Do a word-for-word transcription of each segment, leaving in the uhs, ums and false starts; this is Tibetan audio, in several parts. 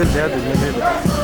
ལས་དུ་ཉན་མེད་དུ།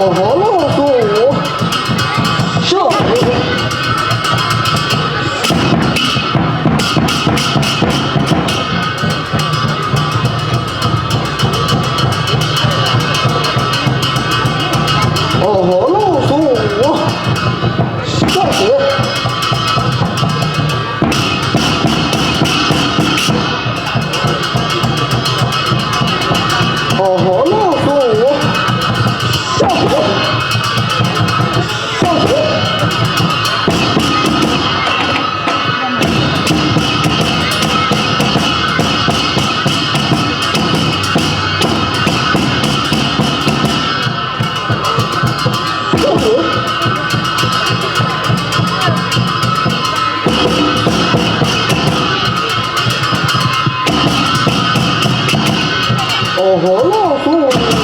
ཨོ་ཧོ་ལོ་སོ། ཤོ། ཨོ་ཧོ་ལོ་སོ། ཤོ། ཨོ་ཧོ་ལོ་སོ། ཤོ། ཤོ། ཨོ་ཧོ་ལོ་སོ། ཨོ་ཧོ།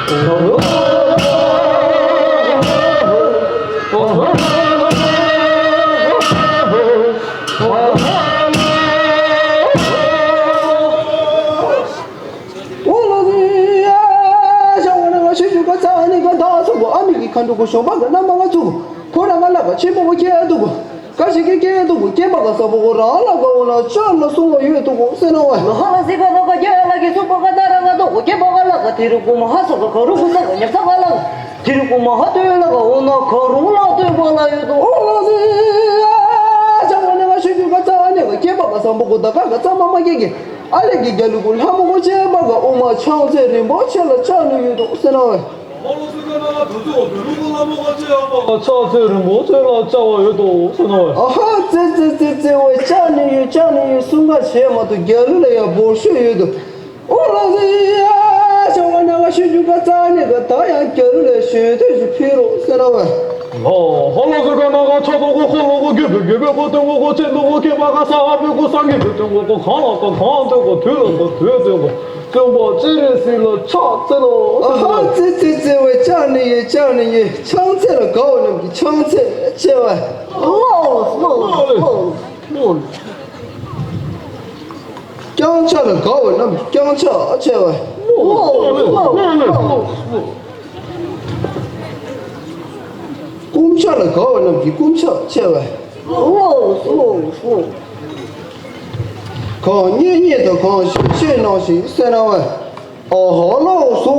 ཨོ་ཧོ། ཨོ་ཧོ། ཨོ་ལ་ལི་ཡ། ཞང་བ་ན་ང་ཤེས་རྒྱུ་ག་ཚ་ནི་ག་ད་སོ་གོ་ཨ་མི་གི་ཁ་འགྲོ་གོ་ཞོགས་པ་ག་ན་མ་ང་ཚུག་གོ་ཁོ་ར་ང་ལ་ག་ཆེན་པོ་གོ་ཁྱེད་ཨ་འདུག་གོ་ག་ཞིག་གི་ཁྱེད་ཨ་འདུག་གོ་ཁྱེད་པ་ག་ས་པོ་གོ་ར་ལ་ག་འོ་ན་ཅ་ལ་སོང་བ་ཡོད་འདུག་གོ་སེ་ན་བ། ང་ཧ་ལ་སི་ག་ན་ག་རྒྱ་ལ་གི་སུ་པ་ག་ད་ར་ང་འདུག་གོ་ཁྱེད་པ་ག་ལ་ག་དེ་རུ་གོ་མ་ཧ་ས་ག་ག་རུ་གོ་ས་ག་ཉབ་ས་ག་ལ་ག་དེ་རུ་གོ་མ་ཧ་ཏོ་ལ་ག་འོ་ན་ག་རུ་ལ་ཏོ་པ་ལ་ཡོད་འདུག་ཨོ་ལ་སི་ཡ། ཅང་བ་ན་ང་ཤེས་རྒྱུ་ག་ཚ་ནི་ག་ཁྱེད་པ་ག་ས་པོ་གོ་ད་ག་ག་ཚ་མ་མ་ཁྱེད་ཀྱི། ཨ་ལེ་གི་རྒྱ་ལུ་གུ་ལྷ་མོ་གོ་ཅེ་པ་ག་ཨོ་མ་ཕྱག་འཚལ་རིན་པོ་ཆེ་ལ་ཅ་ནི་ཡོད་དོ་སེ་ན་བས། ཨོ་ལོ་སི་ག་ན་ག་དུ་ཚོ་བེ་ལུ་གུ་ལྷ་མོ་གོ་ཅེ་ཡ་པ་ཕྱག་འཚལ་རིན་པོ་ཆེ་ལ་ཅ་བ་ཡོད་དོ་སེ་ན་བས། ཨ་ཧ་ཙེ་ཙེ་ཙེ་ཙེ་བས་ཅ་ནི་ཡོད་ཅ་ནི་ཡོད་གསུང་ག་བྱས་མ་གཏོགས་རྒྱ་ལུ་ལ་ཡ་བོར་ཤོད་ཡོད་དོ། ཨོ་ལོ་སི་ཡ། ཅང་བ་ན་ང་ཤེས་རྒྱུ་ག་ཚ་ནི་ག་ད་ཡང་རྒྱ་ལུ་ལ་ཞུ་དོ་ཞུ་ཕི་རོ་སེ་ན་བས། ཧོ་ཧོ་ལོ་སི་ག་ན་ག་ཕྱག་ཏུ་གོ་ཁོ་ལོ་གོ་རྒྱུད་པའི་རྒྱུད་པའི་གོ་སྟོན་གོ་གོ་ཆེན་དུ་གོ་ཁྱེད་པ་ག་ས་ཨ་པའི་གོ་སངས་རྒྱས་པའི་སྟོན་གོ་གོ་གང་ལ་གོ་གང་སྟོན་གོ་དུས་ལ་གོ་དུས་སྟོན་གོ་སྟོན་པ་སྤྱན་རས་གཟིགས་ལ་ཕྱག་འཚལ་ལོ། ཨ་ཧ་ཙི་ཙི་ཙི་བས་ཅ་ནི་ཡེ་ཅ་ནི་ཡེ་ཕྱག་འཚལ་ལ་དགའ་བ་རྣམས་ཀྱི་ཕྱག་འཚལ་ཆེ་བ། ལོ་ལོ་ལོ་ལོ། སྐྱང་ཆ་ལ་དགའ་བ་རྣམས་ཀྱི་སྐྱང་ཆ་ཆེ་བ། ལོ་ལོ་ལོ། སྐུ་མཆེད་ལ་དགའ་བ་རྣམས་ཀྱི་སྐུ་མཆེད་ཆེ་བས། ཨོ་ཨོ་ཨོ། གང་རྙེད་རྙེད་དང་གང་ཤེས་ཤེས་གནང་ཞིང་གསན་གནང་བས། ཨ་ཧ་ལོ་སོ།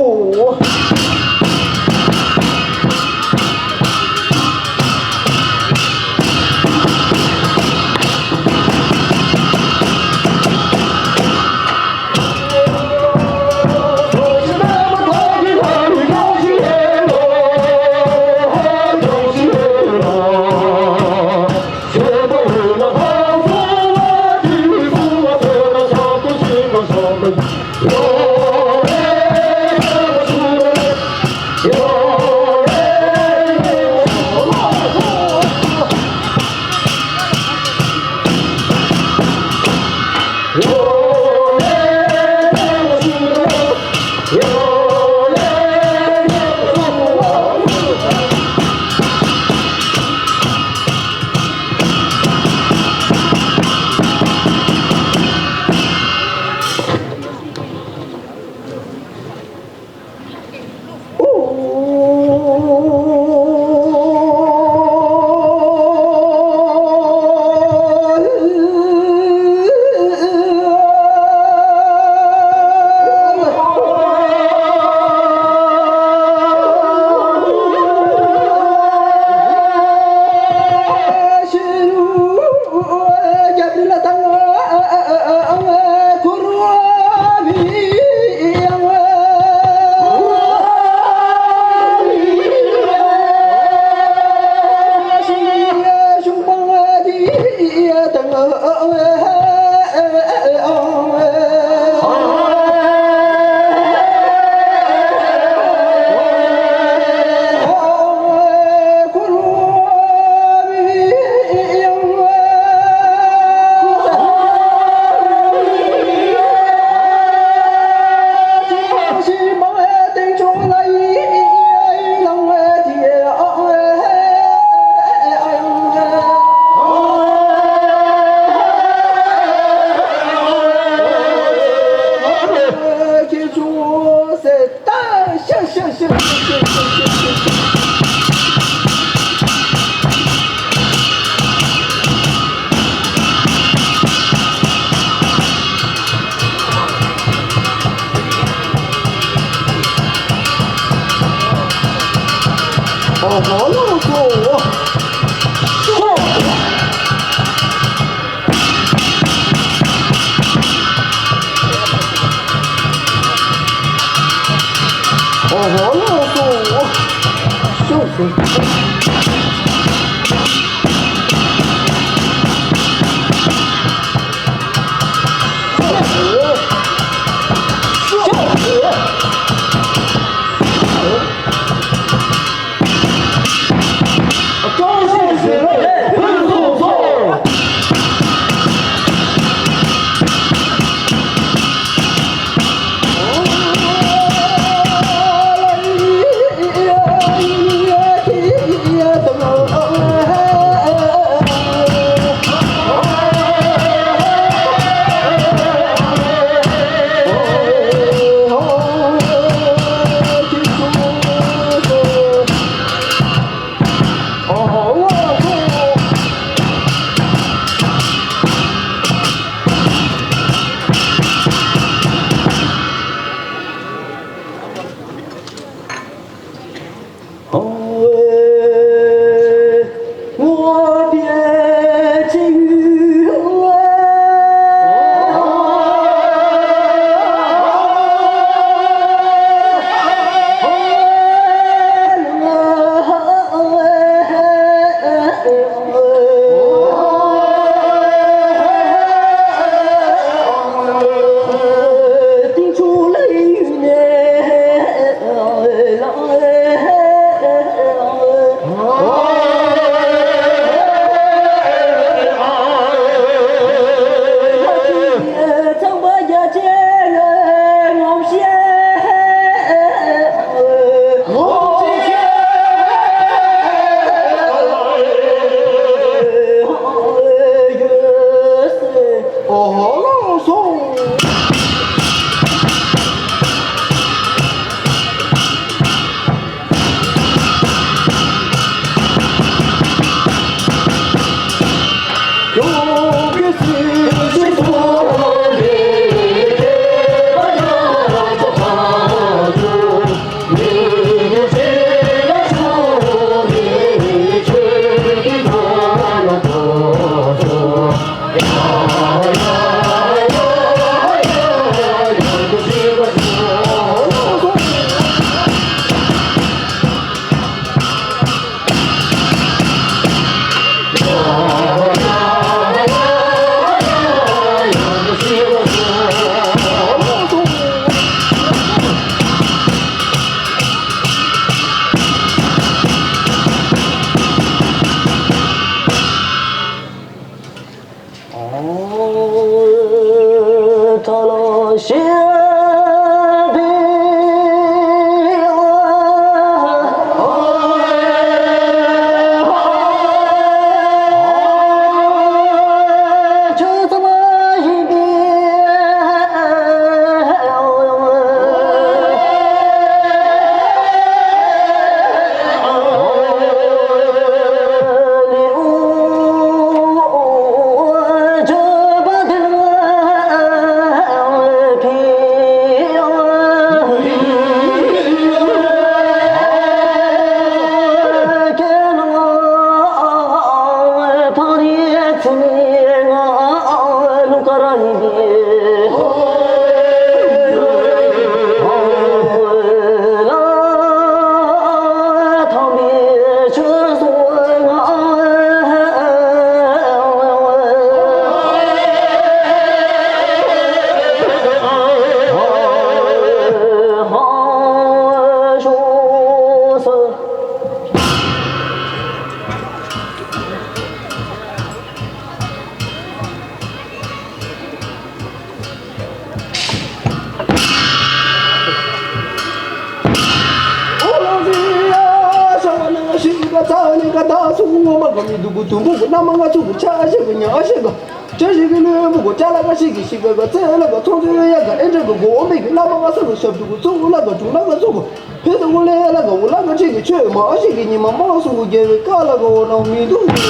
ཅ་ཞིག་གི་ལུས་མུ་གོ་ཅ་ལ་ག་ཞིག་གི་ཞིག་པའི་ག་ཚེ་ལ་ག་ཚོང་ཚོའི་ཡ་ག་ཨེ་འདྲ་གི་གོ་འོ་མེ་གི་བླ་མ་ག་ས་གི་ཞབས་ཏུ་གི་ཚུགས་ལ་ག་དྲུང་ལ་ག་ཚུགས་གི་ཕེ་ཏུ་གུ་ལེ་ལ་ག་འུ་ལ་ག་ཁྲིད་གི་ཆོས་མ་ཨ་ཞིག་གི་ཉི་མ་མ་ག་སུ་གི་རྒྱལ་བའི་ཀ་ལ་ག་འོ་ན་མི་འདུག་གི་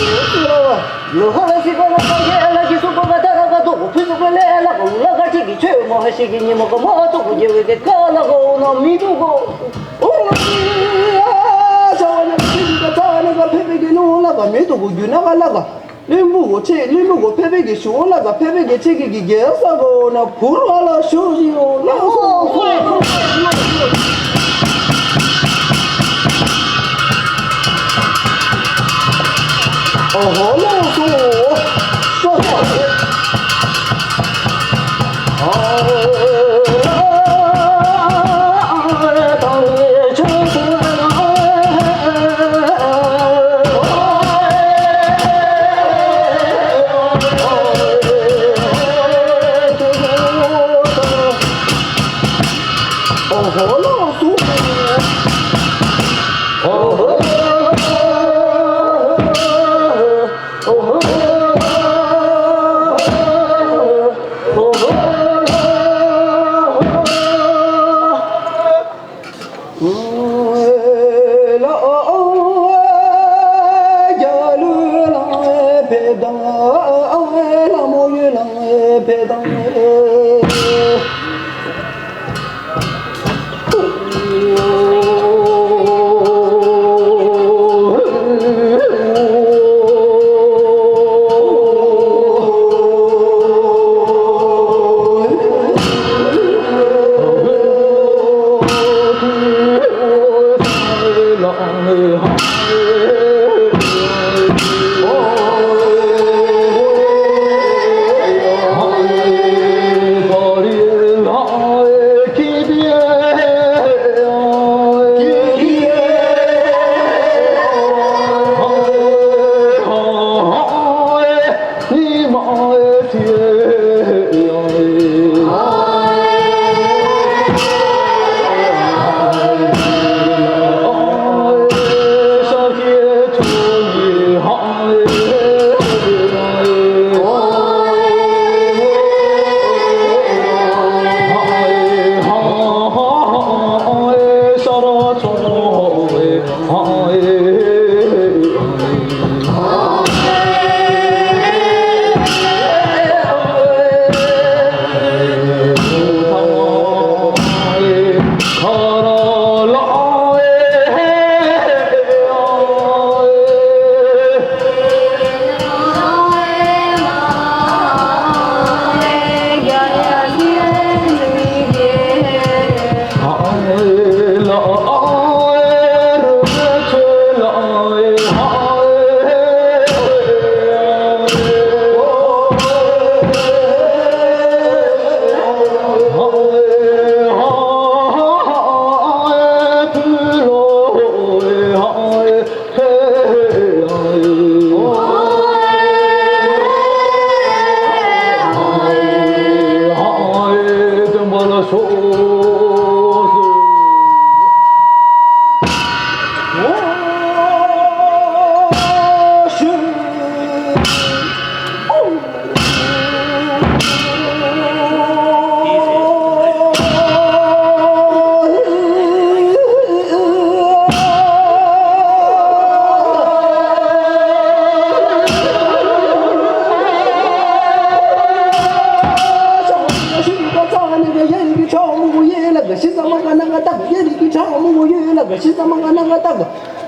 ལོ་ཧ་ལ་ཞིག་པ་ལ་ག་ཡ་ལ་གི་སུ་ག་ག་ད་ར་ག་དུ་གི་ཕེ་ཏུ་གུ་ལེ་ལ་ག་འུ་ལ་ག་ཁྲིད་གི་ཆོས་མ་ཨ་ཞིག་གི་ཉི་མ་ག་མ་ག་སུ་གི་རྒྱལ་བའི་ཀ་ལ་ག་འོ་ན་མི་འདུག་གི་ཨོ་ལ་ཨ་ཚ་བ་ན་ཁྲིད་གི་ཚ་བ་ན་ག་ཕེ་ཕེ་གི་ལུང་ལ་ག་མི་འདུག་གི་རྒྱུ་ན་ག་ལ་ག་ལུས་མུ་གོ་ཆེ་ལུས་མུ་གོ་ཕེ་ཕེ་གི་ཞུ་ལ་ག་ཕེ་ཕེ་གི་ཆེ་གི་གི་རྒྱལ་ས་གོ་ན་བུར་བ་ལ་ཞུ་ཞི་ཡོ་ལ་སོ་སོ་ཨོ་ཧོ་ལ་སོ་སོ་སོ།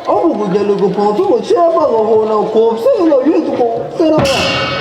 ཨ་བུ་གུ་རྒྱ་ལུ་གུ་ཕོ་ཚོ་ཆེ་པ་ག་ཧོ་ན་གོབ་སེ་ལ་ཡོད་དུ་གོ་སེ་ལ་བ།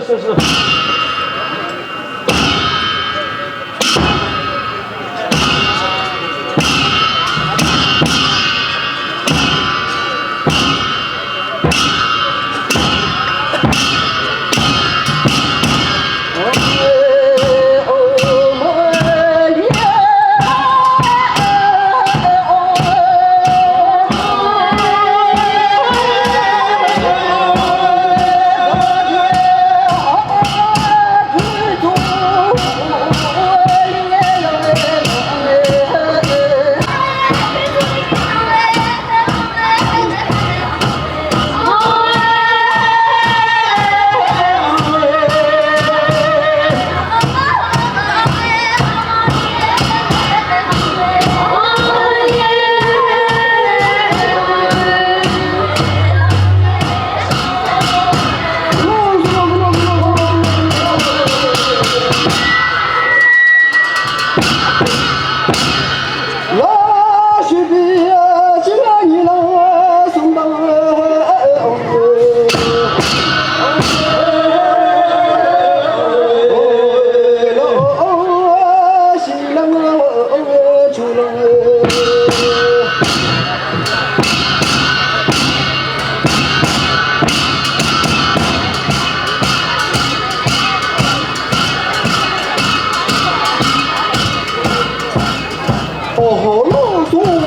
ཨོ་ཧོ་ལོ་སོ།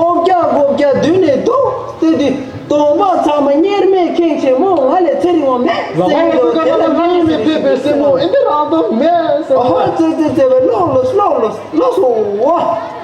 ཧོབ་རྒྱག་སྒོ་རྒྱག་མདུན་ནས་འདུག་སྟེ་དུས། གདོང་པ་ཚང་མ་གཉེར་མས་ཁེངས་ཆེ་མོ། ང་ལས་ཚེ་རིང་བ་མེད་ཟེར་གྱི་འདུག་དེ་ལ་ང་ཡིན་མི་ཕེབས་པའི་སྲས་མོ་ཨེ་འདི་རང་དོན་མེད་ཟེར། ཨ་ཧོ་ཙེ་ཙེ་ཙེ་བས་ལོག་ལོས་ལོག་ལོས་ལོག་སོང་བ།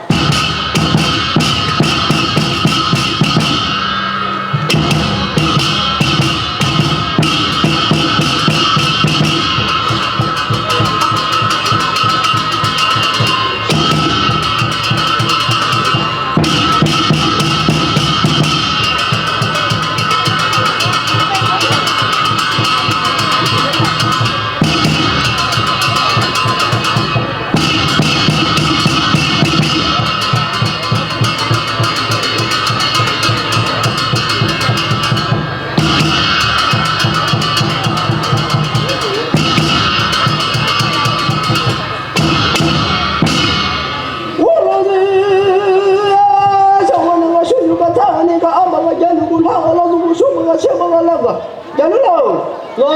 འོ་ལགས་སོ། ཨ་ཤ་བ་ནང་ང་ཤུ་ཤུ་ག་ཚ་ནི་ག་ཨ་མ་ག་རྒྱ་ལུ་གུ་ལྷ་ག་ལ་སུ་གུ་ཤུ་མ་ག་ཤེ་མ་ག་ལ་ག་རྒྱ་ལུ་ལོ། ལོ།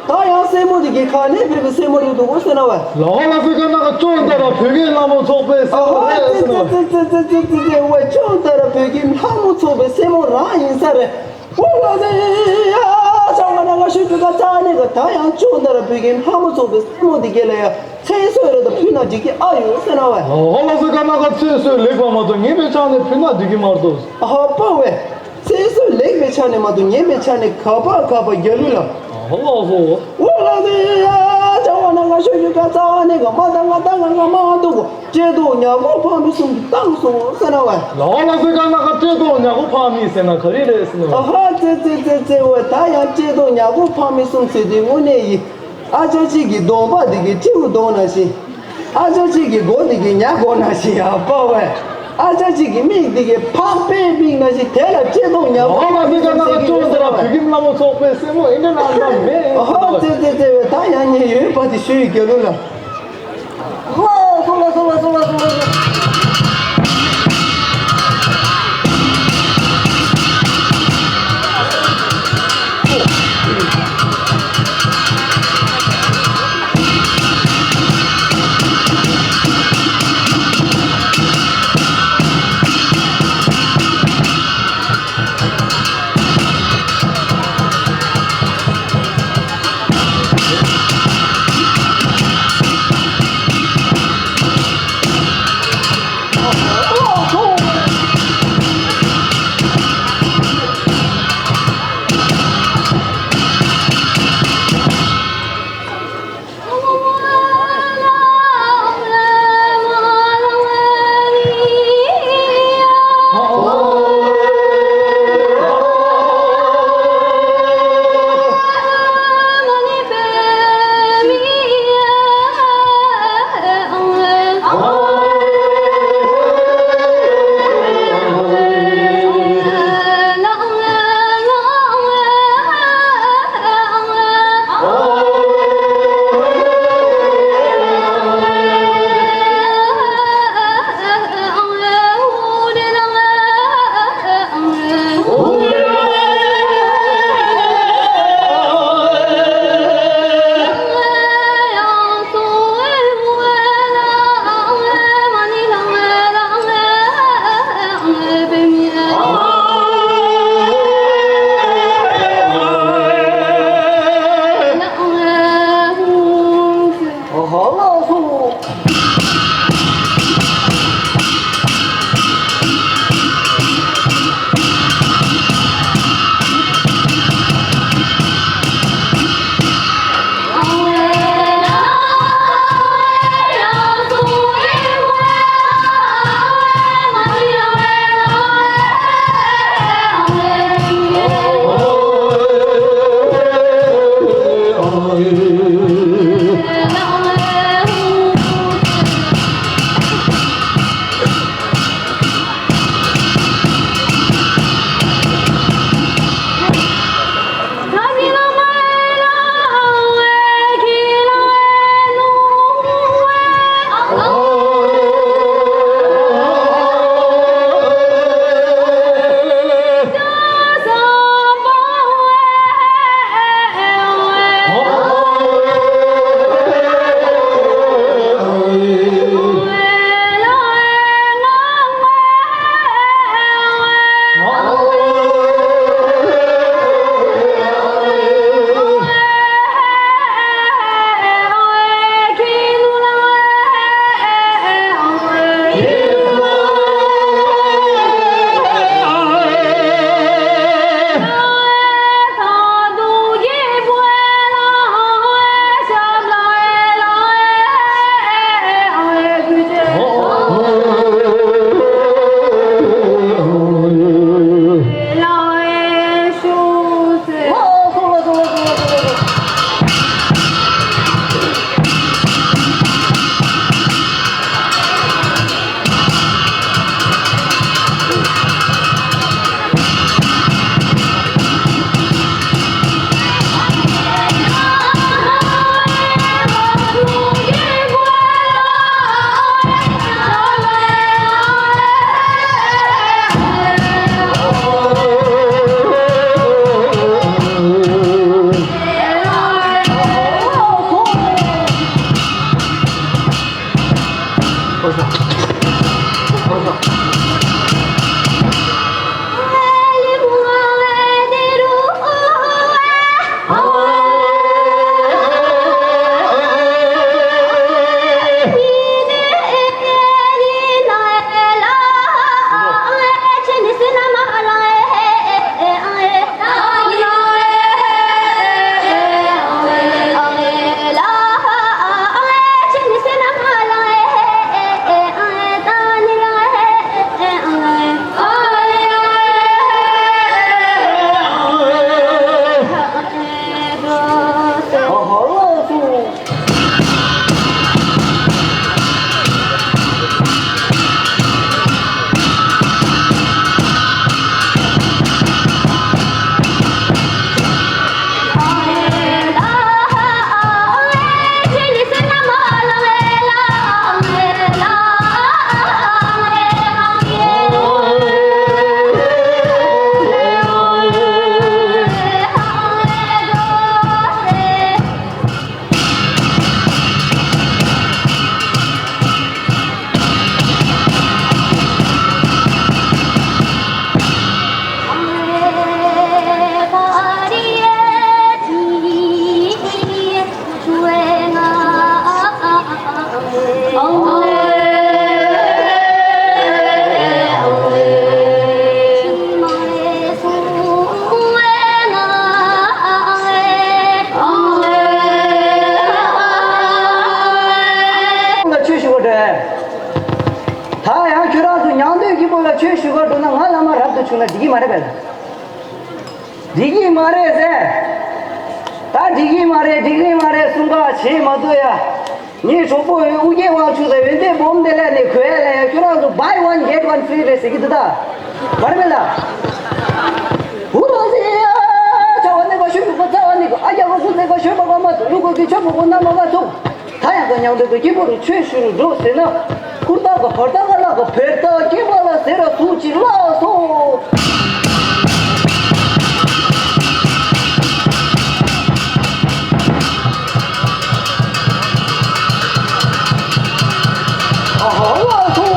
ད་ཡང་སྲས་མོ་དེ་གི་ག་ནས་ཕེབས་པའི་སྲས་མོ་རེད་འདུག་གོ་ཟེར་ན་བས། ལོ་ལ་ཕེབས་ཀ་ན་ག་ཅོ་འདི་ར་བོད་ཀྱི་ལྷ་མོ་ཚོགས་པའི་སྲས་མོ་རེད་ཟེར་ན་བས། ཨ་ཧོ་ཙི་ཙི་ཙི་ཙི་ཙི་ཙི་ཙི་ཙི་ཝེ་ཅོ་འདི་ར་བོད་ཀྱི་ལྷ་མོ་ཚོགས་པའི་སྲས་མོ་རང་ཡིན་ས་རེད། འོ་ལགས་སེ། ཡ་ཚང་མ་ན་ང་ཤུ་ཤུ་ག་ཚ་ནི་ག་ད་ཡང་ཅོ་འདི་ར་བོད་ཀྱི་ལྷ་མོ་ཚོགས་པའི་སྲས་མོ་འདི་གས་ལ་ཡ་ཚེ་སྲོག་རེ་ད་ཕུལ་ན་འགྲིག་གི་ཨ་ཡོད་ཟེར་ན་བས། ཨ་ཧོ་ལགས་སེ་ག་ན་ག་ཚེ་སྲོག་ལེགས་པ་མ་གཏོགས་ངན་པའི་ཆ་ནས་ཕུལ་ན་འགྲིག་གི་མ་གཏོགས། ཨ་ཧོ་པ་བས། ཚེ་སྲོག་ལེགས་པའི་ཆ་ནས་མ་གཏོགས་ངན་པའི་ཆ་ནས་ག་པ་ག་པ་རྒྱ་ལུ་ལ། ཨ་ཧོ་ལགས་སོ། འོ་ལགས་སེ། ཡ་ཚང་མ་ན་ང་ཤུ་ཤུ་ག་ཚ་ནི་ག་མ་ད་ང་ད་ང་ང་མ་འདུག་གོ། བཀྲེས་ལྟོགས་ཉ་གོ་ཕ་མི་གསུམ་གྱིས་བཏང་སོང་ཟེར་ན་བས། ལོ་ལ་ཟེར་ག་ན་ག་བཀྲེས་ལྟོགས་ཉ་གོ་ཕ་མི་ཟེར་ན་ག་རེ་རེད་ཟེར་ན་བས། ཨ་ཧ་ཙེ་ཙེ་ཙེ་ཙེ་ཝེ། ད་ཡང་བཀྲེས་ལྟོགས་ཉ་གོ་ཕ་མི་གསུམ་ཟེར་དུས་དངོས་གནས་ཡིན། ཨ་ཅག་གཅིག་གི་གདོང་པ་དེ་གི་སྤྲེའུ་གདོང་ནང་བཞིན། ཨ་ཅག་གཅིག་གི་མགོ་དེ་གི་ཉ་མགོ་ནང་བཞིན་ཡ་པ་ཝེ། ཨ་ཅག་གཅིག་གི་མིག་དེ་གི་ཕག་པའི་མིག་ནང་བཞིན་དེ་ལ་བཀྲེས་ལྟོགས་ཉ་གོ་ཕ་མི་གསུམ་ཟེར་གི་ཡོད་ཟེར་ན་བས། ལོ་ལ་ཟེར་ག་ན་ག་ཅོ་འདི་ར་བོད་ཀྱི་ལྷ་མོ་ཚོགས་པའི་སྲས་མོ་ཨེ་འདྲ་ན་འདྲ་མེད་ཟེར་ན་བས། ཨ་ཧ་ཙེ་ཙེ་ཙེ་ཝེ། ད་ཡང་ཉན་ཡོད་པ་དེ་ཞུ་ཡི་རྒྱ་ལུ་ལ། ན་འགྲིག་གི་མ་རེད་པས། འགྲིག་གི་མ་རེད་ཟེར། ད་འགྲིག་གི་མ་རེད། འགྲིག་གི་མ་རེད་གསུང་ག་བྱེད་མ་ཐུབ་ཡ། ངའི་གྲོགས་པོ་ཨུ་རྒྱན་དབང་ཕྱུག་དང་ཡོན་ཏན་སྦོམ་དེ་ལ་ནས་གོས་ལ་ཡ། ཁྱོད་རང་ཚོ་buy one get one free རེད་ཟེར་གི་འདུག་ད། མ་རེད་པས་ལ། ཧུ་རོ་ཟེར་ཡ། ཆ་བ་ནི་གོ་ཤོད་མི་གོ་ཚ་བ་ནི་གོ། ཨ་རྒྱ་གོ་ཁུ་ཚེ་གོ་ཤོད་མ་གོ་མ་ཐུག་ལུ་གོ་གི་ཆོ་མོ་གོ་ན་མ་ག་ཚུགས། ད་ཡང་ག་མཉམ་དུ་གི་སྐྱིད་པོ་རུ་ཆོས་ཞུ་རུ་འགྲོ་ཟེར་ན། ཁུར་ཐག་གི་བར་ཐག་ག་ལག་གི་བེར་ཐག་སྐྱེས་པ་ལ་ཟེར་ར་ཟུག་ཅིག་ལ་སོ། ཨ་ཧ་ལ་སོ།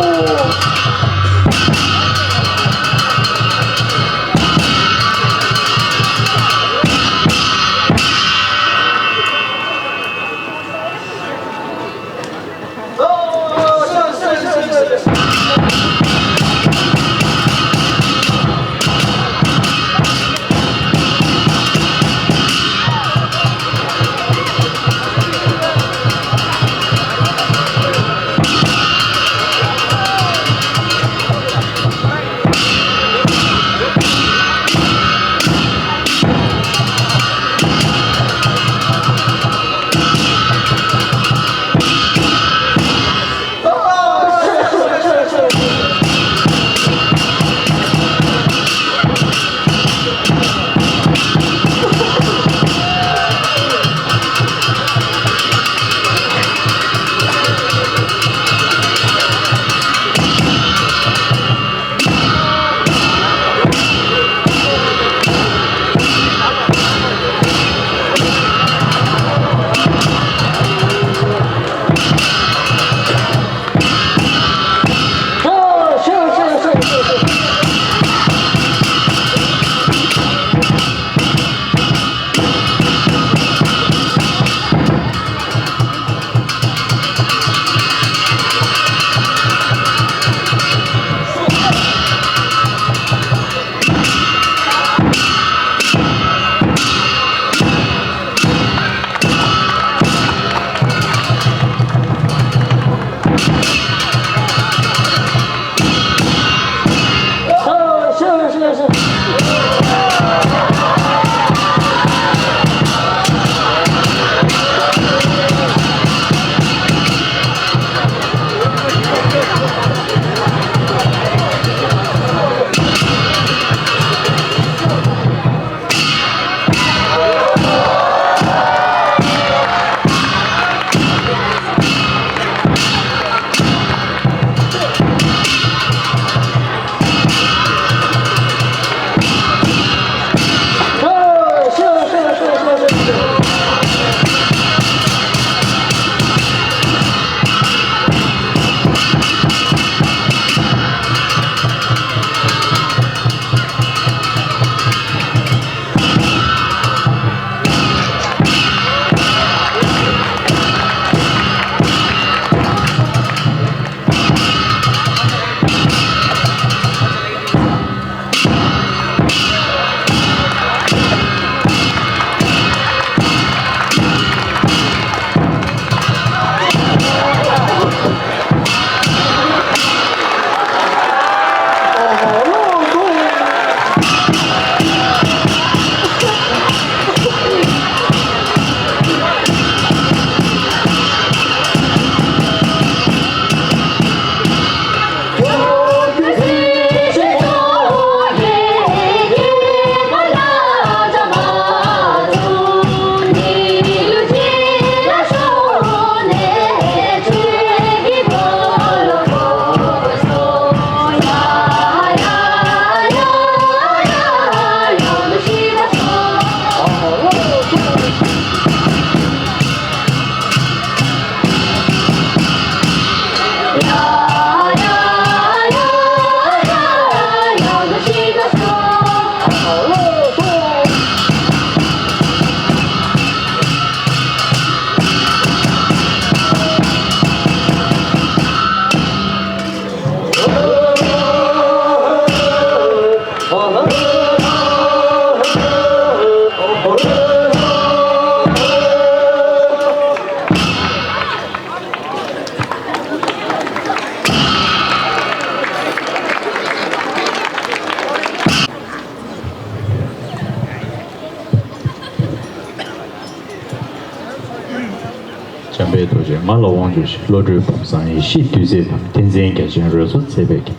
འཇམ་དཔལ་རྡོ་རྗེ་ང་ལ་དབང་བསྒྱུར་ཞིང་། བློ་གྲོས་བུམ་བཟང་ཡེ་ཤེས་བདུད་རྩིས་དང་། ཏིང་འཛིན་རྒྱ་ཆེན་རོལ་མཚོ་མཛད་པའི་རྒྱལ།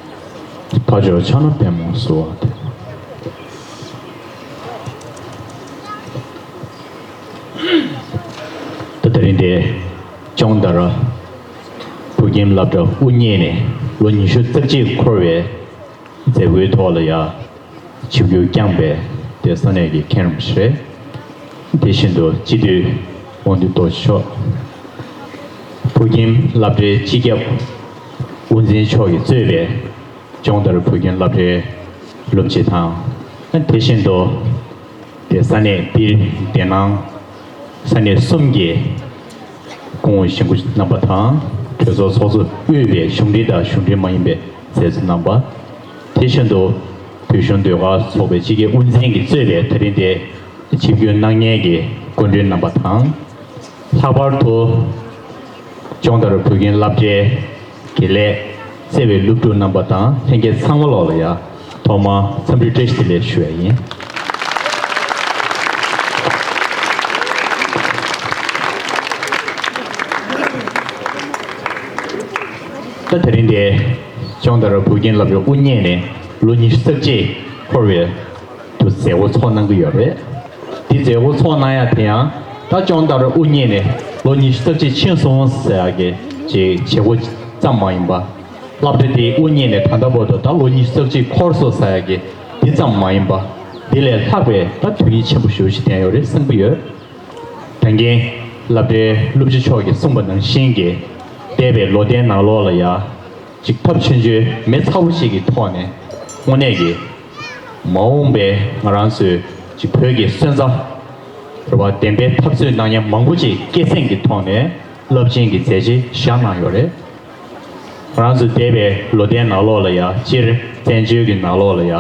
འཕགས་མཆོག་ཕྱག་ན་པདྨོ་གསོལ་བ་འདེབས། ད་དེ་རིང་འདིར་ལྕོང་རྡལ་བོད་ཁྱིམ་སློབ་གྲྭ་དབུ་བརྙེས་ནས་ལོ་ཉི་ཤུ་རྩ་གཅིག་འཁོར་བའི་མཛད་སྒོའི་ཐོག་ལ་ཡ། ཆིབས་བསྒྱུར་བསྐྱངས་པའི་དེ་ས་གནས་ཀྱི་མཁན་རིན་པོ་ཆེ་རེད། དེ་བཞིན་དུ་སྤྱི་འཐུས་དབང་འདུས་རྡོ་རྗེ་མཆོག་བོད་ཁྱིམ་སློབ་གྲྭའི་སྤྱི་ཁྱབ་དབུ་འཛིན་མཆོག་གིས་གཙོས་པའི་ལྕོང་རྡལ་བོད་ཁྱིམ་སློབ་གྲྭའི་སློབ་སྤྱི་དང་། དེ་བཞིན་དུ་དེ་ས་གནས་འདིར་དེ་ནང་ས་གནས་གསུམ་གྱི་སྐུ་ངོ་གཞིས་འགོ་རྣམ་པ་དང་། གྲོས་ཚོགས་ཚོགས་གཙོ་དབུས་པའི་གཞུང་འབྲེལ་དང་གཞུང་འབྲེལ་མ་ཡིན་པའི་མཛད་གཙོ་རྣམ་པ། དེ་བཞིན་དུ་བོད་གཞུང་ཟློས་གར་ཚོགས་པའི་སྤྱི་ཁྱབ་དབུ་འཛིན་གྱིས་གཙོས་པའི་དེ་རིང་འདིར་ཆིབས་བསྒྱུར་གནང་མཁན་གྱི་སྐུ་མགྲོན་རྣམ་པ་དང་། ལྷག་པར་དུ་ལྕོང་རྡལ་བོད་ཁྱིམ་སློབ་གྲྭའི་དགེ་ལས་བརྩེ་བའི་སློབ་ཕྲུག་རྣམ་པ་དང་ལྷན་རྒྱས་ཚང་མ་ལོག་ལ་ཡ། ཐོག་མར་འཚམས་འདྲི་བཀྲ་ཤིས་བདེ་ལེགས་ཞུ་ཡ་ཡིན། ད་དེ་རིང་འདིར་ལྕོང་རྡལ་བོད་ཁྱིམ་སློབ་གྲྭ་དབུ་བརྙེས་ནས་ལོ་ཉི་ཤུ་རྩ་གཅིག་འཁོར་བའི་དུ་མཛད་སྒོ་ཚོགས་གནང་གི་ཡོད་རེད། འདི་མཛད་སྒོ་ཚོགས་གནང་ཡ་དེ་ཡང་ད་ལྕོང་རྡལ་དབུ་བརྙེས་ནས་ལོ་ཉི་ཤུ་རྩ་གཅིག་ཕྱིན་སོང་ཟེར་ཡ་གི་ཅིག་བྱེད་སྒོ་ཙམ་མ་ཡིན་པ། སློབ་གྲྭ་དེའི་དབུ་བརྙེས་ནས་ད་ལྟ་བར་དུ་ད་ལོ་ཉི་ཤུ་རྩ་གཅིག་འཁོར་སོང་ཟེར་ཡ་གི་འདི་ཙམ་མ་ཡིན་པ། འདི་ལས་ལྷག་པའི་ད་དོན་སྙིང་ཆེན་པོ་ཞེ་པོ་ཞིག་ལྡན་ཡོད་རེད་བསམ་གྱི་ཡོད། ད་གིན་སློབ་གྲྭའི་སློབ་སྤྱི་མཆོག་གིས་གསུངས་པ་ནང་བཞིན་གྱི་འདས་པའི་ལོ་ཟླའི་ནང་ལོགས་ལ་ཡ། ཅིག་ཐབས་ཆུང་ཆུང་མི་ཚ་བོ་ཞིག་གི་ཐོག་ནས་དངོས་གནས་ཀྱི་མ་འོངས་པའི་ང་རང་ཚོའི་ཅིག་བོད་ཀྱི་སོན་རྩ་རེད་བ། བདེན་པའི་འཐབ་རྩོད་གནང་མཁན་མང་པོ་ཅིག་སྐད་གསེང་གི་ཐོག་ནས་རླབས་ཆེན་གྱི་མཛད་རྗེས་བཞག་གནང་ཡོད་རེད། ང་རང་ཚོ་འདས་པའི་ལོ་ཟླའི་ནང་ལོགས་ལ་ཡ། སྤྱིར་བཙན་བྱོལ་གྱི་ནང་ལོགས་ལ་ཡ།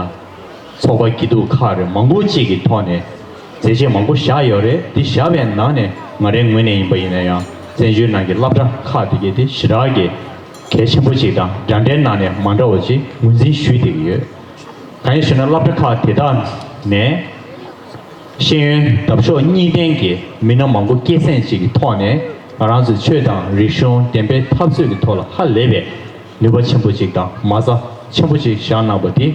ཚོགས་པ་སྐྱིད་སྡུག་ཁག་རེད་མང་པོ་ཅིག་གི་ཐོག་ནས་མཛད་རྗེས་མང་པོ་བཞག་ཡོད་རེད། འདི་བཞག་པའི་ནང་ནས་ང་རའི་ངོས་ནས་ཡིན་པ་ཡིན་ན་ཡང་བཙན་བྱོལ་ནང་གི་སློབ་གྲྭ་ཁག་དེ་གས་དེ་ཞེ་དྲག་གི་གལ་ཆེན་པོ་ཅིག་དང་འདྲ་འདྲའི་ནང་ནས་མ་འདྲ་བ་ཅིག་ངོས་འཛིན་ཞུས་བསྡད་ཀྱི་ཡོད། གང་ཡིན་ཞུ་ན་སློབ་གྲྭ་ཁག་དེ་དག་ནས་ཤེས་ཡོན་འདབ་གཤོག་གཉིས་ལྡན་གྱི་མི་སྣ་མང་པོ་སྐད་གསེང་ཅིག་གི་ཐོག་ནས་ང་རང་ཚོའི་ཆོས་དང་རིག་གཞུང་བདེན་པའི་འཐབ་རྩོད་ཀྱི་ཐོག་ལ་ཧ་ལས་པའི་ནུས་པ་ཆེན་པོ་ཅིག་དང་མ་རྩ་ཆེན་པོ་ཅིག་བཞག་གནང་བ་དེ་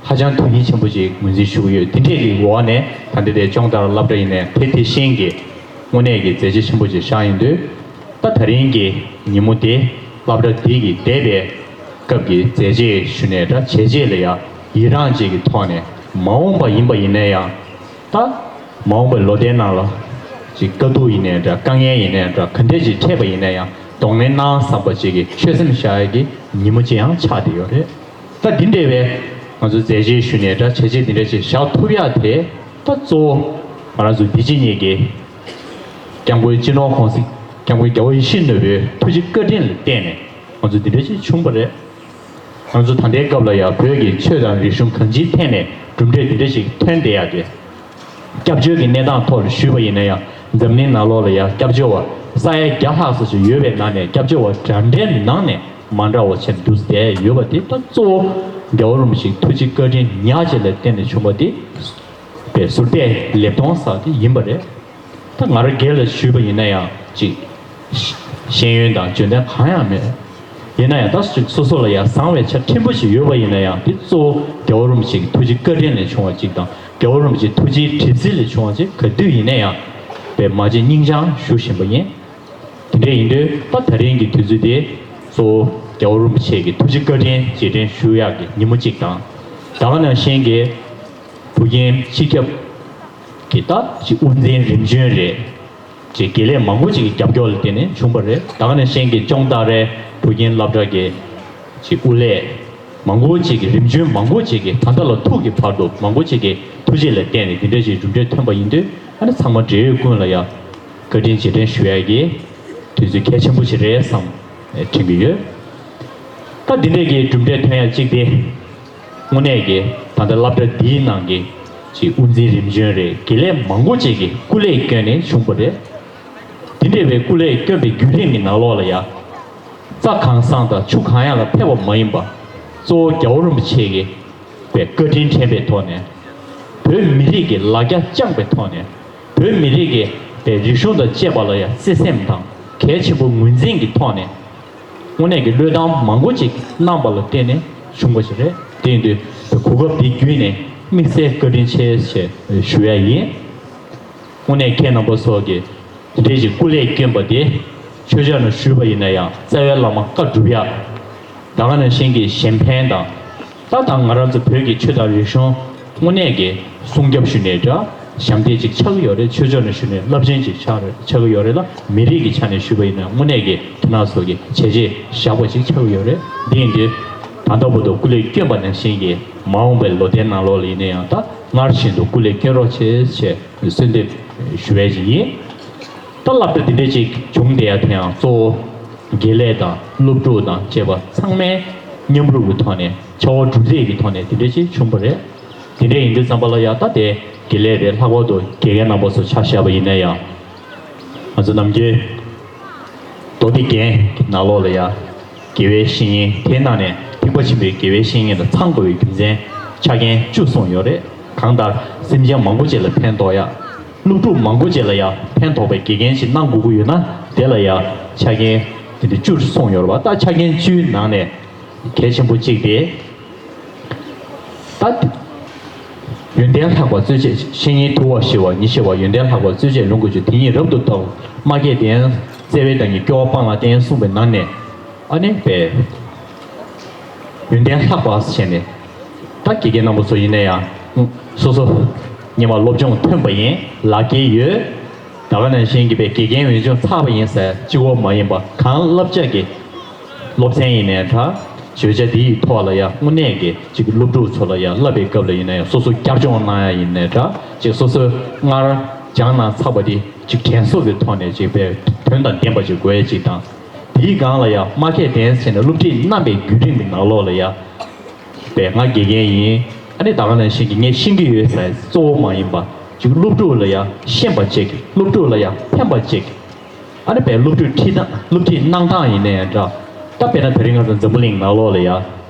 ཧ་ཅང་དོན་སྙིང་ཆེན་པོ་ཅིག་ངོས་འཛིན་ཞུ་གི་ཡོད། དེ་འདྲས་ཀྱི་འོག་ནས་ད་ལྟ་དེ་ལྕོང་རྡལ་སློབ་གྲྭ་ཡིན་ནའི་དེ་དེ་བཞིན་གྱི་དངོས་གནས་ཀྱི་མཛད་རྗེས་ཆེན་པོ་ཅིག་བཞག་ཡིན་དུས། ད་ད་རིང་གི་ཉིན་མོ་དེ་སློབ་གྲྭ་འདི་གི་འདས་པའི་སྐབས་ཀྱི་མཛད་རྗེས་ཞུ་ནའི་འདྲ་བྱས་རྗེས་ལ་ཡ་ཡི་རངས་ཅིག་གི་ཐོག་ནས་མ་འོངས་པ་ཡིན་པ་ཡིན་ན་ཡང་། ད་མ་འོངས་པའི་ལོ་ཟླའི་ནང་ལ་ཅིག་དཀའ་སྡུག་ཡིན་ནའི་འདྲ་དཀའ་ངལ་ཡིན་ནའི་འདྲ་ག་འདྲས་ཅིག་འཕྲད་པ་ཡིན་ན་ཡང་གདོང་ལེན་གནང་བསམ་པ་ཅིག་གི་ཆོད་སེམས་བཞག་ཡ་གི་ཉིན་མོ་ཅིག་ཡང་ཆགས་བསྡད་ཡོད་རེད། ད་འདི་འདྲ་བའི་ང་ཚོ་མཛད་རྗེས་ཞུ་ནའི་འདྲ་བྱས་རྗེས་འདི་འདྲ་ཅིག་བཞག་ཐུབ་ཡ་དེ་ད་གཙོ་བོ་ང་རང་ཚོ་འདི་ཕྱི་གཉིས་ཀྱི་སྐྱབས་མགོན་སྤྱི་ནོར་༸གོང་ས་༸སྐྱབས་མགོན་རྒྱལ་བ་ཡིད་བཞིན་ནོར་བུའི་ཐུགས་རྗེ་བཀའ་དྲིན་ལ་བརྟེན་ནས་ང་ཚོ་འདི་འདྲ་ཅིག་བྱུང་བ་རེད། ང་ཚོ་ད་ལྟའི་སྐབས་ལ་ཡང་བོད་ཀྱི་ཆོས་དང་རིག་གཞུང་གང་ཅིའི་ཐད་ནས་གྲུབ་འབྲས་འདི་འདྲ་ཞིག་ཐོན་བསྡད་ཡག་དེ། སྐྱབས་བཅོལ་གྱི་གནས་སྟངས་ཐོག་ལ་ཞུས་པ་ཡིན་ན་ཡང་འཛམ་གླིང་ནང་ལོགས་ལ་ཡང་སྐྱབས་བཅོལ་བ་ས་ཡ་བརྒྱ་ལྷག་ཙམ་ཞིག་ཡོད་པའི་ནང་ནས་སྐྱབས་བཅོལ་བ་འདྲ་འདྲའི་ནང་ནས་མ་འདྲ་བ་བྱས་འདུག་བསྡད་ཡོད་པ་དེ་ད་གཙོ་བོ་རྒྱལ་བ་རིན་པོ་ཆེའི་ཐུགས་རྗེ་བཀའ་དྲིན་ཉག་གཅིག་ལ་བརྟེན་ནས་བྱུང་བ་དེ་པའི་ཟུར་བལྟས་ལེབ་མཐོང་ཟེར་དེ་ཡིན་པ་རེད། ད་ང་རང་སྒེར་ལ་ཞུས་པ་ཡིན་ན་ཡང་ཅིག་ཤེས་ཡོན་དང་འཇོན་ཐང་གང་ཡང་མེད། ཡིན་ན་ཡང་ད་ཅིག་སོ་སོ་ལ་ཡང་བཟང་བའི་ཆ་ཕྲན་བུ་ཞིག་ཡོད་པ་ཡིན་ན་ཡང་དེ་གཙོ་བོ་རྒྱལ་བ་རིན་པོ་ཆེ་གི་ཐུགས་རྗེ་བཀའ་དྲིན་ལས་བྱུང་བ་ཅིག་དང་རྒྱལ་བ་རིན་པོ་ཆེའི་ཐུགས་རྗེའི་གྲིབ་བསིལ་ལས་བྱུང་བ་ཅིག་ག་དུས་ཡིན་ན་ཡང་དཔེ་མ་བརྗེད་སྙིང་བཅངས་ཞུ་བཞིན་པ་ཡིན། དེ་འདྲ་ཡིན་དུས་ད་ད་རིང་གི་དུས་ཚོད་དེ་གཙོ་བོ་རྒྱལ་བ་རིན་པོ་ཆེ་གི་ཐུགས་རྗེ་བཀའ་དྲིན་རྗེས་དྲན་ཞུ་ཡག་གི་ཉིན་མོ་གཅིག་དང་། ད་ག་ནང་བཞིན་གྱི་བོད་ཁྱིམ་སྤྱི་ཁྱབ་ཀྱི་ད་ཅིག་དབུ་འཛིན་རིམ་བྱོན་རེད། ཅིག་དགེ་ལས་མང་པོ་ཅིག་གི་རྒྱབ་སྐྱོར་ལ་བརྟེན་ནས་བྱུང་བ་རེད། ད་ག་ནང་བཞིན་གྱི་ལྕོང་རྡལ་རའི་བོད་ཁྱིམ་སློབ་གྲྭ་གི་ཅིག་དབུ་ལས་མང་པོ་ཅིག་གི་རིམ་བྱོན་མང་པོ་ཅིག་གི་ད་ལྟ་ལ་ཐུག་གི་བར་དུ་མང་པོ་ཅིག་གི་ཐུགས་རྗེ་ལ་བརྟེན་ནས་འདི་འདྲ་ཞིག་གྲུབ་འབྲས་ཐོན་པ་ཡིན་དུས་ཨ་ནི་ཚང་མ་འབྲེལ་ཡོད་ཀུན་ལ་ཡང་བཀའ་དྲིན་རྗེས་དྲན་ཞུ་ཡག་གི་དུས་ཚོད་གལ་ཆེན་པོ་ཞིག་རེད་བསམ་དྲན་གྱི་ཡོད། ད་འདི་འདྲས་ཀྱི་གྲུབ་འབྲས་ཐོན་ཡག་གཅིག་དེ། དངོས་གནས་ཀྱི་ད་ལྟ་སློབ་གྲྭ་འདིའི་ནང་གི་ཅིག་དབུ་འཛིན་རིམ་བྱོན་རེད། དགེ་ལས་མང་པོ་ཅིག་གིས་སྐུ་ལས་བསྐྱོན་ནས་བྱུང་བ་རེད། དེ་འདྲ་བའི་སྐུ་ལས་བསྐྱོན་པའི་བརྒྱུད་རིམ་གྱི་ནང་ལོགས་ལ་ཡང་རྩྭ་གང་བཟང་དང་ཆུ་གང་ཡག་ལ་ཕེབས་པ་མ་ཡིན་པ། གཙོ་བོ་རྒྱལ་བ་རིན་པོ་ཆེ་གི་པའི་བཀའ་དྲིན་དྲན་པའི་ཐོག་ནས། བོད་མི་རིགས་ཀྱི་ལ་རྒྱ་བཅངས་པའི་ཐོག་ནས། བོད་མི་རིགས་ཀྱི་པའི་རིག་གཞུང་དང་བཅས་པ་ལ་ཡང་བརྩེ་སེམས་དང་ གལ་ཆེན་པོ་ངོས་འཛིན་གྱི་ཐོག་ནས་དངོས་གནས་ཀྱི་བློས་བཏང་མང་པོ་ཅིག་གནང་པ་ལ་བརྟེན་ནས་བྱུང་བ་ཞིག་རེད། དེ་ཡིན་དུས་གོ་སྐབས་འདི་བརྒྱུད་ནས་དམིགས་བསལ་བཀའ་དྲིན་ཆེ་ཞེས་ཞུ་ཡ་ཡིན། དངོས་གནས་ཁྱེད་རྣམ་པ་ཚོ་གིས་དེ་འདྲའི་ཞིག་སྐུ་ལས་བསྐྱོན་པ་དེ་ཆོས་ཕྱོགས་ནས་ཞུས་པ་ཡིན་ན་ཡང་རྩ་བའི་བླ་མ་བཀའ་སྒྲུབ་ཡག་ད་ག་ནང་བཞིན་གྱི་གཞན་ཕན་དང་། ད་ད་ང་རང་ཚོ་བོད་ཀྱི་ཆོས་དང་རིག་གཞུང་དངོས་གནས་ཀྱི་སྲུང་སྐྱོབ་ཞུ་ནས་འདྲ་ཞབས་འདེགས་ཅིག་ཆགས་ཀྱི་ཡོད་རེད། ཆོས་ཕྱོགས་ནས་ཞུ་ནས་རླབས་ཆེན་ཅིག་ཆགས་རེད་ཆགས་ཀྱི་ཡོད་རེད་ལ། མི་རིགས་ཀྱི་ཆ་ནས་ཞུས་པ་ཡིན་ན་དངོས་གནས་ཀྱི་ཁྱེད་རང་ཚོ་གི་བྱས་རྗེས་བཞག་པ་ཅིག་ཆགས་ཀྱི་ཡོད་རེད། འདི་ཡིན་དུས་ད་ལྟ་བར་དུ་སྐུ་ལས་བསྐྱོན་པ་ནང་བཞིན་གྱི་མ་འོངས་པའི་ལོ་ཟླའི་ནང་ལོགས་ལ་ཡིན་ན་ཡང་ད་སྔར་བཞིན་དུ་སྐུ་ལས་བསྐྱོན་རོགས་བྱེད་ཅེས་གསོལ་འདེབས་ཞུ་བ་ཞིག་ཡིན། ད་སློབ་གྲྭ་འདི་འདྲ་ཅིག་བྱུང་བསྡད་ཡ་དེ་ཡང་གཙོ་བོ་དགེ་ལས་དང་སློབ་ཕྲུག་དང་བཅས་པ་ཚང་མའི་མཉམ་རུབ་ཀྱི་ཐོག་ནས་བྱ་བ་གྲུབ་འབྲས་ཀྱི་ཐོག་ནས་དེ་འདྲ་ཅིག་བྱུང་བ་རེད། དེ་འདྲ་ཡིན་དུས་ཙམ་པ་ལ་ཡང་ད་དེ་དགེ་ལས་རེད། ལྷག་པར་དུ་དགེ་རྒན་རྣམ་པ་ཚོ་ཆ་བཞག་པ་ཡིན་ན་ཡང་ང་ཚོ་ནམ་རྒྱུན་མདོ་སྡེ་རྒྱན་གྱི་ནང་ལོགས་ལ་ཡང་དགེ་བའི་བཤེས་གཉེན་དེའི་ནང་ནས་ཐེག་པ་ཆེན་པོའི་དགེ་བའི་བཤེས་གཉེན་ལ་ཚང་དགོས་པའི་རྒྱུ་མཚན་ཆ་རྐྱེན་བཅུ་གསུངས་ཡོད་རེད། གང་ལྟར་སེམས་ཅན་མང་པོ་ཅིག་ལ་ཕན་ཐོགས་ཡ། སློབ་ཕྲུག་མང་པོ་ཅིག་ལ་ཡང་ཕན་ཐོགས་པའི་དགེ་རྒན་ཞིག་གནང་དགོས་ཀྱི་ཡོད་ན་དེ་ལ་ཡང་ཆ་རྐྱེན་དེ་འདྲ་བཅུ་གསུངས་ཡོད་རེད་བ། ད་ཆ་རྐྱེན་བཅུའི་ནང་ནས་གལ་ཆེན་པོ་གཅིག་དེ་ད་ཡོན་ཏན་ལྷག་པ་རྩོལ་བཅས་བཤེས་གཉེན་དུ་བ་ཞི་བ་ཉི་ཤེས་པ་ཡོན་ཏན་ལྷག་པ་རྩོལ་བཅས་ལོངས་སྐུ་ཆུ་དེ་ཉིད་རབ་ཏུ་བལྟ་བ་མ་སྐྱེས་དེ་ཡང་བརྩེ་བའི་བདག་ཉིད་སྐྱོ་བ་སྤངས་ལ་བརྟེན་གསུངས་པའི་ནང་ནས། ཨ་ནི་པས་ཡོན་ཏན་ལྷག་པ་བྱས་ནས་ད་དགེ་རྒན་རྣམ་པ་ཚོ་ཡིན་ན་ཡང་སོ་སོ་ཉི་མ་སློབ་སྦྱོང་ཐོན་པ་ཡིན། ལག་འཁྱེར་ཡོད། ད་ག་ནང་བཞིན་གྱི་པའི་དགེ་རྒན་འོས་སྦྱོང་ཚར་བ་ཡིན་ཟེར་གཅིག་པོ་མ་ཡིན་པ་གང་བསླབ་བྱ་གི་སློབ་ཚན་ཡིན་ནའི་འདྲ། བརྗོད་བྱ་འདི་ཡི་ཐོག་ལ་ཡང་དངོས་གནས་ཀྱི་ཅིག་སློབ་ཕྲུག་ཚོ་ལ་ཡང་བསླབ་པའི་སྐབས་ལ་ཡིན་ན་ཡང་སོ་སོ་བསྐྱར་སྦྱོང་གནང་ཡ་ཡིན་ནའི་འདྲ། ཅིག་སོ་སོས་སྔར་སྦྱངས་གནང་ཚར་བ་འདི་ཅིག་དྲན་གསོ་གི་ཐོག་ནས་ཅིག་པའི་དོན་དང་ལྡན་པ་ཅིག་དགོས་ཡ་ཅིག་དང་། དེའི་སྒང་ལ་ཡང་མ་ཁད་དེ་བྱས་ནས་སློབ་ཁྲིད་གནང་པའི་བརྒྱུད་རིམ་གྱི་ནང་ལོགས་ལ་ཡང་། པས་ང་དགེ་རྒན་ཡིན། ཨ་ནི་ད་ག་ནང་བཞིན་གྱི་ངས་ཤེས་ཀྱི་ཡོད་ཟེར་གཙོ་བོ་མ་ཡིན་པ། ཅིག་སློབ་ཕྲུག་ལ་ཡང་ཤེས་པ་ཅིག་སློབ་ཕྲུག་ལ་ཡང་ཕན་པ་ཅིག་ཨ་ནི་པས་སློབ་ཕྲུག་ཁྲིད་སྟངས་སློབ་ཁྲིད་གནང་སྟངས་ཡིན་ནའི་འདྲ། ད་དཔེར་ན་དེ་རིང་ང་ཚོ་འཛམ་བུ་གླིང་ནང་ལོགས་ལ་ཡང་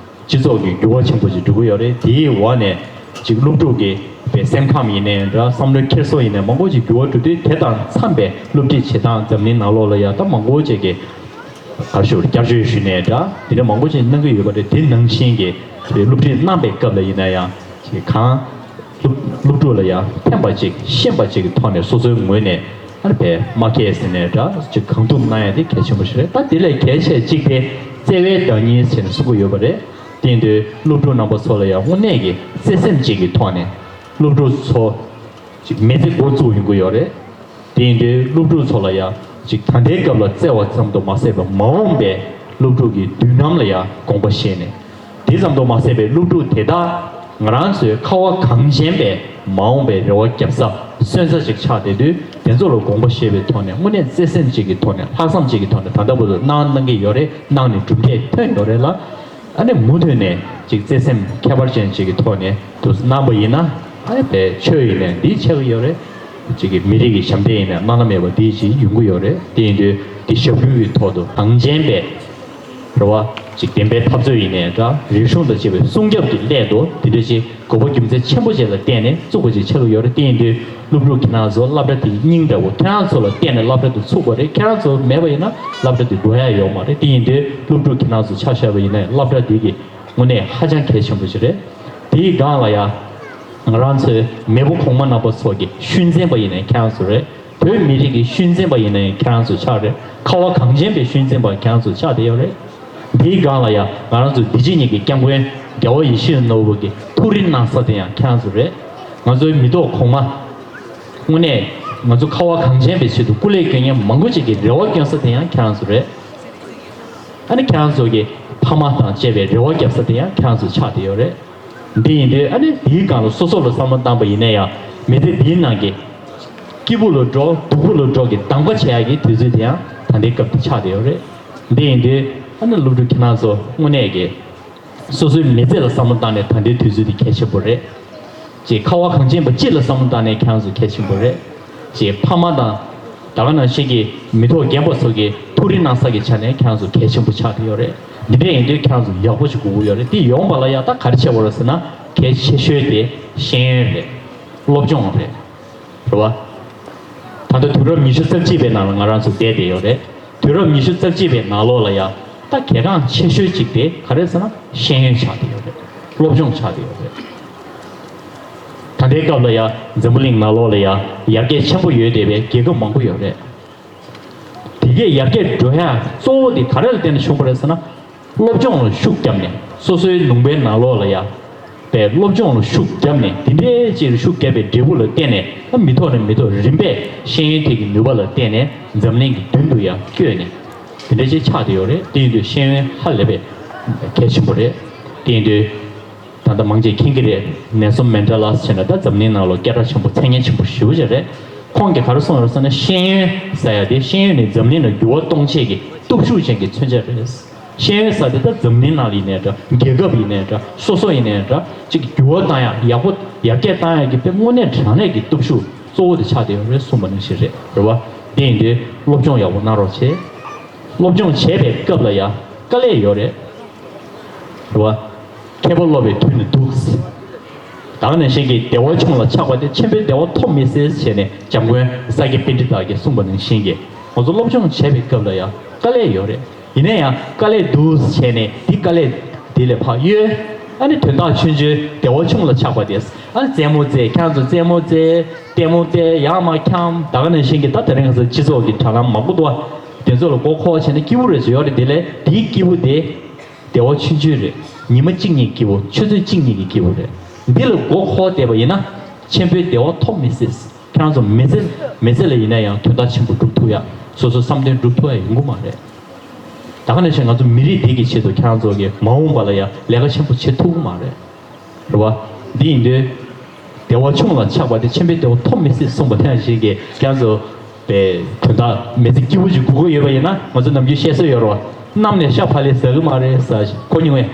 སྤྱི་ཚོགས་ཀྱི་འགྱུར་བ་ཆེན་པོ་ཅིག་འགྲོ་གི་ཡོད་རེད། དེའི་འོག་ནས་ཅིག་སློབ་ཕྲུག་གི་པའི་སེམས་ཁམས་ཡིན་ནའི་འདྲ་བསམ་བློའི་འཁྱེར་སོ་ཡིན་ནའི་མང་པོ་ཅིག་འགྱུར་བ་འགྲོ་དུས་དེ་དང་འཚམས་པའི་སློབ་ཁྲིད་བྱེད་སྟངས་འཛམ་གླིང་ནང་ལོགས་ལ་ཡང་ད་མང་པོ་ཅིག་གི་ག་ཞུ་བསྐྱར་བཅོས་ཞུས་ནས་འདྲ་དེ་འདྲ་མང་པོ་ཅིག་གནང་གི་ཡོད་པ་རེད། དེ་ནང་བཞིན་གྱི་སློབ་ཁྲིད་གནང་པའི་སྐབས་ལ་ཡིན་ན་ཡང་ཅིག་གང་སློབ་སློབ་ཕྲུག་ལ་ཡང་ཕན་པ་ཅིག་ཤེས་པ་ཅིག་གི་ཐོག་ནས་སོ་སོའི་ངོས་ནས་ཨ་ནི་པས་མ་ཁེལ་ཟེར་ནས་འདྲ་ཅིག་གང་ཐུབ་གནང་ཡ་དེ་གལ་ཆེན་པོ་ཞིག་རེད། ད་དེ་ལས་གལ་ཆེ་གཅིག་དེ་བརྩེ་བའི་བདག་ཉིད་ཟེར་ནས་གསུང་གི་ཡོད་པ་རེད། དེ་ཡིན་དུས་སློབ་ཕྲུག་རྣམ་པ་ཚོ་ལ་ཡང་དངོས་གནས་ཀྱི་བརྩེ་སེམས་ཅིག་གི་ཐོག་ནས་སློབ་ཕྲུག་ཚོ་ཅིག་མི་ཚེ་འགོ་བཙུགས་ཡོང་གི་ཡོད་རེད། དེ་ཡིན་དུས་སློབ་ཕྲུག་ཚོ་ལ་ཡང་ཅིག་ད་ལྟའི་སྐབས་ལ་བརྩེ་བ་ཙམ་དུ་མ་ཟད་པར་མ་འོངས་པའི་སློབ་ཕྲུག་གི་མདུན་ལམ་ལ་ཡང་དགོངས་པ་བཞེས་ནས། དེ་ཙམ་དུ་མ་ཟད་པའི་སློབ་ཕྲུག་དེ་དག་ང་རང་ཚོའི་ཁ་བ་གངས་ཅན་པའི་མ་འོངས་པའི་རེ་བ་བརྒྱབ་ས་སོན་རྩ་ཅིག་ཆགས་བསྡད་དུས་དེ་ཚོ་ལ་དགོངས་པ་བཞེས་པའི་ཐོག་ནས་དངོས་གནས་བརྩེ་སེམས་ཅིག་གི་ཐོག་ནས་ལྷག་བསམ་ཅིག་གི་ཐོག་ནས་ད་ལྟ་བར་དུ་གནང་གནང་གི་ཡོད་རེད། གནང་ནས་གྲུབ་འབྲས་ཐོན་ཡོད་རེད་ལ། ཨ་ནི་མུ་མཐུད་ནས་ཅིག་བརྩེ་སེམས་ཁྱད་པར་ཅན་ཅིག་གི་ཐོག་ནས་དུ་གནང་པ་ཡིན་ན་ཨ་ནི་པའི་ཆོས་ཡིན་ནས་འདི་ཆགས་ཀྱི་ཡོད་རེད། ཅིག་གི་མི་རིགས་ཀྱི་ཞབས་འདེགས་ཡིན་ནས་བླ་ན་མེད་པ་འདི་ཅིག་ཡོང་གི་ཡོད་རེད། དེ་ཡིན་དུས་འདི་ཞབས་ཞུ་གི་ཐོག་ཏུ་གངས་ཅན་པའི་རེ་བ་ཅིག་བདེན་པའི་འཐབ་རྩོད་ཡིན་ནས་འདྲ་རིག་གཞུང་དང་བཅས་པའི་སྲུང་སྐྱོབ་ཀྱི་སླད་དུ་འདི་འདྲ་ཅིག་དགོས་པ་རྒྱུ་མཚན་ཆེན་པོ་ཅིག་ལ་བརྟེན་ནས་བཙུགས་པ་ཅིག་ཆགས་ཀྱི་ཡོད་རེད། དེ་ཡིན་དུས་སློབ་ཕྲུག་ཁྱེད་རང་ཚོ་སློབ་གྲྭ་དེའི་སྙིང་འདྲ་བོ་ཁྱེད་རང་ཚོ་ལ་བརྟེན་ནས་སློབ་གྲྭ་དེ་ཚུགས་པ་རེད། ཁྱེད་རང་ཚོ་མེད་པ་ཡིན་ན་སློབ་གྲྭ་དེ་འགྲོ་ཡ་ཡོད་མ་རེད། དེ་ཡིན་དུས་སློབ་ཕྲུག་ཁྱེད་རང་ཚོ་ཆ་བཞག་པ་ཡིན་ན་སློབ་གྲྭ་དེ་གི་དངོས་གནས་ཧ་ཅང་གལ་ཆེན་པོ་ཞིག་རེད། དེའི་སྒང་ལ་ཡ་ང་རང་ཚོའི་མེས་པོ་གོང་མ་རྣམ་པ་ཚོ་གི་ཤུལ་འཛིན་པ་ཡིན་ན་ཁྱེད་རང་ཚོ་རེད། བོད་མི་རིགས་ཀྱི་ཤུལ་འཛིན་པ་ཡིན་ན་ཡང་ཁྱེད་རང་ཚོ་ཆགས་རེད། ཁ་བ་གངས་ཅན་པའི་ཤུལ་འཛིན་པ་ཁྱེད་རང་ཚོ་ཆགས་བསྡད་ཡོད་རེད། འདིའི་སྒང་ལ་ཡང་ང་རང་ཚོ་འདི་ཕྱི་གཉིས་ཀྱི་སྐྱབས་མགོན་རྒྱལ་བ་ཡིད་བཞིན་ནོར་བུ་གི་ཐུགས་རེ་གནང་ས་དེ་ཡང་ཁྱེད་རང་ཚོ་རེད། ང་ཚོའི་མི་ཐོག་གོང་མ་དངོས་གནས་ང་ཚོ་ཁ་བ་གངས་ཅན་པའི་ཆེད་དུ་སྐུ་ལས་བསྐྱོན་མཁན་མང་པོ་ཅིག་གིས་རེ་བ་བསྐྱོན་ས་དེ་ཡང་ཁྱེད་རང་ཚོ་རེད། ཨ་ནི་ཁྱེད་རང་ཚོ་གི་ཕ་མ་དང་བཅས་པའི་རེ་བ་བརྒྱབ་ས་དེ་ཡང་ཁྱེད་རང་ཚོ་ཆགས་བསྡད་ཡོད་རེད། འདི་ཡིན་དུས་ཨ་ནི་དེའི་སྒང་ལ་སོ་སོ་ལ་བསམ་བློ་བཏང་པ་ཡིན་ན་ཡང་མི་ཚེ་འདིའི་ནང་གི་སྐྱིད་པོ་ལ་འགྲོ་སྡུག་པོ་ལ་འགྲོ་གི་གདམ་ག་བྱེད་ཡག་གི་དུས་ཚོད་དེ་ཡང་ད་ལྟའི་སྐབས་དེ་ཆགས་བསྡད་ཡོད་རེད། འདི་ཡིན་དུས་ཨ་ནི་སློབ་ཕྲུག་ཁྱེད་རང་ཚོ་དངོས་གནས་ཀྱི་སོ་སོའི་མི་ཚེ་ལ་བསམ་བློ་བཏང་ནས་ད་ལྟའི་དུས་ཚོད་དེ་གལ་ཆེན་པོ་རེད། ཅེས་ཁ་བ་གངས་ཅན་པ་སྤྱི་ལ་བསམ་བློ་བཏང་ནས་ཁྱེད་རང་ཚོ་གལ་ཆེན་པོ་རེད། ཅེས་ཕ་མ་དང་ད་ག་ནང་བཞིན་གྱི་མི་ཐོག་རྒན་པ་ཚོ་གིས་ཐུགས་རེ་གནང་ས་གི་ཆ་ནས་ཁྱེད་རང་ཚོ་གལ་ཆེན་པོ་ཆགས་བསྡད་ཡོད་རེད། འདི་འདྲ་ཡིན་དུས་ཁྱེད་རང་ཚོ་ཡག་པོ་ཞིག་དགོས་ཀྱི་ཡོད་རེད། དེ་ཡོང་བ་ལ་ཡང་ད་ག་རེ་བྱེད་དགོས་རེད་ཟེར་ན་གལ་ཆེ་ཤོས་དེ་ཤེས་ཡོན་རེད། སློབ་སྦྱོང་རེད། རེད་བ། ད་ལྟ་དུས་རབས་ཉི་ཤུ་རྩ་གཅིག་པའི་ནང་ལ་ང་རང་ཚོ་བསྡད་བསྡད་ཡོད་རེད། དུས་རབས་ཉི་ཤུ་རྩ་གཅིག་པའི་ནང་ལོགས་ལ་ཡ་ད་གལ་འགངས་ཆེ་ཤོས་གཅིག་དེ་ག་རེ་ཟེར་ན་ཤེས་ཡོན་ཆགས་བསྡད་ཡོད་རེད། སློབ་སྦྱོང་ཆགས་བསྡད་ཡོད་རེད། ད་ལྟའི་སྐབས་ལ་ཡ་འཛམ་བུ་གླིང་ནང་ལོགས་ལ་ཡ་ཡར་རྒྱས་ཆེན་པོ་ཡོད་བསྡད་པའི་རྒྱལ་ཁབ་མང་པོ་ཡོད་རེད། དེ་གས་ཡར་རྒྱས་འགྲོ་ཡ་གཙོ་བོ་དེ་ག་རེ་ལ་བརྟེན་ནས་བྱུང་བ་རེད་ཟེར་ན། སློབ་སྦྱོང་ལ་ཤུགས་བརྒྱབ་ནས་སོ་སོའི་ལུང་པའི་ནང་ལོགས་ལ་ཡ། པའི་སློབ་སྦྱོང་ལ་ཤུགས་བརྒྱབ་ནས་དེ་འདྲའི་ཅིག་ལ་ཤུགས་བརྒྱབ་པའི་འབྲས་བུ་ལ་བརྟེན་ནས་ད་མི་ཐོག་ནས་མི་ཐོག་རིམ་པས་ཤེས་ཡོན་ཐད་ཀྱི་ནུས་པ་ལ་བརྟེན་ནས་འཛམ་གླིང་གི་མདུན་དུ་ཡང་བསྐྱོད་ནས་དེ་འདྲ་ཅིག་ཆགས་བསྡད་ཡོད་རེད། དེ་ཡིན་དུས་ཤེས་ཡོན་ཧ་ལས་པའི་གལ་ཆེན་པོ་རེད། དེ་ཡིན་དུས་ད་ལྟ་མང་ཆེ་མཁྱེན་གྱི་རེད། ནེལ་སོན་མན་ཌེ་ལ་ཟེར་ན་ད་འཛམ་གླིང་ནང་ལ་སྐད་གྲགས་ཆེན་པོ་མཚན་སྙན་ཆེན་པོ་ཞེ་པོ་ཅིག་རེད། ཁོང་གིས་ག་རེ་གསུངས་ཡོད་ཟེར་ན་ཤེས་ཡོན་ཟེར་ཡ་དེ་ཤེས་ཡོན་ནི་འཛམ་གླིང་ལ་འགྱུར་བ་གཏོང་བྱེད་ཀྱི་སྟོབས་ཤུགས་ཅན་གྱི་མཚོན་ཆ་རེད། ཤེས་ཡོན་ཟེར་དེ་ད་འཛམ་གླིང་ནང་ལ་ཡིན་ནའི་འདྲ། རྒྱལ་ཁབ་ཡིན་ནའི་འདྲ། སོ་སོ་ཡིན་ནའི་འདྲ། གཅིག་འགྱུར་བ་བཏང་ཡག་ཡག་པོ་ཡར་རྒྱས་བཏང་ཡག་གི་དཔེ་དངོས་གནས་དྲང་གནས་ཀྱི་སྟོབས་ཤུགས་གཙོ་བོ་དེ་ཆགས་བསྡད་ཡོད་རེད་གསུངས་པ་ནང་བཞིན་རེད། རེད་བ། དེ་ཡིན་དུས་སློབ་སྦྱོང་ཡག་པོ་གནང་རོགས་བྱེད། སློབ་སྦྱོང་བྱེད་པའི་སྐབས་ལ་ཡང་དཀའ་ལས་ཡོད་རེད། རེད་བ། མཁས་པ་སློབ་པའི་དུས་ནི་འདུག་ད་ག་ནང་བཞིན་གྱི་བདེ་བ་ཆུང་ལ་ཆགས་པ་དེ་ཆེན་པོའི་བདེ་བ་ཐོབ་མི་སྲིད་ཟེར་ནས་འཇམ་མགོན་ས་སྐྱ་པཎྜི་ཏ་གིས་གསུངས་པ་ནང་བཞིན་གྱི་ང་ཚོ་སློབ་སྦྱོང་བྱེད་པའི་སྐབས་ལ་ཡང་དཀའ་ལས་ཡོད་རེད། ཡིན་ན་ཡང་དཀའ་ལས་འདུག་བྱས་ནས་འདི་དཀའ་ལས་འདི་ལས་ཕར་གཡོལ། ཨ་ནི་དོན་དག་ཆུང་ཆུང་བདེ་བ་ཆུང་ལ་ཆགས་པ་དེ། ཨ་ནི་རྩེད་མོ་རྩེ། ཁྱེད་རང་ཚོ་རྩེད་མོ་རྩེ། ལྟད་མོ་བལྟས། ཡར་མར་འཁྱམས། ད་ག་ནང་བཞིན་གྱི་ད་དེ་རིང་ང་ཚོ་སྤྱི་ཚོགས་ཀྱི་དྲ་ལམ་མང་པོ་འདུག་དེ་ཚོ་ལ་མགོ་འཁོར་བྱས་ན་སྐྱིད་པོ་རེ་ཞིག་ཡོད་རེད། དེ་ལས་དེའི་སྐྱིད་པོ་དེ་བདེ་བ་ཆུང་ཆུང་རེད། ཉི་མ་གཅིག་གཉིས་སྐྱིད་པོ། ཆུ་ཚོད་གཅིག་གཉིས་ཀྱི་སྐྱིད་པོ་རེད། འདི་ལ་མགོ་འཁོར་བསྡད་པ་ཡིན་ན་ཆེན་པོའི་བདེ་བ་ཐོབ་མི་སྲིད། ཁྱེད་རང་ཚོ་མི་ཚེ་མི་ཚེ་ལ་ཡིན་ན་ཡང་དོན་དག་ཆེན་པོ་སྒྲུབ་ཐུབ་ཡ། སོ་སོའི་བསམ་དོན་སྒྲུབ་ཐུབ་ཡ་ཡོང་གི་མ་རེད། ད་ག་ནང་བཞིན་ང་ཚོ་མི་རིགས་འདི་གི་ཆེད་དུ་ཁྱེད་རང་ཚོ་གི་མ་འོངས་པ་ལ་ཡང་ལས་ཀ་ཆེན་པོ་བྱེད་ཐུབ་ཀྱི་མ་རེད། རེད་བ། འདི་ཡིན་དུས། བདེ་བ་ཆུང་ལ་ཆགས་པ་དེ་ཆེན་པོའི་བདེ་བ་ཐོབ་མི་སྲིད་གསུངས་པ་ནང་བཞིན་གྱི་ཁྱེད་རང་ཚོ་པའི་དོན་དག་མི་ཚེ་སྐྱིད་པོ་ཅིག་དགོས་ཀྱི་ཡོད་པ་ཡིན་ན་ང་ཚོ་ནམ་རྒྱུན་བཤད་སྲོལ་ཡོད་རེད་བ། གནམ་ནས་ཤ་བག་ལེབ་ཟ་གི་མ་རེད་ཟེར་གོ་མྱོང་ངས།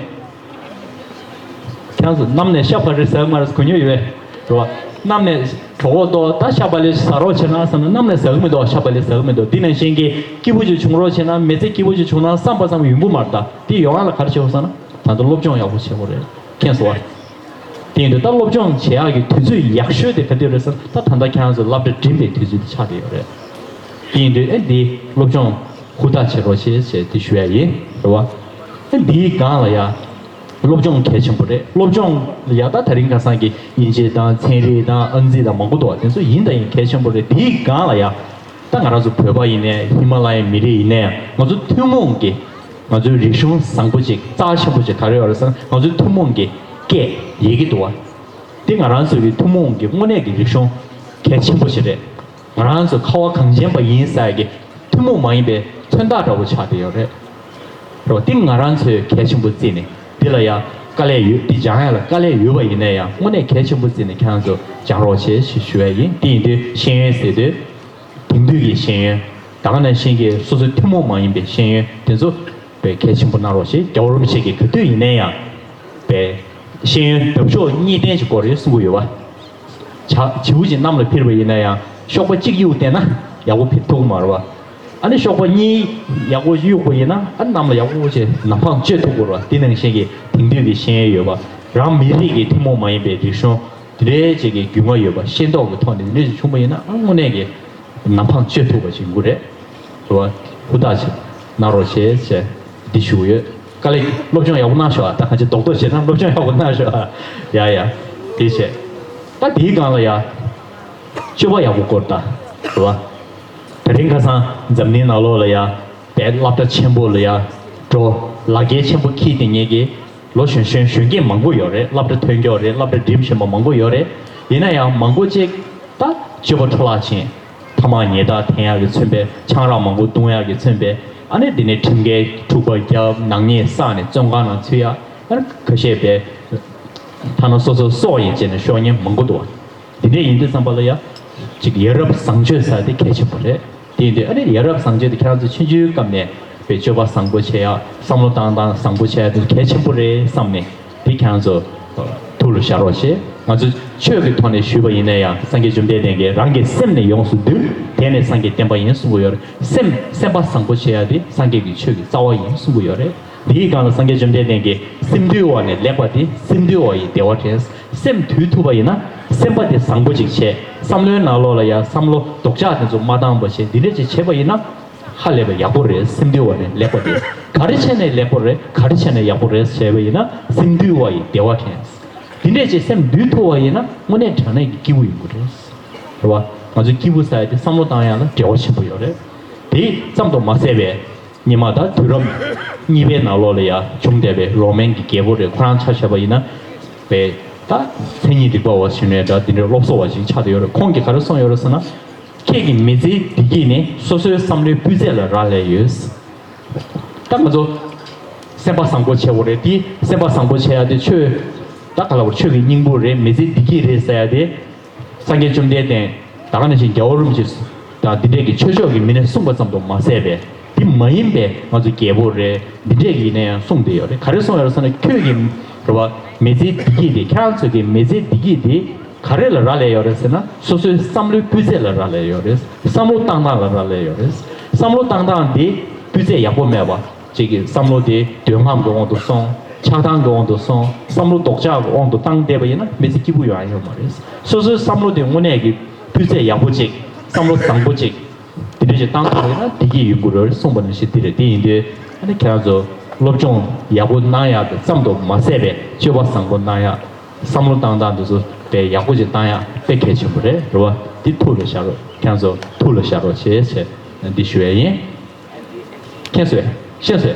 ཁྱེད་རང་ཚོ་གནམ་ནས་ཤ་བག་ལེབ་ཟ་གི་མ་རེད་ཟེར་གོ་མྱོང་ཡོད་པས། རེད་བ། གནམ་ནས་གྲོད་ཁོག་ལྟོགས། ད་ཤ་བག་ལེབ་ཟ་རོགས་བྱེད་ན་བསམ་ན་གནམ་ནས་ཟ་གི་མི་འདུག་ཤ་བག་ལེབ་ཟ་གི་མི་འདུག་འདི་ནང་བཞིན་གྱི་སྐྱིད་པོ་ཅིག་བྱུང་རོགས་བྱེད་ན། མི་ཚེ་སྐྱིད་པོ་ཅིག་བྱུང་ན་བསམ་པ་ཙམ་ཡོང་གི་མ་རེད། ད་འདི་ཡོང་ཡ་ལ་ག་རེ་བྱེད་དགོས་ཟེར་ན་ད་ལྟ་སློབ་སྦྱོང་ཡག་པོ་བྱེད་དགོས་རེད། མཁྱེན་སོང་བ། དེ་ཡིན་དུས་ད་སློབ་སྦྱོང་བྱེད་ཡག་གི་དུས་ཚོད་ཡག་ཤོས་དེ་ག་དུས་རེད་ཟེར་ན་ད་ད་ལྟ་ཁྱེད་རང་ཚོ་སློབ་གྲྭ་འགྲིམས་པའི་དུས་ཚོད་དེ་ཆགས་བསྡད་ཡོད་རེད། དེ་ཡིན་དུས་ཨེ་འདི་སློབ་སྦྱོང་ཧུར་ཐག་བྱེད་རོགས་བྱེད་ཅེས་དེ་ཞུ་ཡ་ཡིན། རེད་བ། ཨེ་འདིའི་སྒང་ལ་ཡ། སློབ་སྦྱོང་གལ་ཆེན་པོ་རེད། སློབ་སྦྱོང་ལ་ཡ་ད་དེ་རིང་ཁ་སང་གི་དབྱིན་ཇི་དང་ཚན་རིག་དང་ཨང་རྩིས་དང་མང་པོ་འདུག་བ། དེ་ཚོ་ཡིན་དང་ཡིན་གལ་ཆེན་པོ་རེད། དེའི་སྒང་ལ་ཡ། ད་ང་རང་ཚོ་བོད་པ་ཡིན་ནའི་ཧི་མ་ལ་ཡའི་མི་རིགས་ཡིན་ནའི་ང་ཚོ་ཐུན་མོང་གི་ང་ཚོའི་རིག་གཞུང་བཟང་པོ་ཅིག་རྩ་ཆེན་པོ་ཅིག་ག་རེ་ཡོད་རེད་ཟེར་ན་ང་ཚོའི་ཐུན་མོང་གི་སྐད་ཡི་གེ་འདུག་བ། འདི་ང་རང་ཚོའི་གི་ཐུན་མོང་གི་དངོས་གནས་ཀྱི་རིག་གཞུང་གལ་ཆེན་པོ་ཞིག་རེད། ང་རང་ཚོ་ཁ་བ་གངས་ཅན་པ་ཡིན་ཟེར་ཡ་གི་ཐུན་མོང་མ་ཡིན་པའི་མཚོན་རྟགས་འདྲ་བོ་ཆགས་བསྡད་ཡོད་རེད། རེད་བ། འདི་ང་རང་ཚོས་གལ་ཆེན་པོ་བརྩིས་ནས་འདི་ལ་ཡ་དཀའ་ལས་ཡོད། འདི་སྦྱང་ཡ་ལ་དཀའ་ལས་ཡོད་པ་ཡིན་ན་ཡང་དངོས་གནས་གལ་ཆེན་པོ་བརྩིས་ནས་ཁྱེད་རང་ཚོ་སྦྱང་རོགས་བྱེད་ཞེས་ཞུ་ཡ་ཡིན། འདི་ཡིན་དུས་ཤེས་ཡོན་ཟེར་དུས། དེང་དུས་ཀྱི་ཤེས་ཡོན། ད་ག་ནང་བཞིན་གྱི་སོ་སོའི་ཐུན་མོང་མ་ཡིན་པའི་ཤེས་ཡོན་དེ་ཚོ་དཔེ་གལ་ཆེན་པོ་གནང་རོགས་ཞེས། རྒྱལ་བ་རིན་པོ་ཆེ་གིས་ག་དུས་ཡིན་ན་ཡང་དཔེ་ཤེས་ཡོན་འདབ་གཤོག་གཉིས་ལྡན་ཞིག་དགོས་རེད་གསུང་གི་ཡོད་པ། བྱ་བྱིའུ་ཅིག་གནམ་ལ་འཕུར་བ་ཡིན་ན་ཡང་གཤོག་པ་གཅིག་གཡུག་བསྡད་ན་ཡག་པོ་འཕུར་ཐུབ་ཀྱི་མ་རེད་པ། ཨ་ནི་གཤོག་པ་གཉིས་ཡག་པོ་གཡུག་པ་ཡིན་ན་ཨ་ནི་གནམ་ལ་ཡག་པོ་ཅིག་ནམ་འཕང་གཅོད་ཐུབ་ཀྱི་རེད་པ། དེ་ནང་བཞིན་གྱི་དེང་དུས་ཀྱི་ཤེས་ཡོན་ཡོད་པ། རང་མི་རིགས་ཀྱི་ཐུན་མོང་མ་ཡིན་པའི་རིག་གཞུང་དེ་འདྲའི་ཅིག་གི་རྒྱུས་མངའ་ཡོད་པ། ཤེས་རྟོགས་ཀྱི་ཐོག་ནས་དེ་འདྲ་ཞིག་བྱུང་པ་ཡིན་ན་ཨ་དངོས་གནས་ཀྱི་ནམ་འཕང་གཅོད་ཐུབ་པ་ཞིག་ཡོང་གི་རེད། རེད་བ། ཧུར་ཐག་བྱེད་གནང་རོགས་བྱེད་ཅེས་འདི་ཞུ་གི་ཡོད། དཀའ་ལས། སློབ་སྦྱོང་ཡག་པོ་གནང་ཤོག་ཨ། ད་གང་ཅི་རྡོག་རྡོག་བྱེད་ན་སློབ་སྦྱོང་ཡག་པོ་གནང་ཤོག་ཨ། ཡ་ཡ། དེ་བྱས། ད་དེའི་སྒང་ལ་ཡ། སྤྱོད་པ་ཡག་པོ་སྐོར་ད། རེད་བ། དེ་རིང་ཁ་སང་འཛམ་གླིང་ནང་ལོགས་ལ་ཡ། དཔེ་སློབ་གྲྭ་ཆེན་པོ་ལ་ཡ། འགྲོ། ལག་འཁྱེར་ཆེན་པོ་འཁྱེར་བསྡད་མཁན་གྱི། ལོ་གཞོན་གཞོན་གཞོན་སྐྱེས་མང་པོ་ཡོད་རེད། སློབ་གྲྭ་ཐོན་མཁན་རེད། སློབ་གྲྭ་འགྲིམ་བཞིན་པ་མང་པོ་ཡོད་རེད། ཡིན་ན་ཡང་མང་པོ་ཅིག་ད་སྤྱོད་པ་འཕྲོ་བརླག་ཕྱིན། ཐ་མག་ཉལ་ཐ་འཐེན་ཡག་གིས་མཚོན་པའི། ཆང་རག་མང་པོ་བཏུང་ཡག་གིས་མཚོན་པའི། ཨ་ནི་དེ་ནས་ཁྲིམས་འགལ་འཁྲུག་པ་བརྒྱབ། ནག་ཉེས་བསགས་ནས་བཙོན་ཁང་ནང་ཚུད་ཡག་ཨ་ནི་ཁ་ཤས་པའི་ཐ་ན་སོ་སོ་སྲོག་ཡང་བཅད་ནས་ཤོར་མཁན་མང་པོ་འདུག་བ། དེ་འདྲ་ཡིན་དུས་ཙམ་པ་ལ་ཡ། ཅིག་ཡ་རབས་བཟང་སྤྱོད་ཟེར་དེ་གལ་ཆེན་པོ་རེད། དེ་ཡིན་དུས་ཨ་ནི་ཡ་རབས་བཟང་སྤྱོད་དེ་ཁྱེད་རང་ཚོ་ཆུང་ཆུང་སྐབས་ནས་དཔེ་སྤྱོད་པ་བཟང་པོ་བྱེད་ཡ། བསམ་བློ་བཏང་སྟངས་བཟང་པོ་བྱེད་ཡ་དེ་གལ་ཆེན་པོ་རེད་བསམ་ནས་དེ་ཁྱེད་རང་ཚོ་ཐུགས་ལ་བཞག་རོགས་བྱེད། ང་ཚོ་ཆོས་ཀྱི་ཐོག་ནས་ཞུས་པ་ཡིན་ན་ཡང་སངས་རྒྱས་བཅོམ་ལྡན་འདས་ཀྱིས་རང་གི་སེམས་ནི་ཡོངས་སུ་འདུལ། དེ་ནི་སངས་རྒྱས་བསྟན་པ་ཡིན་གསུང་གི་ཡོད་རེད། སེམས་སེམས་པ་བཟང་པོ་བྱེད་ཡ་དེ་སངས་རྒྱས་ཀྱི་ཆོས་ཀྱི་རྩ་བ་ཡིན་གསུང་གི་ཡོད་རེད། དེའི་སྒང་ལ་སངས་རྒྱས་བཅོམ་ལྡན་འདས་ཀྱིས་སེམས་དུལ་བ་ནི་ལེགས་པ་སྟེ། སེམས་དུལ་བ་ཡིས་བདེ་བ་འདྲེན། སེམས་དུལ་ཐུབ་པ་ཡིན་ན་སེམས་པ་དེ་བཟང་པོ་ཅིག་བྱས། བསམ་བློའི་ནང་ལོགས་ལ་ཡང་བསམ་བློ་ལྡོག་ཆགས་དེ་ཚོ་མ་བཏང་བ་བྱས། འདི་འདྲ་ཅིག་བྱས་པ་ཡིན་ན་ ཧ་ལས་པ་ཡག་པོ་རེད། སེམས་འདུལ་བ་ནི་ལེགས་པ་རེད། ག་རེ་བྱས་ནས་ལེགས་པོ་རེད། ག་རེ་བྱས་ནས་ཡག་པོ་རེད་ཟེར་བ་ཡིན་ན། སེམས་འདུལ་བ་ཡིས་བདེ་བ་དྲན། འདི་འདྲས་ཅིག་སེམས་འདུལ་ཐུབ་པ་ཡིན་ན། དངོས་གནས་དྲང་གནས་ཀྱི་སྐྱིད་པོ་ཡོང་གི་རེད། རེད་བ། ང་ཚོ་སྐྱིད་པོ་ཟེར་ཡ་དེ་བསམ་བློ་བཏང་ཡ་ལ་འབྲེལ་བ་ཆེན་པོ་ཡོད་རེད། དེ་ཙམ་དུ་མ་ཟད་པའི་ཉི་མ་དང་དུས་རབས་གཉིས་པའི་ནང་ལོགས་ལ་ཡ་བྱུང་བསྡད་པའི་རོ་མན་གྱི་རྒྱལ་པོ་རེད། ཁོ་རང་ཆ་བཞག་པ་ཡིན་ན། པའི་ད་མཚན་ཉིད་རིག་པ་བ་ཞིག་ནས་འདྲ། འདི་འདྲའི་སློབ་གསོ་བ་ཞིག་ཆགས་བསྡད་ཡོད་རེད། ཁོང་གིས་ག་རེ་གསུངས་ཡོད་རེད་ཟེར་ན། ཁྱེད་ཀྱི་མི་ཚེའི་བདེ་སྐྱིད་ནི་སོ་སོའི་བསམ་བློའི་སྤུས་ཚད་ལ་རག་ལས་ཡོད། ད་ང་ཚོ་སེམས་པ་བཟང་པོ་བྱེད་དགོས་རེད། དེ་སེམས་པ་བཟང་པོ་བྱེད་ཡ་དེ་ཆོས། ད་ག་ལ་བར་ཆོས་ཀྱི་སྙིང་པོ་རེད། མི་ཚེའི་བདེ་སྐྱིད་རེད་ཟེར་ཡ་དེ། སངས་རྒྱས་བཅོམ་ལྡན་འདས་ད་ག་ནང་བཞིན་རྒྱལ་བ་རིན་པོ་ཆེ་དང་འདི་འདྲས་ཀྱི་ཆོས་ཕྱོགས་ཀྱི་མི་སྣས་གསུངས་པ་ཙམ་དུ་མ་ཟད་པས། འདི་མ་ཡིན་པའི་ང་ཚོ་རྒྱལ་པོ་རེད། འདི་འདྲས་ཀྱི་ཡིན་ན་ཡང་གསུངས་བསྡད་ཡོད་རེད། ག་རེ་གསུངས་ཡོད་རེད་ཟེར་ན། ཁྱོད་ཀྱི་རེད་བ། མི་ཚེའི་བདེ་སྐྱིད་དེ། ཁྱེད་རང་ཚོ་གི་མི་ཚེའི་བདེ་སྐྱིད་དེ་ག་རེ་ལ་རག་ལས་ཡོད་རེད་ཟེར་ན། སོ་སོའི་བསམ་བློའི་སྤུས་ཚད་ལ་རག་ལས་ཡོད་རེད། བསམ་བློ་བཏང་སྟངས་ལ་རག་ལས་ཡོད་རེད། བསམ་བློ་བཏང་སྟངས་དེ་སྤུས་ཚད་ཡག་པོ་མེད་པ། ཅིག་གི་བསམ་བློ་དེ་འདོད་རྔམ་གྱི་དབང་དུ་སོང་། ཆགས་སྡང་གི་དབང་དུ་སོང་། བསམ་བློ་ལྡོག་ཆགས་ཀྱི་དབང་དུ་བཏང་བསྡད་པ་ཡིན་ན། མི་ཚེ་སྐྱིད་པོ་ཡོང་ཡ་ཡོད་མ་རེད། སོ་སོའི་བསམ་བློ་དེ་དངོས་གནས་ཀྱི་སྤུས་ཚད་ཡག་པོ་ཅིག་བསམ་བློ་བཟང་པོ་ཅིག་དེ་འདྲ་ཞིག་བཏང་ཐུབ་པ་ཡིན་ན། བདེ་སྐྱིད་ཡོང་གི་རེད་གསུངས་པ་ནང་བཞིན་དེ་རེད། དེ་ཡིན་དུས་ཨ་ནི་ཁྱེད་རང་ཚོ་སློབ་སྦྱོང་ཡག་པོ་གནང་ཡག་གི་ཙམ་དུ་མ་ཟད་པའི་སྤྱོད་པ་བཟང་པོ་གནང་ཡག་བསམ་བློ་བཏང་སྟངས་དེ་ཚོ་དཔེ་ཡག་པོ་ཅིག་བཏང་ཡག་དཔེ་གལ་ཆེན་པོ་རེད། རེད་བ། འདི་ཐུགས་ལ་བཞག་རོགས། ཁྱེད་རང་ཚོ་ཐུགས་ལ་བཞག་རོགས་བྱེད་ཟེར་འདི་ཞུ་ཡ་ཡིན། མཁྱེན་སོང་། ཤེས་སོང་།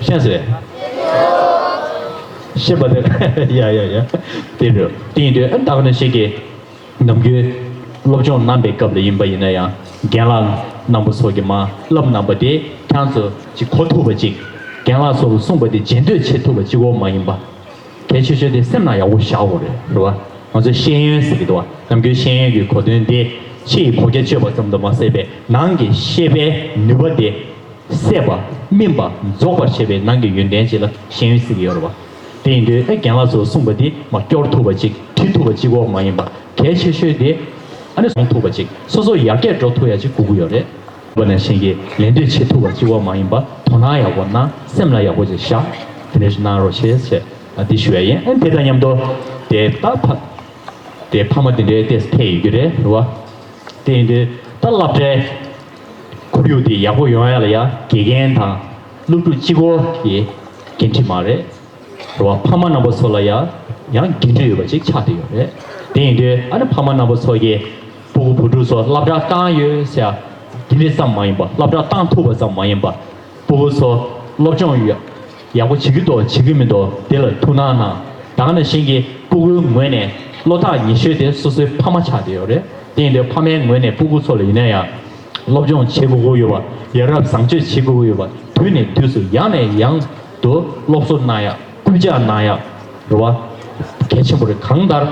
ཤེས་སོང་། ཤེས་པ་དེ། ཡ་ཡ་ཡ། དེ་རེད། དེ་ཡིན་དུས་ཨ་ད་ག་ནང་བཞིན་གྱི་ནམ་རྒྱུན་སློབ་སྦྱོང་གནང་པའི་སྐབས་ལ་ཡིན་པ་ཡིན་ན་ཡང་། རྒན་ལགས་རྣམ་པ་ཚོ་གིས་མར་བསླབ་གནང་པ་དེ་ཁྱེད་རང་ཚོ་ཅིག་གོ་ཐུབ་པ་ཅིག་རྒན་ལགས་ཚོ་གིས་གསུངས་པ་དེ་རྗེས་ཟློས་བྱེད་ཐུབ་པ་ཅིག་འོ་མ་ཡིན་པ། གལ་ཆེ་ཤོས་དེ་སེམས་ནང་ཡག་པོ་བཞག་དགོས་རེད། རེད་བ། ང་ཚོས་ཤེས་ཡོན་ཟེར་གྱི་འདུག་བ། ནམ་རྒྱུན་ཤེས་ཡོན་གྱི་གོ་དོན་དེ་ཕྱི་ཡི་བོད་སྐད་སྤྱོད་པ་ཙམ་དུ་མ་ཟད་པའི་ནང་གི་ཤེས་པའི་ནུས་པ་དེ་གསལ་བ་སྨིན་པ་རྫོགས་པར་བྱེད་པའི་ནང་གི་ཡོན་ཏན་ཅིག་ལ་ཤེས་ཡོན་ཟེར་གྱི་ཡོད་རེད་བ། དེ་ཡིན་དུས་ཨེ་རྒན་ལགས་ཚོས་གསུངས་པ་དེ་མར་སྐྱོར་ཐུབ་པ་ཅིག་བྲིས་ཐུབ་པ་ཅིག་འོ་མ་ཡིན་པ། གལ་ཆེ་ཤོས་དེ་ཨ་ནི་གསུང་ཐུབ་པ་ཅིག་སོ་སོ་ཡར་རྒྱས་འགྲོ་ཐུབ་ཡ་ཅིག་དགོས་ཀྱི་ཡོད་རེད། བ་ནང་བཞིན་གྱི་ལད་ཟློས་བྱེད་ཐུབ་པ་གཅིག་པོ་མ་ཡིན་པ། དོ་སྣང་ཡག་པོ་གནང་། སེམས་ལ་ཡག་པོ་ཅིག་བཞག་དེ་འདྲ་ཞིག་གནང་རོགས་བྱེད་ཟེར་འདི་ཞུ་ཡ་ཡིན། ཨ་དེ་དང་མཉམ་དུ་དེ་ད་ཕ་དེ་ཕ་མ་དེ་འདྲའི་ཏོག་ཙམ་ཕེབས་ཡོད་ཀྱི་རེད། རེད་བ། དེ་ཡིན་དུས་ད་སློབ་གྲྭའི་ཁོར་ཡུག་དེ་ཡག་པོ་ཡོང་ཡ་ལ་ཡ་དགེ་རྒན་དང་སློབ་ཕྲུག་གཅིག་པོ་གི་འགན་འཁྲི་མ་རེད། རེད་བ། ཕ་མ་རྣམ་པ་ཚོ་ལ་ཡང་ཡང་འགན་འཁྲི་ཡོད་པ་ཅིག་ཆགས་བསྡད་ཡོད་རེད། དེ་ཡིན་དུས་ཨ་ནི་ཕ་མ་རྣམ་པ་ཚོ་གིས་སྤུ་གུ་བུ་ཕྲུག་ཚོ་སློབ་གྲྭ་བཏང་ཡོད་ཟེར་ཡ་དེ་འདྲ་ཙམ་མ་ཡིན་པ། སློབ་གྲྭ་བཏང་ཐུབ་པ་ཙམ་མ་ཡིན་པ། སྤུ་གུ་ཚོ་སློབ་སྦྱོང་ཡག་ཡག་པོ་བྱེད་ཀྱི་འདུག་བྱེད་ཀྱི་མི་འདུག་དེ་ལ་ཐུགས་སྣང་གནང་། ད་ག་ནང་བཞིན་གྱི་སྤུ་གུའི་ངོས་ནས་བློ་ཐག་ཉེ་ཤོས་དེ་སོ་སོའི་ཕ་མ་ཆགས་བསྡད་ཡོད་རེད། དེ་ཡིན་དུས་ཕ་མའི་ངོས་ནས་སྤུ་གུ་ཚོ་ལ་ཡིན་ན་ཡང་། སློབ་སྦྱོང་བྱེད་དགོས་ཀྱི་ཡོད་པ། ཡ་རབས་བཟང་སྤྱོད་བྱེད་དགོས་ཀྱི་ཡོད་པ། དུས་ནས་དུས་སུ་ཡང་ནས་ཡང་དུ་སློབ་གསོ་གནང་ཡག་སྐུལ་ལྕག་གནང་ཡག་རེད་བ། གལ་ཆེན་པོ་རེད། གང་ལྟར་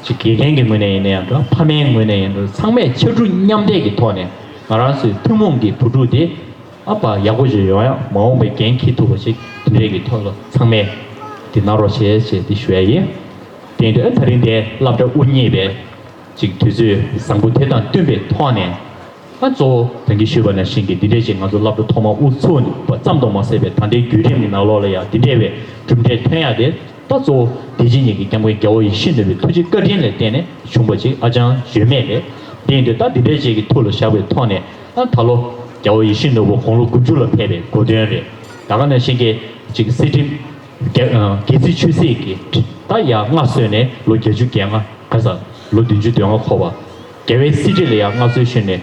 ཅིག་དགེ་རྒན་གྱི་ངོས་ནས་ཡིན་ན་ཡང་འདྲ། ཕ་མའི་ངོས་ནས་ཡིན་འདྲ། ཚང་མས་ཕྱར་གྲུ་མཉམ་འདེགས་ཀྱི་ཐོག་ནས་ང་རང་ཚོའི་ཐུན་མོང་གི་བུ་ཕྲུག་དེ་ཨ་ཕ་ཡག་པོ་ཞིག་ཡོང་ཡག་མ་འོངས་པའི་འགན་འཁྱེར་ཐུབ་པ་ཞིག་དེ་འདྲས་ཀྱི་ཐོག་ལ་ཚང་མས་དེ་གནང་རོགས་བྱེད་ཅེས་དེ་ཞུ་ཡ་ཡིན། དེ་ཡིན་དུས་ཨ་ད་རིང་དེ་སློབ་གྲྭ་དབུ་བརྙེས་པའི་ཅིག་དུས་ཚོད་བཟང་པོ་དེ་དང་བསྟུན་པའི་ཐོག་ནས། ཨ་གཙོ་བོ་ད་གིན་ཞུས་པ་ནང་བཞིན་གྱི་འདི་འདྲས་ཅིག་ང་ཚོ་སློབ་གྲྭ་ཐོག་མ་དབུ་ཚུགས་པ་ཙམ་དུ་མ་ཟད་པའི་ད་ལྟའི་བརྒྱུད་རིམ་གྱི་ནང་ལོགས་ལ་ཡང་འདི་འདྲས་པའི་གྲུབ་འབྲས་ཐོན་ཡག་དེ་ད་གཙོ་བོ་དེ་རྗེས་ཉིད་ཀྱི་སྐྱབས་མགོན་རྒྱལ་བ་ཡིད་བཞིན་ནོར་བུའི་ཐུགས་རྗེ་བཀའ་དྲིན་ལ་བརྟེན་ནས་བྱུང་བ་ཅིག་ཨ་ཅང་ཡོད་མེད་རེད། དེ་ཡིན་དུས་ད་འདི་འདྲས་ཅིག་གི་ཐུགས་ལ་བཞག་པའི་ཐོག་ནས། ཨ་ད་ལོ་རྒྱལ་བ་ཡིད་བཞིན་ནོར་བུ་དགུང་ལོ་དགུ་བཅུ་ལ་ཕེབས་པའི་གོ་སྟོན་རེད། ད་ག་ནང་བཞིན་གྱི་ཅིག་གསེར་ཁྲི་རྒྱལ་ཨ་རྒྱལ་རྩེ་ཆོས་སྲིད་ཀྱི་ད་ཡར་མངའ་གསོལ་ནས་ལོ་བརྒྱད་ཅུ་གྱ་ལྔ། ག་ས་ལོ་བདུན་ཅུ་དོན་ལྔ་འཁོར་བ། རྒྱལ་བའི་གསེར་ཁྲི་ལ་ཡར་མངའ་གསོལ་ཞུས་ནས།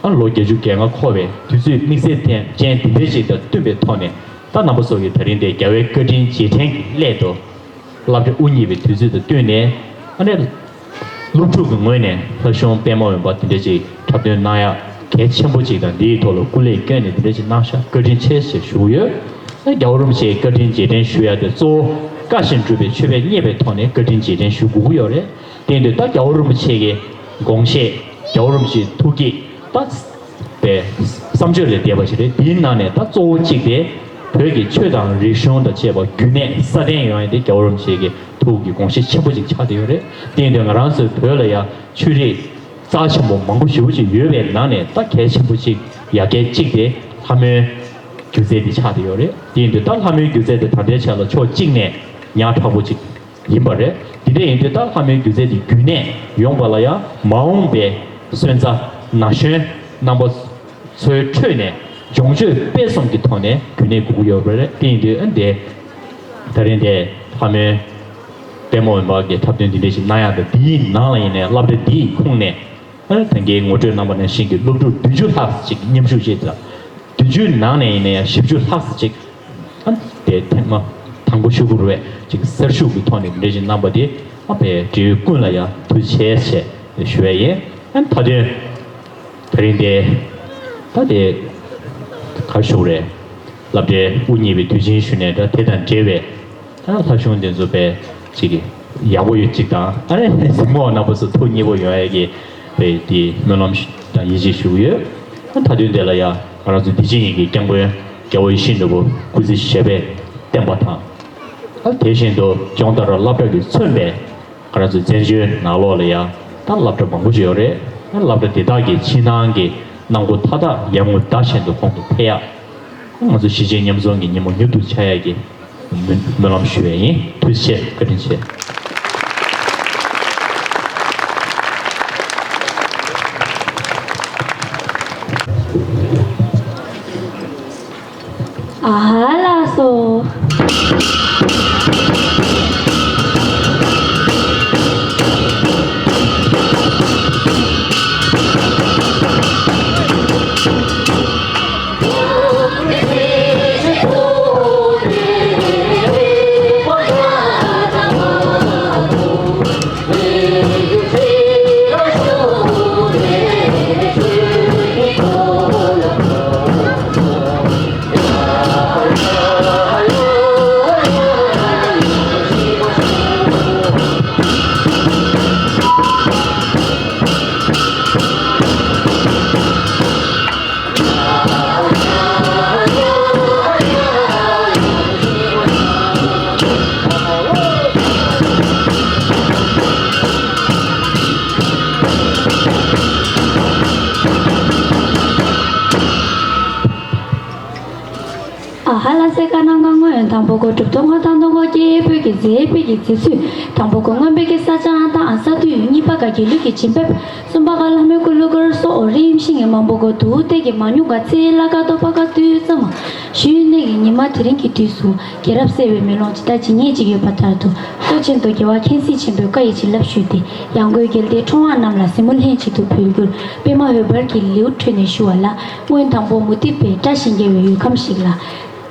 ཨ་ལོ་བརྒྱད་ཅུ་གྱ་ལྔ་འཁོར་བའི་དུས་ཚོད་དམིགས་བསལ་ཅན་འདི་འདྲ་ཞིག་དང་བསྟུན་པའི་ཐོག་ནས། ད་རྣམ་པ་ཚོ་གིས་ད་རིང་འདིར་རྒྱལ་བའི་བཀའ་དྲིན་རྗེས་དྲན་གྱི་སླད་དུ། སློབ་གྲྭ་དབུ་བརྙེས་པའི་དུས་ཚོད་དང་བསྟུན་ནས། ཨ་ནི་སློབ་ཕྲུག་གི་ངོས་ནས་ལྷ་གཞུང་པད་མ་འོད་འབར་དེ་འདྲ་ཅིག་འཁྲབ་སྟོན་གནང་ཡག་གལ་ཆེན་པོ་ཅིག་དང་། འདིའི་ཐོག་ལ་སྐུ་ལས་བསྐྱོན་ནས་དེ་འདྲ་ཅིག་གནང་ཤག་བཀའ་དྲིན་ཆེ་ཞེས་ཞུ་གི་ཡོད། ཨ་རྒྱལ་བ་རིན་པོ་ཆེའི་བཀའ་དྲིན་རྗེས་དྲན་ཞུ་ཡག་དེ་གཙོ་བོ་བཀའ་བཞིན་སྒྲུབ་པའི་མཆོད་པས་མཉེས་པའི་ཐོག་ནས་བཀའ་དྲིན་རྗེས་དྲན་ཞུ་དགོས་ཀྱི་ཡོད་རེད། དེ་ཡིན་དུས་ད་རྒྱལ་བ་རིན་པོ་ཆེ་གི་དགོངས་བཞེད། རྒྱལ་བ་རིན་པོ་ཆེའི་ཐུགས་བསྐྱེད་ད་པའི་བསམ་སྤྱོད་ལས་འདས་པ་ཞིག་རེད། དེའི་ནང་ནས་ད་གཙོ་བོ་གཅིག་དེ་བོད་ཀྱི་ཆོས་དང་རིག་གཞུང་དང་བཅས་པ་རྒྱུན་གནས་སྲ་བརྟན་ཡོང་ཡ་དེ་རྒྱལ་བ་རིན་པོ་ཆེ་གི་ཐུགས་ཀྱི་དགོངས་བཞེད་ཆེན་པོ་ཅིག་ཆགས་བསྡད་ཡོད་རེད། དེ་ཡིན་དུས་ང་རང་ཚོའི་བོད་ལ་ཡ་ཆོས་རིག་རྩ་ཆེན་པོ་མང་པོ་ཞེ་པོ་ཅིག་ཡོད་པའི་ནང་ནས་ད་གལ་ཆེན་པོ་ཅིག་ཡ་གལ་གཅིག་དེ་ལྷ་མོའི་སྒྱུ་རྩལ་དེ་ཆགས་བསྡད་ཡོད་རེད། དེ་ཡིན་དུས་ད་ལྷ་མོའི་སྒྱུ་རྩལ་དེ་ད་ལྟའི་ཆ་ལ་ཕྱོགས་གཅིག་ནས་ཉག་ཕྲ་པོ་ཅིག་ཡིན་པ་རེད། དེ་འདྲ་ཡིན་དུས་ད་ལྷ་མོའི་སྒྱུ་རྩལ་དེ་རྒྱུན་གནས་ཡོང་བ་ལ་ཡང་མ་འོངས་པའི་ སོན་རྩ་ན་གཞོན་རྣམ་པ་ཚོའི་ཁྲོད་ནས་སྦྱོང་སྤྱོད་སྤེལ་གསུམ་གྱི་ཐོག་ནས་རྒྱུན་གནས་དགོས་ཀྱི་ཡོད་པ་རེད། དེ་ཡིན་དུས་ཨ་འདི་ད་རིང་འདི་ལྷ་མོའི་པད་མ་འོད་འབར་གྱི་འཁྲབ་སྟོན་འདི་འདྲ་ཞིག་གནང་ཡག་དང་། འདིའི་ནང་ལ་ཡིན་ནའི་སློབ་གྲྭ་འདིའི་ཁོངས་ནས་ཨ་ད་གིན་ངོ་སྤྲོད་གནང་པ་ནང་བཞིན་གྱི་སློབ་ཕྲུག་བདུན་ཅུ་ལྷག་ཅིག་མཉམ་ཞུགས་བྱས་ཙང་། བདུན་ཅུའི་ནང་ནས་ཡིན་ན་ཡང་བཞི་བཅུ་ལྷག་ཙམ་ཅིག་ཨ་དེ་ཐེངས་མ་དང་པོ་ཞུ་དགོས་རེད་བས་ཅིག་གསར་ཞུགས་ཀྱི་ཐོག་ནས་འདི་འདྲ་ཞིག་གནང་པ་དེ་ཨ་ཕའི་འབྲེལ་ཡོད་ཀུན་ལ་ཡང་ཐུགས་རྗེ་ཆེ་ཞེས་ཞུ་བས་ཡིན། ཨ་མཐའ་དོན་ད་རིང་དེ་ད་དེ་ག་ཞུ་རེད། སློབ་གྲྭའི་དབུ་བརྙེས་པའི་དུས་ཆེན་ཞུ་ནས་འདྲ་དེ་དང་འབྲེལ་བའི། ད་ལྷ་གཞུང་འདི་ཚོ་དཔེ་ཅིག་ཡག་པོ་ཡོད་ཅིག་དང་ཨ་རེ་གཟིགས་མོ་བ་རྣམ་པ་ཚོ་ཐུགས་མཉེས་པོ་ཡོང་ཡ་གི་དཔེ་དེ་སྨོན་ལམ་དང་ཡིད་ཆེས་ཞུ་གི་ཡོད། ད་མཐའ་དོན་དེ་ལ་ཡ་ང་རང་ཚོ་འདི་ཕྱི་གཉིས་ཀྱི་སྐྱབས་མགོན་རྒྱལ་བ་ཡིད་བཞིན་ནོར་བུ་སྐུ་ཚེ་ཞབས་པད་བརྟན་པ་དང་། ཨ་དེ་བཞིན་དུ་ལྗོངས་ལྟར་སློབ་གྲྭ་གིས་མཚོན་པའི་ང་རང་ཚོ་བཙན་བྱོལ་ནང་ལོགས་ལ་ཡང་ད་སློབ་གྲྭ་མང་པོ་ཞིག་ཡོད་རེད། ད་སློབ་གྲྭ་དེ་དག་གི་ཕྱི་ནང་གི་གནང་སྒོ་མཐའ་དག་ཡར་ངོའི་ཟླ་བཞིན་དུ་གོང་དུ་འཕེལ་ཡག་ང་ཚོ་གཞིས་བྱེས་མཉམ་འཛོམས་ཀྱི་ཉིན་མོ་མྱུར་དུ་འཆར་ཡག་གི་སྨོན་སྨོན་ལམ་ཞུ་བ་ཡིན། ཐུགས་རྗེ་ཆེ། བཀའ་དྲིན་ཆེ། ཨ་ལགས་སོ། ཨ་ཧ་ལ་སེ་ཀ་ནང་ག་སྔོན་དང་པོ་གོ་གྲུབ་ཐོབ་མངའ་ཐང་སྟོང་གོ་སྐྱེས་བུ་གི་མཛེས་པའི་གི་མཛེས་ཚུལ། དང་པོ་གོ་མངོན་པའི་གི་ས་ཆ་ཨང་དང་ཨ་ས་དུས་གཉིས་པ་ག་དགེ་ལུགས་ཀྱི་བྱིན་ཕེབས། གསུམ་པ་ག་ལྷ་མོའི་སྐུ་གླུ་གར་སོགས་རིམ་བཞིན་གྱི་མང་པོ་གོ་དུ་ཏེ་གི་མ་ཉུང་ག་ཚེ་ལ་ཀ་ཏོ་པ་ཀ་དུས་ཙམ་མ་ཞུས་ནས་གི་ཉི་མ་དེ་རིང་གི་དུས་སུ་རྒྱལ་རབས་གསལ་བའི་མེ་ལོང་ཇི་ལྟ་ཇི་སྙེད་ཅིག་ཡོད་པ་ལྟར་དུ་ལྟོ་ཆེན་དུ་རྒྱལ་བ་མཁྱེན་བརྩེ་ཆེན་པོའི་བཀའ་ཡི་བྱིན་རླབས་ཞུས་ཏེ་ཡང་སྒོས་རྒྱལ་བསྟན་འཁྲུངས་དབང་རྣམས་ལ་གཟིགས་མོ་ལྷན་ཅིག་ཏུ་འབུལ་རྒྱུར་པད་མ་འོད་འབར་གྱི་ལེའུ་ཁྲོད་ནས་ཞུ་བ་ལ། སྔོན་དང་པོ་མུ་སྟེགས་པས་བཀྲ་ཞིང་རྒྱལ་བའི་ཡུལ་ཁམས་ཤིག་ལ།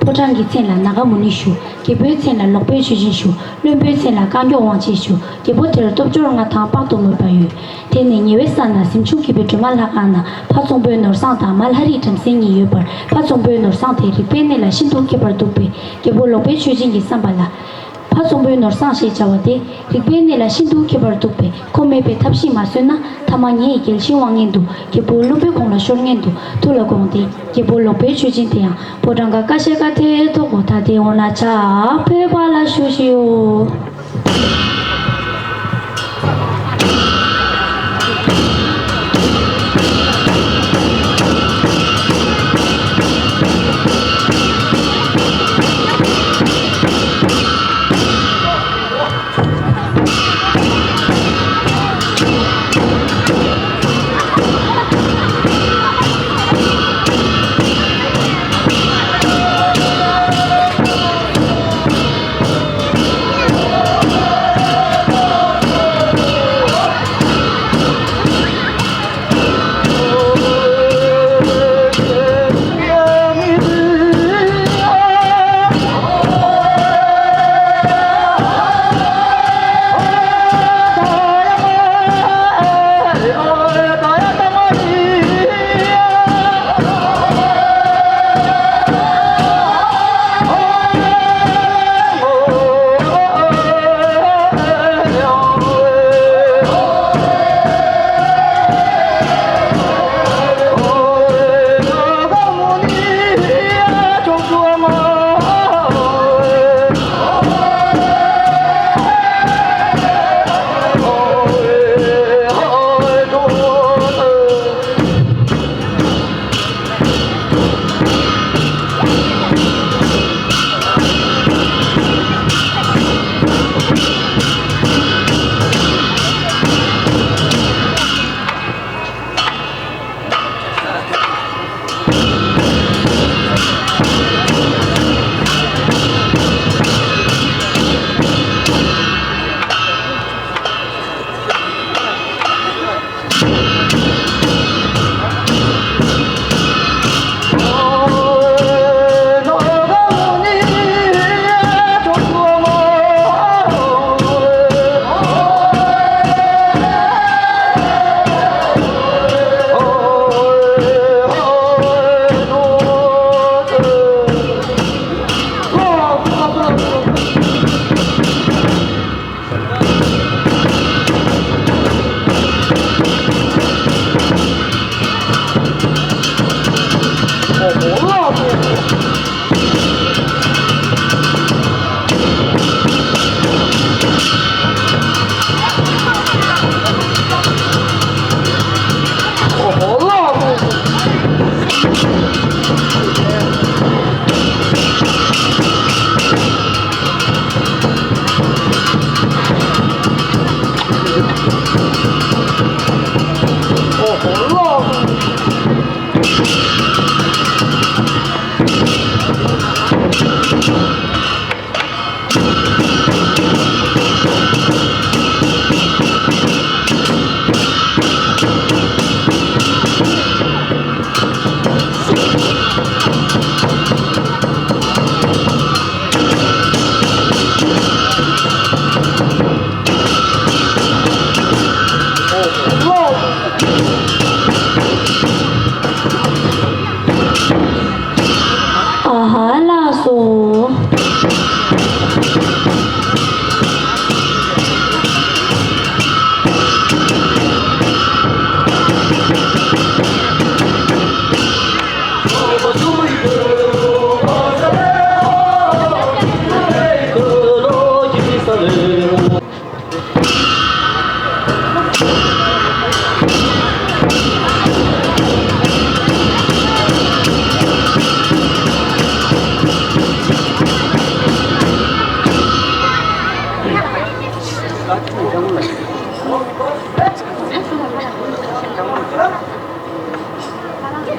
ཕོ་བྲང་གི་མཚན་ལ་ནཱ་ག་མུ་ནི་ཞུ། རྒྱལ་པོའི་མཚན་ལ་ལོག་པའི་མཆོད་སྦྱིན་ཞུ། བློན་པོའི་མཚན་ལ་བསྐང་གཡོག་དབང་བྱེད་ཞུ། རྒྱལ་པོ་དེར་སྟོབས་འབྱོར་མངའ་ཐང་དཔག་ཏུ་མེད་པ་ཡོད། དེ་ནས་ཉེ་བའི་ས་ན་གཟིམ་ཆུང་གི་པའི་སྒྲོལ་མ་ལྷ་ཁང་ན་ཕ་ཚོང་པོའི་ནོར་བཟང་དང་མ་ལྷ་རིས་བྲམ་ཟེ་གཉིས་ཡོད་པར་ཕ་ཚོང་པོའི་ནོར་བཟང་དེ་རིག་པའི་གནས་ལ་ཤིན་ཏུ་མཁས་པར་འདུག་པས་རྒྱལ་པོ་ལོག་པའི་མཆོད་སྦྱིན་གྱི་བསམ་པ་ལ། ཕ་ཚོང་པོའི་ནོར་བཟང་ཞེས་བྱ་བ་དེ་རིག་པའི་གནས་ལ་ཤིན་ཏུ་མཁས་པར་འདུག་པས་ཁོ་མེད་པའི་ཐབས་ཤེས་མ་བཟོད་ན་ཐ་མ་ངེད་ཀྱི་རྒྱལ་ཤིང་དབང་ངན་དུ་རྒྱལ་པོ་བློན་པོའི་གོང་ལ་ཤོར་ངན་དུ་ཐུགས་ལ་དགོངས་ཏེ་རྒྱལ་པོ་ལོག་པའི་མཆོད་སྦྱིན་དེ་ཡང་ཕོ་བྲང་ག་ཀ་ཤ་ཀ་ཐེ་ཐོག་གོ་ཐ་དེ་འོ་ན་ཆ་ཕེ་པ་ལ་ཞུ་ཞིའོ།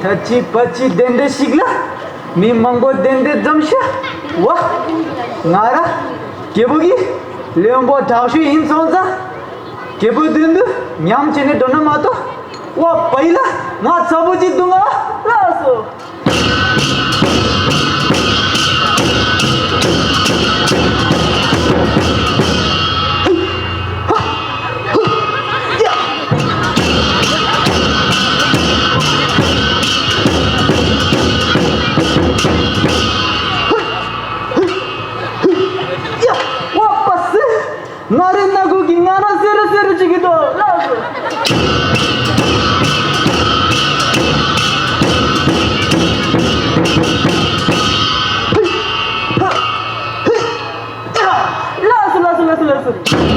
ད་ཅི་བ་ཅི་དེ་འདྲ་ཞིག་ལ། མི་མང་པོ་དེ་འདྲ་འཛོམས་ཤག་བ། ང་ར་རྒད་པོ་གི་བློན་པོ་དྲག་ཤོས་ཡིན་སོང་ཙང་། རྒད་པོའི་མདུན་དུ་ཉམས་བྱས་ནས་འགྲོ་ན་མ་གཏོགས། བ་བ་ཡི་ལ་ང་ཚ་པོ་ཅིག་འདུག་ང་ལགས་སོ། ང་རའི་སྣ་ཁུག་གི་ང་རང་སེ་ར་སེ་ར་བྱེད་ཀྱི་འདུག་ལགས་སོ། ལགས་སོ་ལགས་སོ་ལགས་སོ་ལགས་སོ།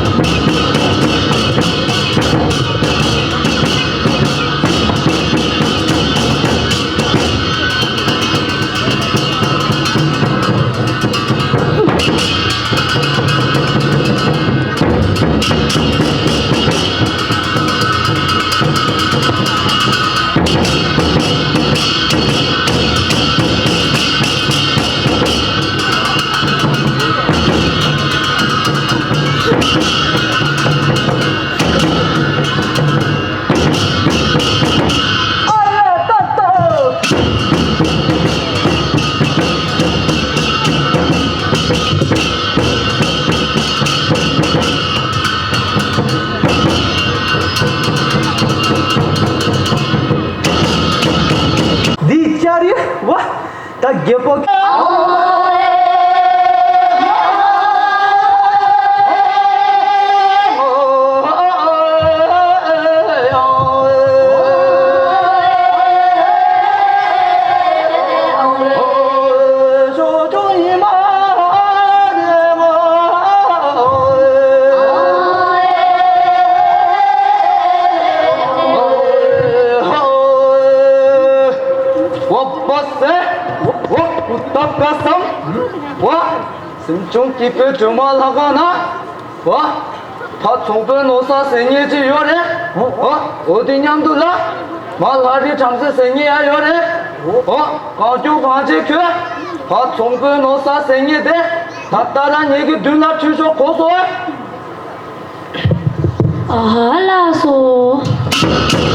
འདི་ཅར་ཡ་བ། ད་རྒད་པོ། བ་བ་སེ། བ་ཀུ་ཏ་ཀ་སམ། བ། སེམས་ཆུང་སྐྱིད་པོའི་སྒྲོལ་མ་ལྷ་ཁང་ན། བ། ཕ་ཚོང་དཔོན་ནོར་བཟང་ཟེར་མཁན་ཅིག་ཡོད་རེད། བ། འོ་དེ་མཉམ་དུ་ལ། མ་ལྷ་རི་བྲམ་ཟེ་ཟེར་མཁན་ཡང་ཡོད་རེད། བ། གང་བྱུང་བང་ཆེན་ཁྱོད། ཕ་ཚོང་དཔོན་ནོར་བཟང་ཟེར་མཁན་དེ། ད་ལྟ་རང་ངེད་ཀྱི་མདུན་ལ་ཁྲིད་ཤོག་གོ་སོང་། ཨ་ལགས་སོ།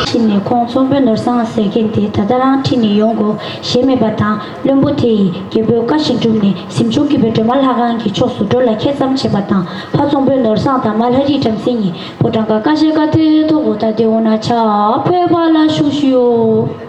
ཕྱིན་ནས་ཁོང་ཚོང་དཔོན་ནོར་བཟང་ཟེར་མཁན་དེ་ད་ལྟ་རང་ཁྲིད་ནས་ཡོང་དགོས་ཞེས་སྨྲས་པ་དང་། བློན་པོ་དེ་ཡིས་རྒད་པོའི་བཀའ་བཞིན་བསྒྲུབས་ནས་གཟིམ་ཆུང་སྐྱིད་པའི་སྒྲོལ་མ་ལྷ་ཁང་གི་ཕྱོགས་སུ་འགྲོ་ལ་ཁད་ཙམ་བྱས་པ་དང་། ཕ་ཚོང་དཔོན་ནོར་བཟང་དང་མ་ལྷ་རི་བྲམ་ཟེ་གཉིས་ཕོ་བྲང་ཁ་ཀ་ཤའི་ཀ་ཐོད་ཐོག་གུ་ད་དེ་འོ་ན་ཆ་ཕེབས་པ་ལ་ཞུ་ཞུའོ།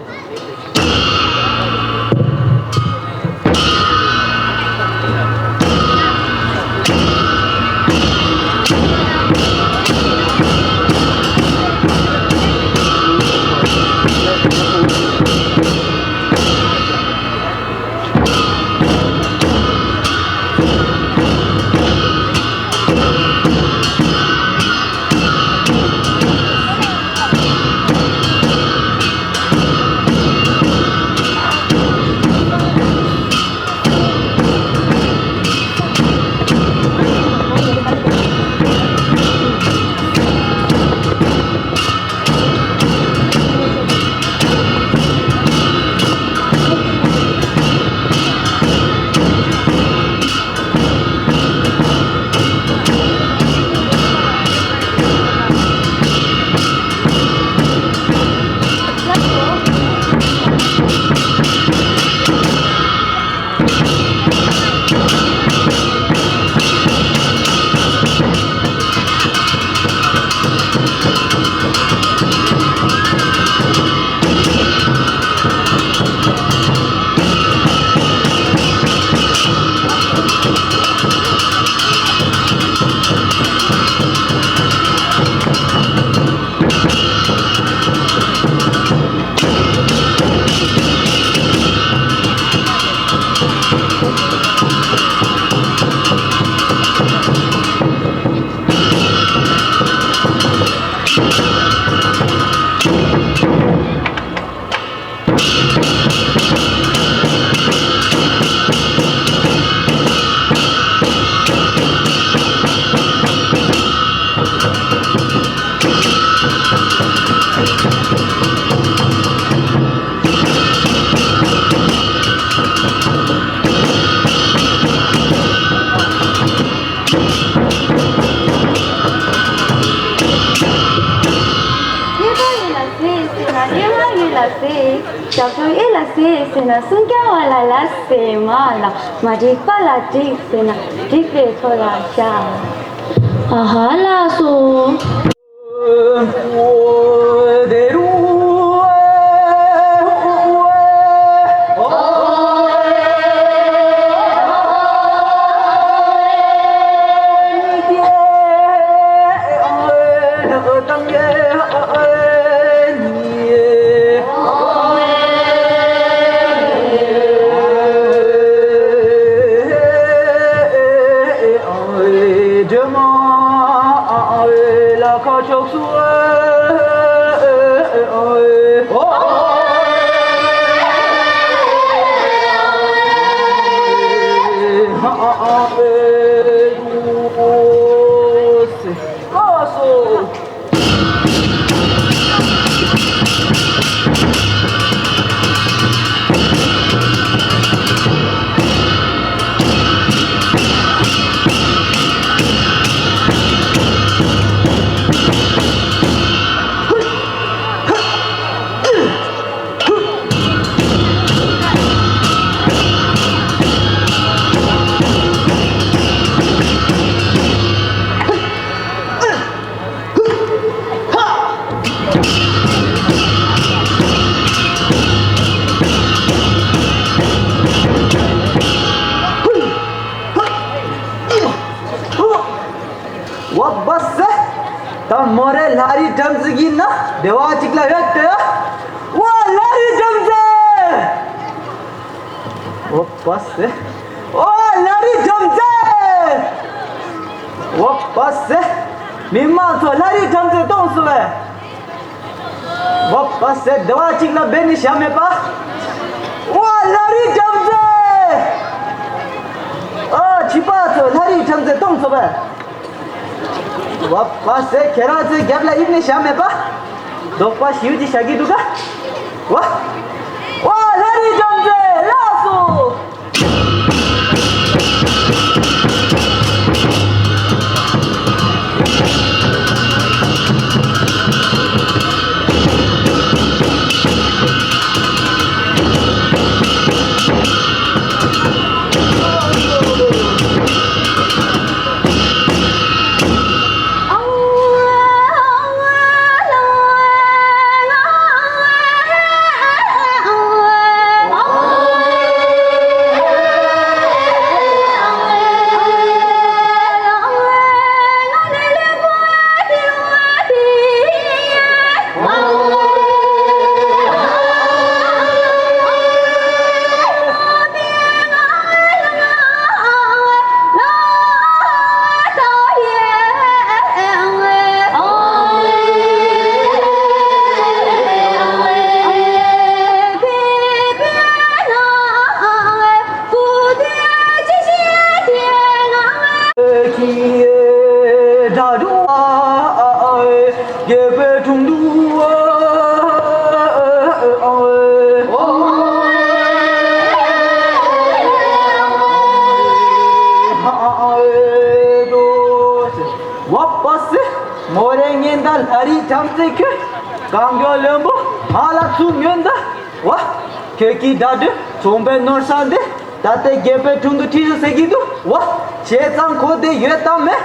ལ་ཟེར། ཞབས་བྲོ་ཨེ་ལ་ཟེར་ཟེར་ན་སྲུང་སྐྱོང་བ་ལ་ལ་ཟེར་མ་ལ། མ་འགྲིག་པ་ལ་འགྲིག་ཟེར་ན་འགྲིག་པའི་ཐོག་ལ་བཞག་ཨ་ཧ་ལགས་སོ། བ་བ་སེ། ད་མོ་རེ་ལྷ་རི་བྲམ་ཟེ་གི་ན་བདེ་བ་གཅིག་ལ་ཡོད་དེ། ཝ་ལྷ་རི་བྲམ་ཟེ། ཝ་བ་སེ། ཝ་ལྷ་རི་བྲམ་ཟེ། ཝ་བ་སེ། མི་མང་ཚོ་ལྷ་རི་བྲམ་ཟེ་གཏོང་སོང་བས། ཝ་བ་སེ་བདེ་བ་གཅིག་ལ་འབད་ནི་ཞག་མེད་པ། ཝ་ལྷ་རི་བྲམ་ཟེ། ཨ་ཕྱི་པ་ཚོ་ལྷ་རི་བྲམ་ཟེ་གཏོང་སོང་བས། ཝ་བ་སེ་ཁྱེད་རང་ཚོའི་རྒྱབ་ལ་ཡིབ་ནས་བཞག་མེད་པ། དོགས་པ་ཞིའུ་ཅིག་བཞག་གི་འདུག་ག་ཝ། ཝ་ལྷ་རི་བྲམ་ཟེ་ལགས་སོ། རྒྱལ་པོའི་དྲུང་དུ། བ་བ་སེ། མོ་རེ་ངན་ད་ལྷ་རི་བྲམ་ཟེ་ཁྱོད། གང་མགྱོགས་བློན་པོ་ང་ལ་ཚུར་ཉོན་ད། ཝ། ཁྱོད་ཀྱི་དགྲ་འདི་ཚོང་པའི་ནོར་བཟང་འདི། ད་ལྟའི་རྒྱལ་པོའི་དྲུང་དུ་ཁྲིད་ཤོག་ཟེར་གྱི་འདུག་ཝ། བྱས་ཙང་ཁོ་དེ་ཡོད་དམ་མེད།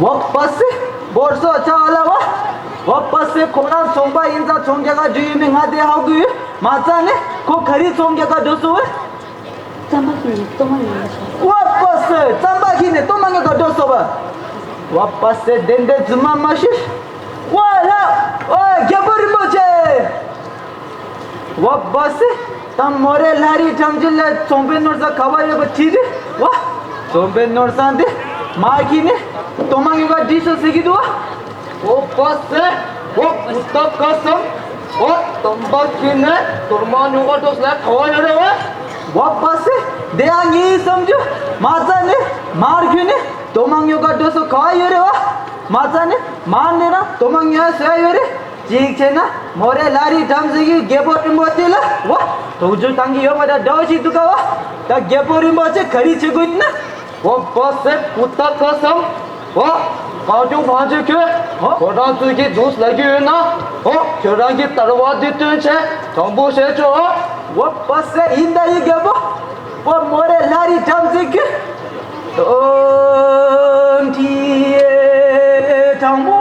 ཝ་བ་སེ། སྒོར་སོ་ཆ་ཨ་ལ་ཝ། ཝ་བ་སེ་ཁོ་རང་ཚོང་པ་ཡིན་ཙང་ཚོང་རྒྱག་ག་འགྲོ་ཡོད་མེད་ང་དེ་ཧ་གོ་ཡོད། མ་རྩ་ནས་ཁོ་ག་རེ་ཚོང་རྒྱག་ག་འགྲོ་སོང་བས། རྩམ་པ་ཁྱེར་ནས་གཏོར་མ་ཉོ་ག་ཤོག་ཝ་བ་སེ། རྩམ་པ་ཁྱེར་ནས་གཏོར་མ་ཉོ་ག་འགྲོ་སོང་བ། ཝ་བ་སེ་དེ་འདྲའི་རྫུན་མ་མ་ཤོད། ཝ་ལ། ཨོ་རྒྱལ་པོ་རིན་པོ་ཆེ། ཝ་བ་སེ། ད་མོ་རེ་ལྷ་རི་བྲམ་ཟེ་ལ་ཚོང་པའི་ནོར་བཟང་ག་བ་ཡོད་པ་དྲིས་དུས། ཝ། ཚོང་པའི་ནོར་བཟང་དེ་མ་ཁྱེར་ནས་གཏོར་མ་ཉོ་ག་འགྲོ་སོང་ཟེར་གྱི་འདུག་ཝ། ཝ་བ་སེ། ཝ་ཀུ་ཏ་ཀ་སམ། ཝ་རྩམ་པ་ཁྱེར་ནས་གཏོར་མ་ཉོ་ག་འགྲོ་སོང་ལ་ག་བ་ཡོད་རེད་ཝ། ཝ་བ་སེ། དེ་ཡང་ངའི་བསམ་རྒྱུ། མ་རྩ་ནས་མར་ཁྱེར་ནས་གཏོར་མ་ཉོ་ག་འགྲོ་སོང་ག་བ་ཡོད་རེད་ཝ། མ་རྩ་ནས་མར་ནས་རང་གཏོར་མ་ཉོ་ཡ་བཟོ་ཡ་ཡོད་རེད། གཅིག་བྱས་ན་མོ་རེ་ལྷ་རི་བྲམ་ཟེ་གི་རྒྱལ་པོ་རིན་པོ་ཆེ་ལ་ཝ། དོགས་འཇོག་བཏང་གི་ཡོད་པ་དང་འདྲ་བོ་ཞིག་འདུག་ག་ཝ། ད་རྒྱལ་པོ་རིན་པོ་ཆེ་ག་རེ་བྱེད་དགོས་ཡིན་ན། ཝ་བ་སེ་ཀུ་ཏ་ཀ་སམ། ཝ། མ་སྐྱོང་བང་ཆེན་ཁྱོད། ཨོ། ཁོ་རང་ཚོས་ཀྱི་འདུག་ལབ་ཀྱི་ཡོད་ན། ཨོ། ཁྱོད་རང་གི་དར་བ་འདི་སྟོན་བྱས་དྲང་པོ་བཤད་ཆོག་འོ་པ་སེ་ཡིན་ད་ཡི་རྒད་པོ། པ་མོ་རེ་ལ་རི་འགྲམ་ཚིག་གི། ཨོ་འདི་དྲང་པོ།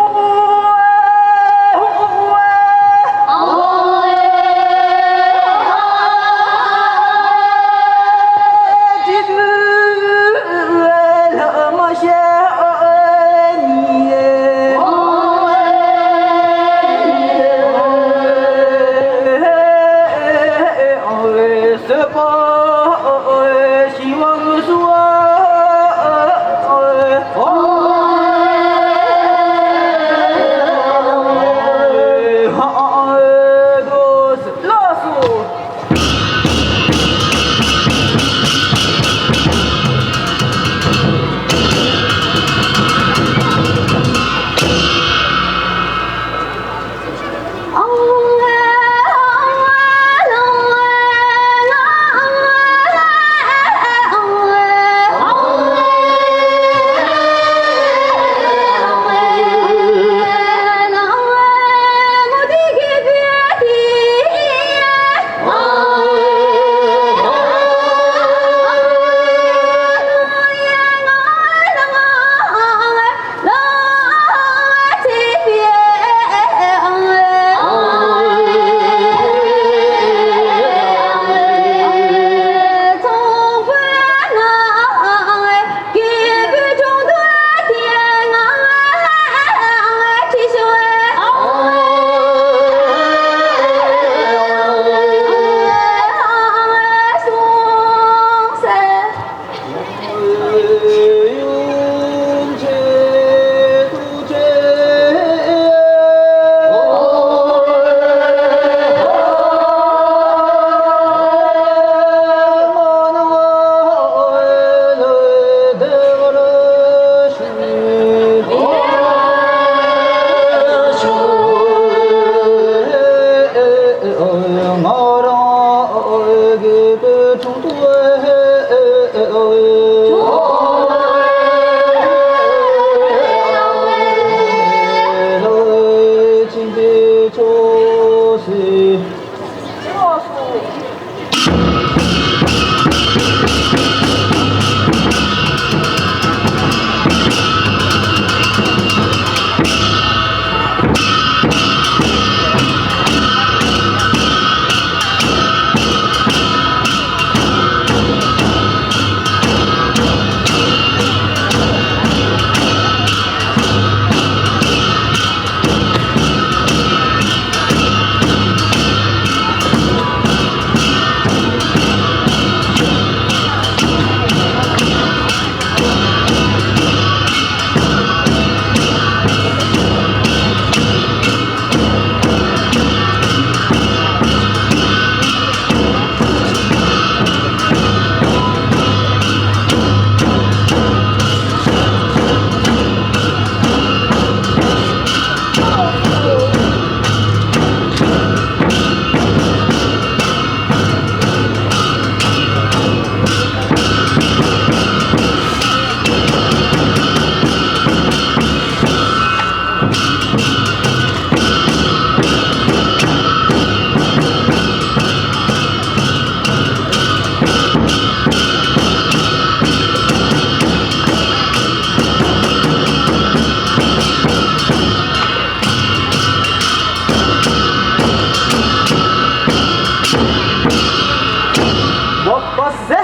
འོ་པ་སེ།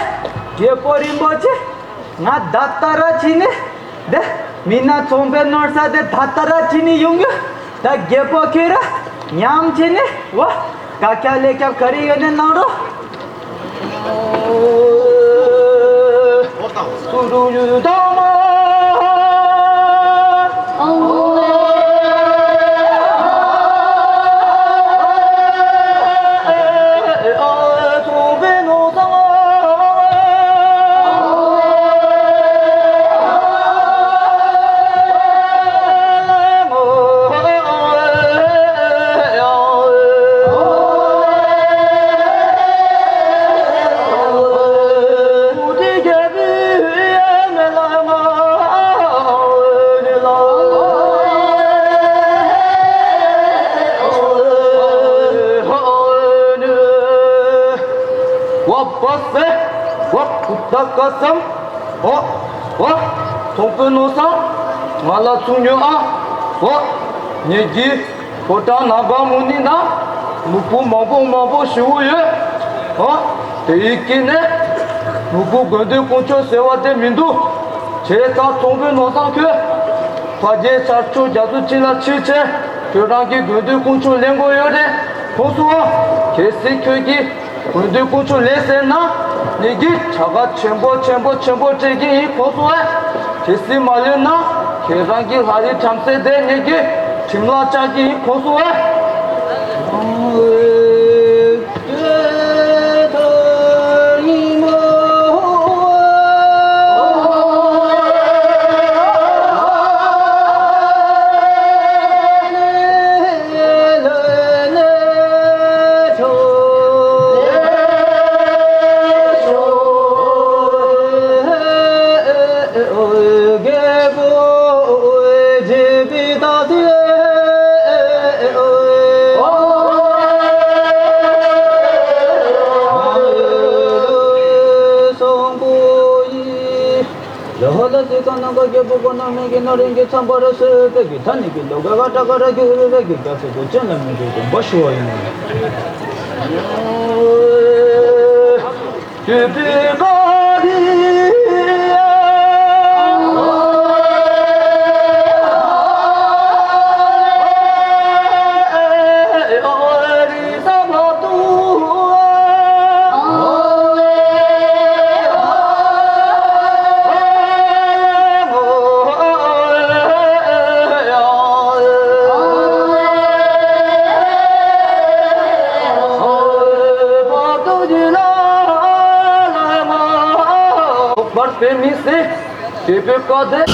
རྒད་པོ་རིན་པོ་ཆེ། ང་ད་ལྟ་ར་ཕྱིན་ནས། འདི། མི་སྣ་ཚོང་པའི་ནོར་ས་དེ་ད་ལྟ་ར་ཕྱིན་ནས་ཡོང་གི། ད་རྒད་པོ་ཁྱེད་ར་མཉམ་བྱས་ནས་འོ། དཀའ་ཁག་ལས་ཁག་ག་རེ་ཡོད་ནས་གནང་རོགས། པ་སེ། ཝ་ཀུ་ཏ་ཀ་སམ། ཝ། ཝ། ཚོང་དཔོན་ནོར་བཟང་། ང་ལ་ཚུར་ཉོན་ཨ། ཝ། ངེད་ཀྱིས་ཕོ་བྲང་ནང་པ་མུ་ནི་ན། ནོར་བུ་མང་པོ་མང་པོ་ཞེ་པོ་ཡོད། ཝ། དེ་ཡི་དཀྱིལ་ནས། ནོར་བུ་དགོས་འདོད་དཀོན་མཆོག་ཟེར་བ་དེ་མི་འདུག་བྱས་ཙང་ཚོང་དཔོན་ནོར་བཟང་ཁྱོད། ཕ་རྒྱལ་ཤར་ཕྱོགས་རྒྱ་མཚོ་ཆེ་ལ་ཕྱིན་བྱས། ཁྱོད་རང་གི་དགོས་འདོད་དཀོན་མཆོག་ལེན་དགོས་ཡོད་རེད། ཁོང་སུ་བ། གལ་སྲིད་ཁྱོད་ཀྱིས། དགོས་འདོད་དཀོན་མཆོག་ལེན་ཟེར་ན། ངེད་ཀྱིས་བྱ་དགའ་ཆེན་པོ་ཆེན་པོ་ཆེན་པོ་སྤྲད་ཀྱི་ཡིན་ཁོང་སུ་བས། གལ་སྲིད་མ་ལེན་ན། ཁྱེད་རང་གི་ལྷ་རིས་བྲམ་ཟེ་དེ་ངེད་ཀྱིས་ཁྲིམས་ལ་བཅའ་གི་ཡིན་ཁོང་སུ་བས། ལ་ཧོ་ལ་སི་ཀ་ནང་ག་རྒྱལ་པོ་གོ་ནོ་མེ་གི་ནོ་རིང་གི་ཚང་པ་ར་སུ་པེ་གི་ཐ་ནི་གི་ལོ་ག་ག་ཏྲ་ག་ར་གི་ཨུ་རེ་རེ་གི་རྒྱ་སེ་གོ་ཅན་ལ་མི་འདུག་དོན་པ་ཞུ་བ་ཡིན་ནོ། དུ་དུ་ག་རི་ཡ། བར་པའི་མི་སེ། དེ་པའི་བཀའ་དེ།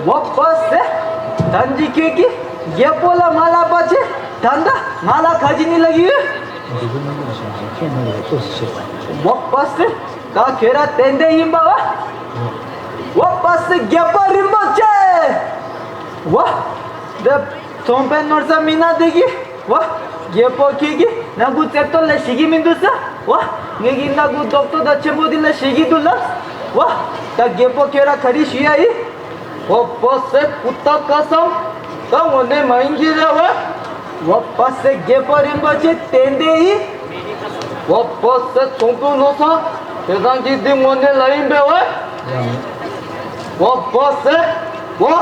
ཝ་པ་སེ། ད་འདི་ཁྱོད་ཀྱིས་རྒྱལ་པོ་ལ་མ་ལབ་པ་བྱས། ད་ལྟ་ང་ལ་ག་ཅི་ནི་ལབ་ཀྱི་ཡོད། ཝ་པ་སེ། ད་ཁྱོད་ར་ཏན་ཏན་ཡིན་པ་བ། ཝ་པ་སེ་རྒྱལ་པོ་རིན་པོ་ཆེ། ཝ། འདི་ཚོང་དཔོན་ནོར་བཟང་མི་ན་དེ་གི། ཝ། རྒྱལ་པོ་ཁྱེད་ཀྱིས་སྣ་ཁུག་རྩེ་ཏོ་ལ་ཤེས་ཀྱི་མི་འདུག་ས། ཝ། ངེད་ཀྱི་སྣ་ཁུག་རྡོག་ཏོ་དང་ཆེན་པོ་དེ་ལ་ཤེས་ཀྱི་འདུག་ལ། ཝ། ད་རྒྱལ་པོ་ཁྱེད་ར་ག་རེ་ཞུ་ཡ་ཡིན། ཝ་པ་སེ་པུ་ཏ་ཀ་སམ། ད་དངོས་གནས་མ་ཡིན་གྱི་རེད་བ། ཝ་པ་སེ་རྒྱལ་པོ་རིན་པོ་ཆེ་ཏན་ཏན་ཡིན། ཝ་པ་སེ་ཚོང་དཔོན་ནོར་བཟང་། ཁྱེད་རང་གིས་འདི་དངོས་གནས་ལ་ཡིན་པས་བ། ཝ་པ་སེ། ཝ།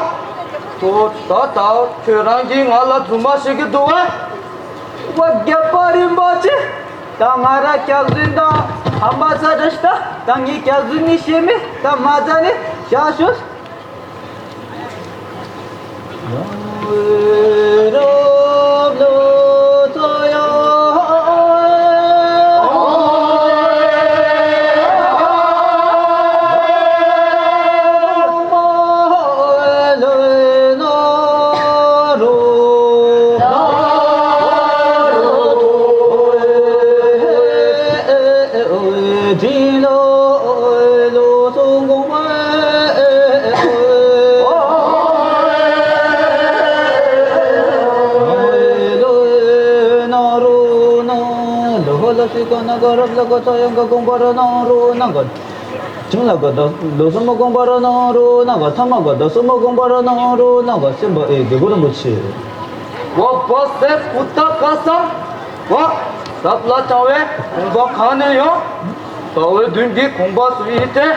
ཏོ་ད་ད་ཁྱོད་རང་གིས་ང་ལ་རྫུན་མ་བཤད་ཀྱི་འདུག་བ། ཝ་རྒྱལ་པོ་རིན་པོ་ཆེ། ད་ང་ར་སྐྱག་རྫུན་དང་ཧམ་པ་ས་འདྲ་ཞིག་ད་ད་ངས་སྐྱག་རྫུན་ནི་བཤད་མེད་ད་མ་རྩ་ནས་བཞག་ཤོག་ཁྱིམ་ལ་དགའ་ད་ལོ་སོ་མ་དགོངས་པ་ར་གནང་རོགས་གནང་ག་ཐ་མ་དགའ་ད་སོ་མ་དགོངས་པ་ར་གནང་རོགས་གནང་ག་སེམས་པ་ཨེ་དགེ་གོ་རིན་པོ་ཆེ། ཝ་པ་སེ་པུ་ཏ་ཀ་སམ། ཝ། ཟབ་ལ་བཅང་བའི་དགོངས་པ་གང་ནས་ཡོང་། ཟླ་བའི་བདུན་གྱི་དགོངས་པ་སུ་ཡིས་སྤྲད།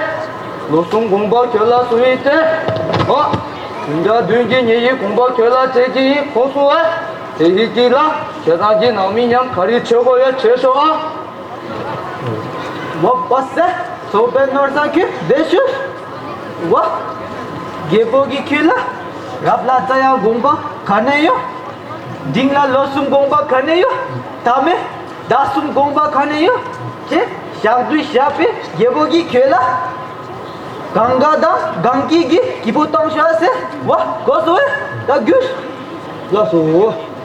ལོ་གསུམ་དགོངས་པ་ཁྱོད་ལ་སུ་ཡིས་སྤྲད། ཝ། བདུན་ཕྲག་བདུན་གྱི་ཉེ་ཡི་དགོངས་པ་ཁྱོད་ལ་སྤྲད་ཀྱི་ཡིན་ཁོང་སུ་ཨེ། དེ་ཡི་དཀྱིལ་ལ་ཁྱེད་རང་གི་ནང་མི་མཉམ་ག་རེ་བྱེད་དགོས་ཡོད་བྱེད་ཤོག་ཨ། བ་བ་སེ། ཚོགས་པའི་ནོར་བཟང་ཁྱོད་བདེ་ཤོག་བ། རྒྱལ་པོ་གིས་ཁྱོད་ལ་རབ་ལ་རྩ་ཡང་དགོངས་པ་ག་ནས་ཡོད། འབྲིང་ལ་ལོ་གསུམ་དགོངས་པ་ག་ནས་ཡོད། ཐ་མའི་ཟླ་གསུམ་དགོངས་པ་ག་ནས་ཡོད། ཅེས་ཞག་དུས་ཞག་པའི་རྒྱལ་པོ་གིས་ཁྱོད་ལ་གང་ག་དང་གང་གི་གི་སྐྱིད་པོ་བཏང་ཤག་ཟེར་བ་གོ་སོང་བས་ད་རྒྱུས་ལ་སོ།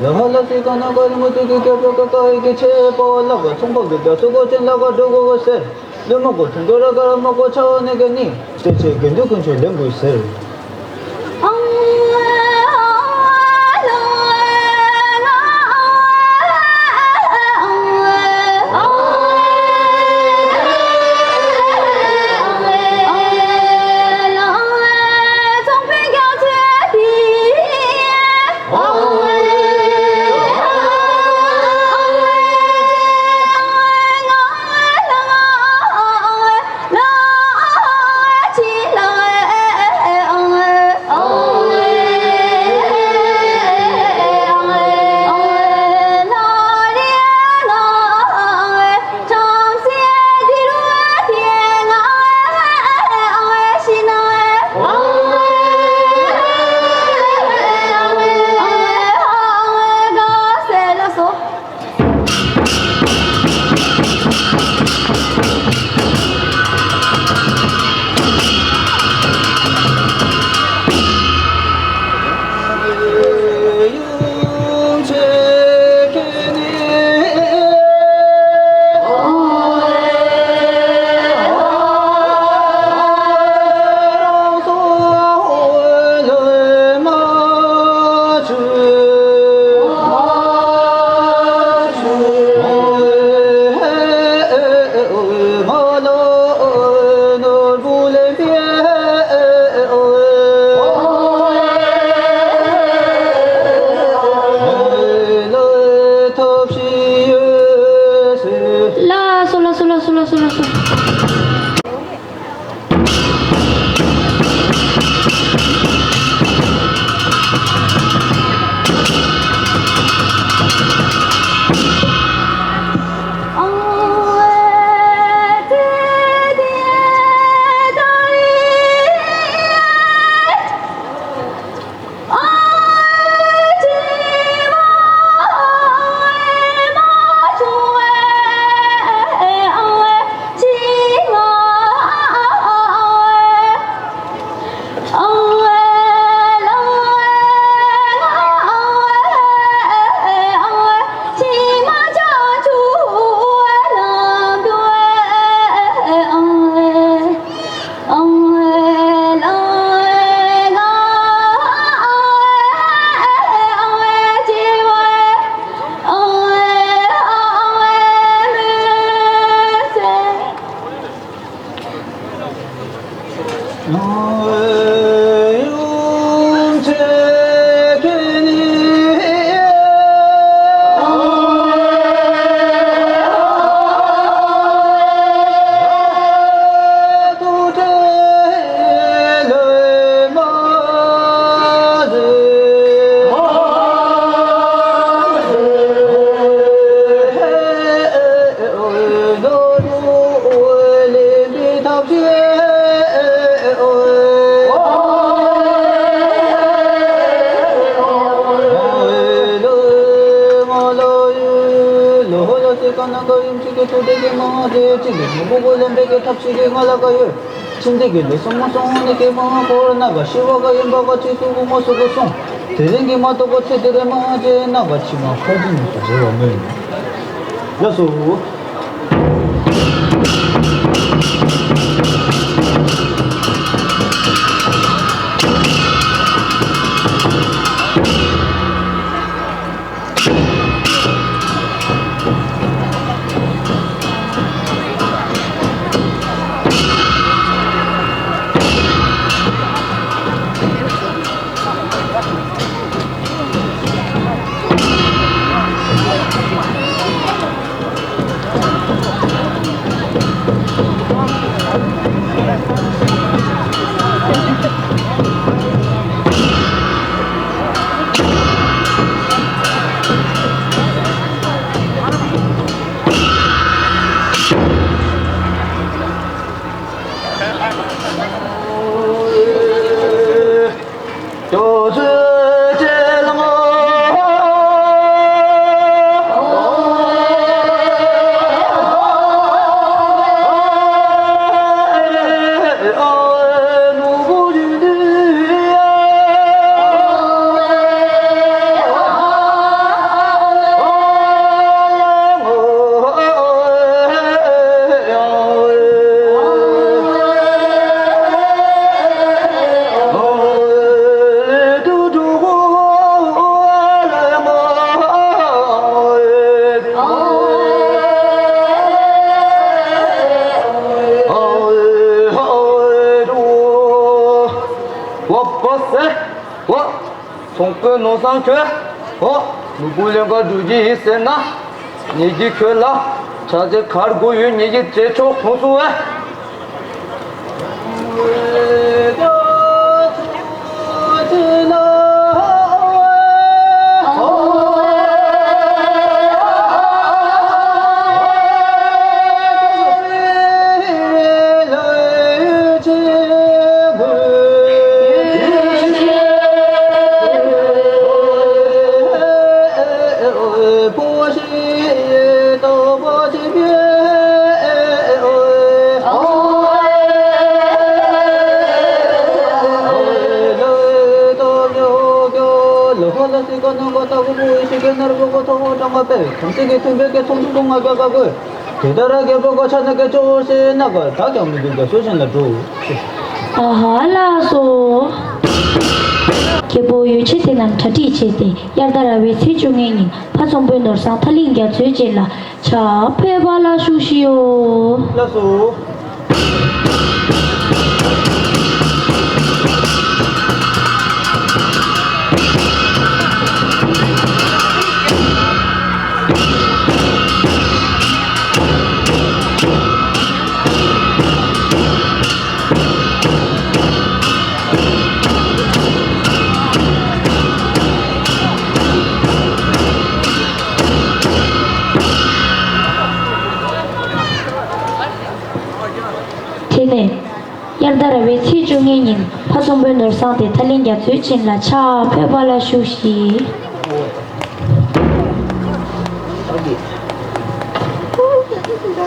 ལ་ཧ་ལ་སི་ཀ་ན་ཀ་རི་མུ་ཏི་གི་ཀེ་པོ་ཀ་ཀ་ཨི་གི་ཆེ་པོ་ལ་ག་ཚོང་པ་གི་རྒྱ་སོ་གོ་ཅན་ལ་ག་འགྲོ་གོ་གོ་ཟེར། ལུས་མ་གོ་ཐུང་གོ་ར་ག་ར་མ་གོ་ཆ་བ་ནི་ག་ནི་ཏེ་ཆེ་དགེ་འདུན་དཀོན་མཆོག་ལེན་དགོས་ཟེར། ལ་སོ་ལ་སོ་ལ་སོ་ལ་སོ་ལ་སོ། གཅིག་གིས་ངོ་བོ་ལེན་པའི་གི་ཐབས་ཤིག་གི་ང་ལ་ག་ཡོད། ཁྱིམ་སྡེ་གི་ལས་སོ་མོ་སོང་ནས་ཀྱེ་མ་འཁོར་ན་ག་ཤི་བ་ག་ཡིན་པ་ག་ཅིག་སུ་གུ་མོ་སུ་གུ་སོང་། དེ་རིང་གི་མ་གཏོགས་པ་ཚེ་འདི་རེ་མ་བརྗེད་ན་ག་ཕྱི་མ་ཁ་ཅིག་མི་སུ་བརྗེད་བ་མེད། ལགས་སོ། ཚོང་དཔོན་ནོར་བཟང་ཁྱོད། ཨོ། ནོར་བུ་ལེན་ག་འགྲོ་གི་ཡིན་ཟེར་ན། ངེད་ཀྱིས་ཁྱོད་ལ་ཆ་ཚད་ག་རེ་དགོས་ཡོད་ངེད་ཀྱིས་སྤྲད་ཆོག་གསུངས་སོང་ཨེ། དེ་ལྟར་རྒྱལ་པོ་ག་ཆ་ན་ག་ཅོ་ཟེར་ན་ག་ད་ཀྱང་མི་འདུག་ག་སོ་ཆེན་ལ་འགྲོ། ཨ་ཧ་ལགས་སོ། རྒྱལ་པོ་ཡོ་བྱད་དེ་རྣམས་གྲ་སྒྲིག་བྱས་ཏེ་དབྱར་ཟླ་ར་བའི་ཚེས་བཅོ་ལྔའི་ཉིན་ཕ་ཚོང་དཔོན་ནོར་བཟང་ཐ་ལིང་རྒྱ་མཚོའི་རྗེས་ལ་ཕྱག་ཕེབས་པ་ལ་བཞུགས་ཤིའོ། ལགས་སོ། དེ་ནས་དབྱར་ཟླ་ར་བའི་ཚེས་བཅོ་ལྔའི་ཉིན་ཕ་ཚོང་དཔོན་ནོར་བཟང་དེ་ཐ་ལིང་རྒྱ་མཚོའི་བྱིན་ལ་ཕྱག་ཕེབས་པ་ལ་བཞུགས་ཤིག།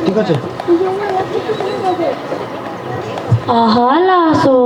འདི་ག་ཚོད། ཨ་ཧ་ལགས་སོ།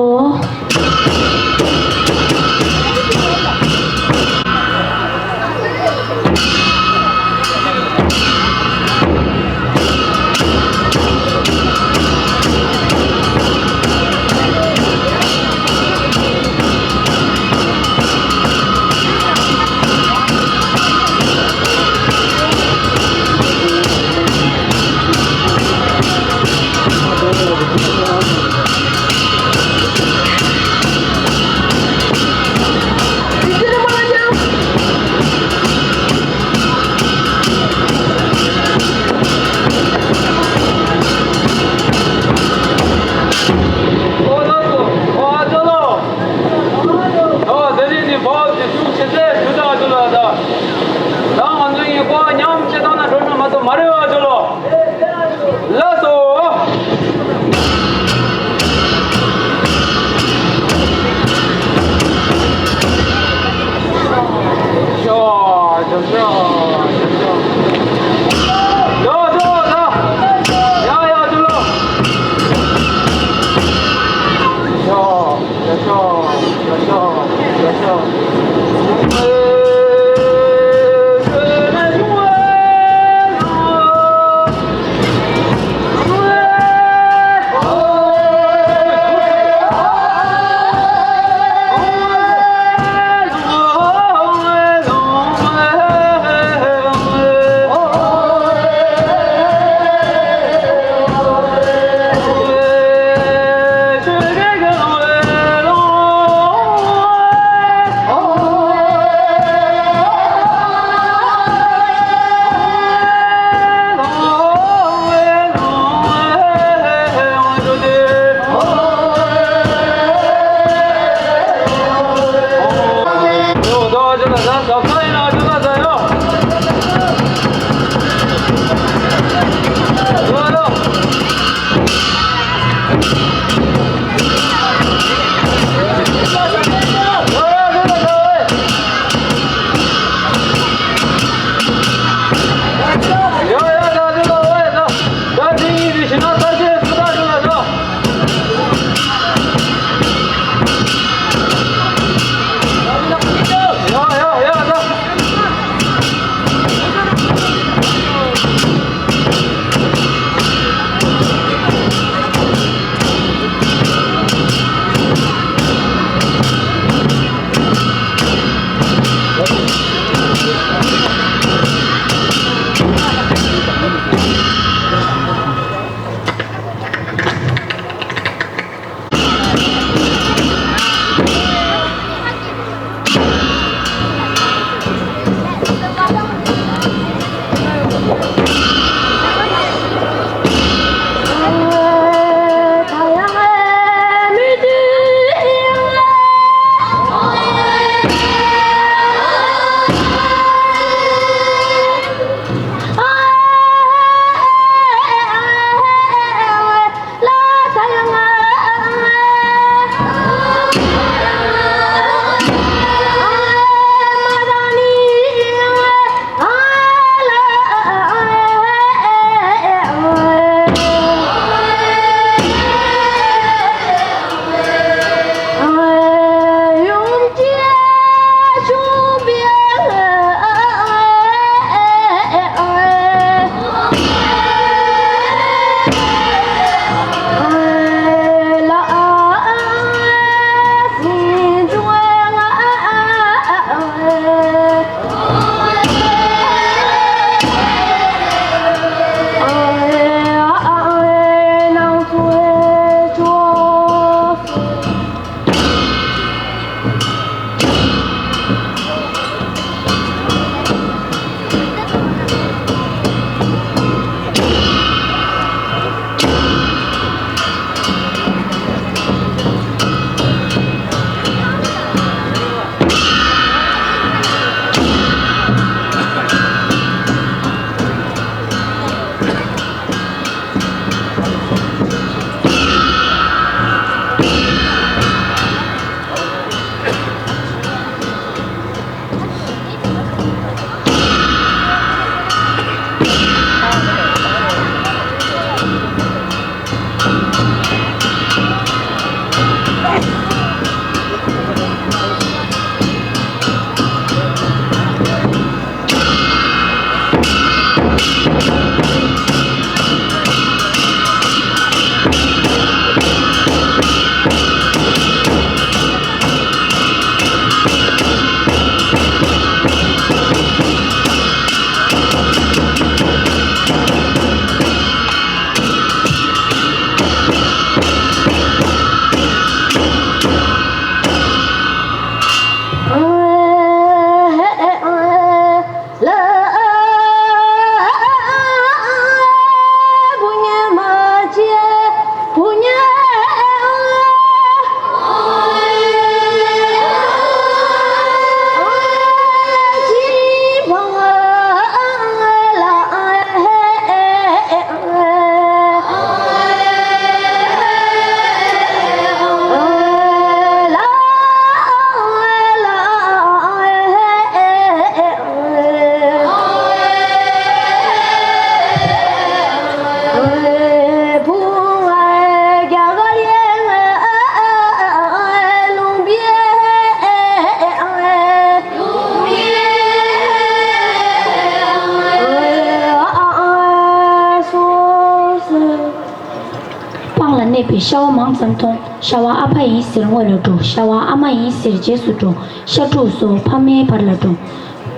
པའི་ཤ་བ་མང་ཙམ་མཐོང་། ཤ་བ་ཨ་ཕ་ཡིན་ཟེར་སྔོན་ལ་འགྲོ། ཤ་བ་ཨ་མ་ཡིན་ཟེར་རྗེས་སུ་འགྲོ། ཤ་ཕྲུག་སོགས་ཕ་མའི་བར་ལ་འགྲོ།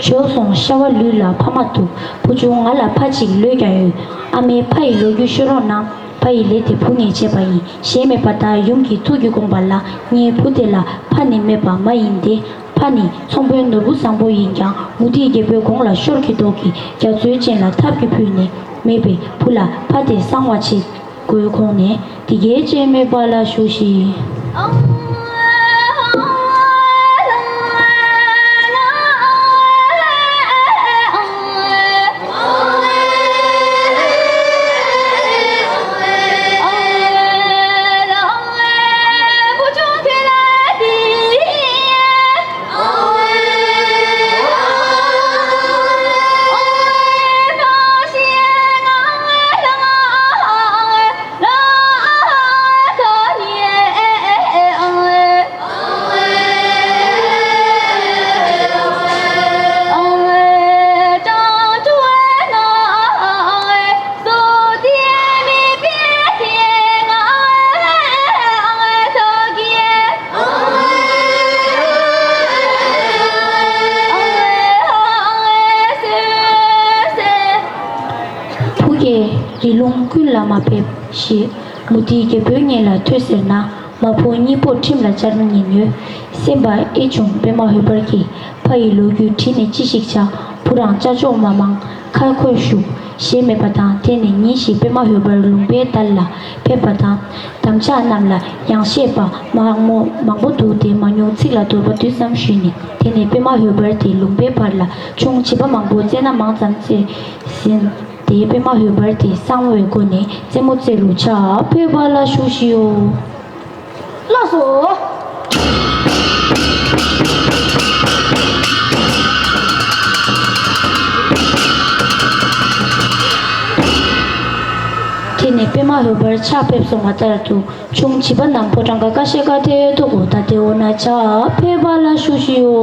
བྱོལ་སོང་ཤ་བ་ལུས་ལ་ཕ་མ་འདུག། བུ་ཆུང་ང་ལ་ཕ་གཅིག་ལོས་ཀྱང་ཡོད། ཨ་མའི་ཕ་ཡི་ལོ་རྒྱུས་ཤོད་རོགས་གནང་། ཕ་ཡི་ལས་དེ་བུ་ངས་བྱས་པ་ཡིན། གཞན་མེད་པར་ད་ཡུམ་གྱི་ཐུགས་ཀྱི་དགོངས་པ་ལ། ངའི་བུ་དེ་ལ་ཕ་ནི་མེད་པ་མ་ཡིན་ཏེ། ཕ་ནི་ཚོང་དཔོན་ནོར་བུ་བཟང་པོ་ཡིན་ཀྱང་། མུ་ཏིག་རྒྱལ་པོའི་དགུང་ལ་ཤོར་གྱི་མདོག་གིས་རྒྱ་མཚོའི་སྤྱན་ལ་ཐབས་ཀྱིས་ཕུལ་ནས་མེད་པས། བུ་ལ་ཕ་དེ་གསང་བ་བྱེད་དགོས་དགོངས་ནས། འདི་སྐད་ཅེས་སྨྲས་པ་ལ་ཞུ་ཞིག། བུ་ཁྱེད་རི་ལུང་ཀུན་ལ་མ་ཕེབས་ཤིག། མུ་ཏིག་རྒྱལ་པོའི་ངན་ལ་ཐོས་ཟེར་ན། མ་བུ་གཉིས་པོ་ཁྲིམས་ལ་བཅར་ཉེན་ཡོད། སེམས་པ་ཨེ་བྱུང་པད་མ་འོད་འབར་གྱིས། ཕ་ཡི་ལོ་རྒྱུས་དྲིས་ནས་ཅི་ཞིག་བྱ། བུ་རང་ཅ་ཅོག་མ་མང་ཁ་ཁོས་བཞུགས། ཞེས་སྨྲས་པ་དང་། དེ་ནས་ཉིན་ཞིག་པད་མ་འོད་འབར་ལུང་པའི་ལྟར་ལ་ཕེབས་པ་དང་། དམ་བཅའ་རྣམས་ལ་ཡང་བཤད་པ་མང་མོ་མང་པོ་འདུག་སྟེ། མ་ཉུང་ཚིག་ལ་དོར་བ་དུས་ཙམ་ཞུས་ནས། དེ་ནས་པད་མ་འོད་འབར་དེ་ལུང་པའི་བར་ལ་ཁྱུང་བྱིས་པ་མང་པོ་རྩེ་ན་མང་ཙམ་རྩེ་ཟིན་ཏེ། པད་མ་འོད་འབར་དེ་གསང་བའི་སྒོ་ནས་རྩེད་མོ་རྩེ་རུ་ཕྱག་ཕེབས་པ་ལ་ཞུ་ཞིའོ། ལགས་སོ། དེ་ནས་པད་མ་འོད་འབར་ཕྱག་ཕེབས་སོང་བ་ལྟར་དུ། ཁྱུང་བྱིས་པ་རྣམས་ཕོ་བྲང་གི་ཀ་ཤའི་ཀ་ཐེ་ཐོག་གུ་ད་དེ་འོ་ན་ཕྱག་ཕེབས་པ་ལ་ཞུ་ཞིའོ།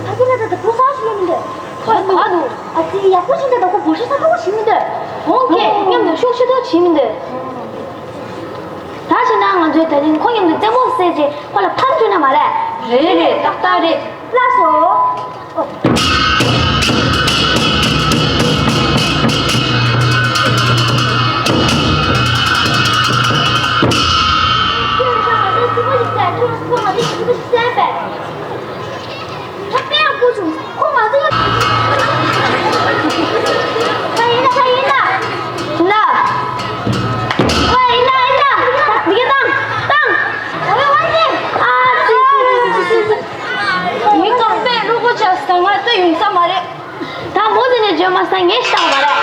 ཨ་ཙི་ལ་ད་ལྟ་བུ་ག་ཞིག་ཡོད་མི་འདུག་ཁོས་ག་འདུག་ཨ་ཙི་ཡག་པོ་ཞིག་འདུག་ད་ཁོ་འབོར་ཆེ་ས་ཁ་བོ་ཞིག་མི་འདུག་འོང་ཁྱེད་མཉམ་དུ་ཤུགས་ཆེ་ཐོག་བྱེད་མི་འདུག་ད་བྱས་ན་ང་ཚོས་དེ་རིང་ཁོ་མཉམ་དུ་རྩེད་མོ་རྩེས་རྗེས་ཁོ་ལ་ཕར་འགྲོ་ན་མ་རེད། རེད་རེད། ཏག་ཏག་རེད། ལགས་སོ། ཨོ། ཁྱོད་རང་ང་ཚོའི་རྩེད་མོ་ཞིག་རྩེ། ཁྱོད་རང་ཁོ་ང་ཚོའི་རྩེད་མོ་ཞིག་རྩེ་པས། ད་དཔེ་ཡག་པོ་བྱུང་། ཁོ་ང་ཚོ་ཡ། ད་ཡིན་ད་ད་ཡིན་ད། ཡིན་ད། ཨོ་ཡིན་ད་ཡིན་ད། འདི་ག་བཏང་བཏང་། ཨོ་ཡ་ཝན་ཅི། ཨ་ཙི་ཙི་ཙི་ཙི། ངའི་རྐང་པས་བློ་སྒོ་བཅག་ས་ང་ལྟ་ཡོང་ས་མ་རེད། ད་མོ་དེ་ནས་བརྗོད་མ་ས་ངས་ཤེས་མ་རེད།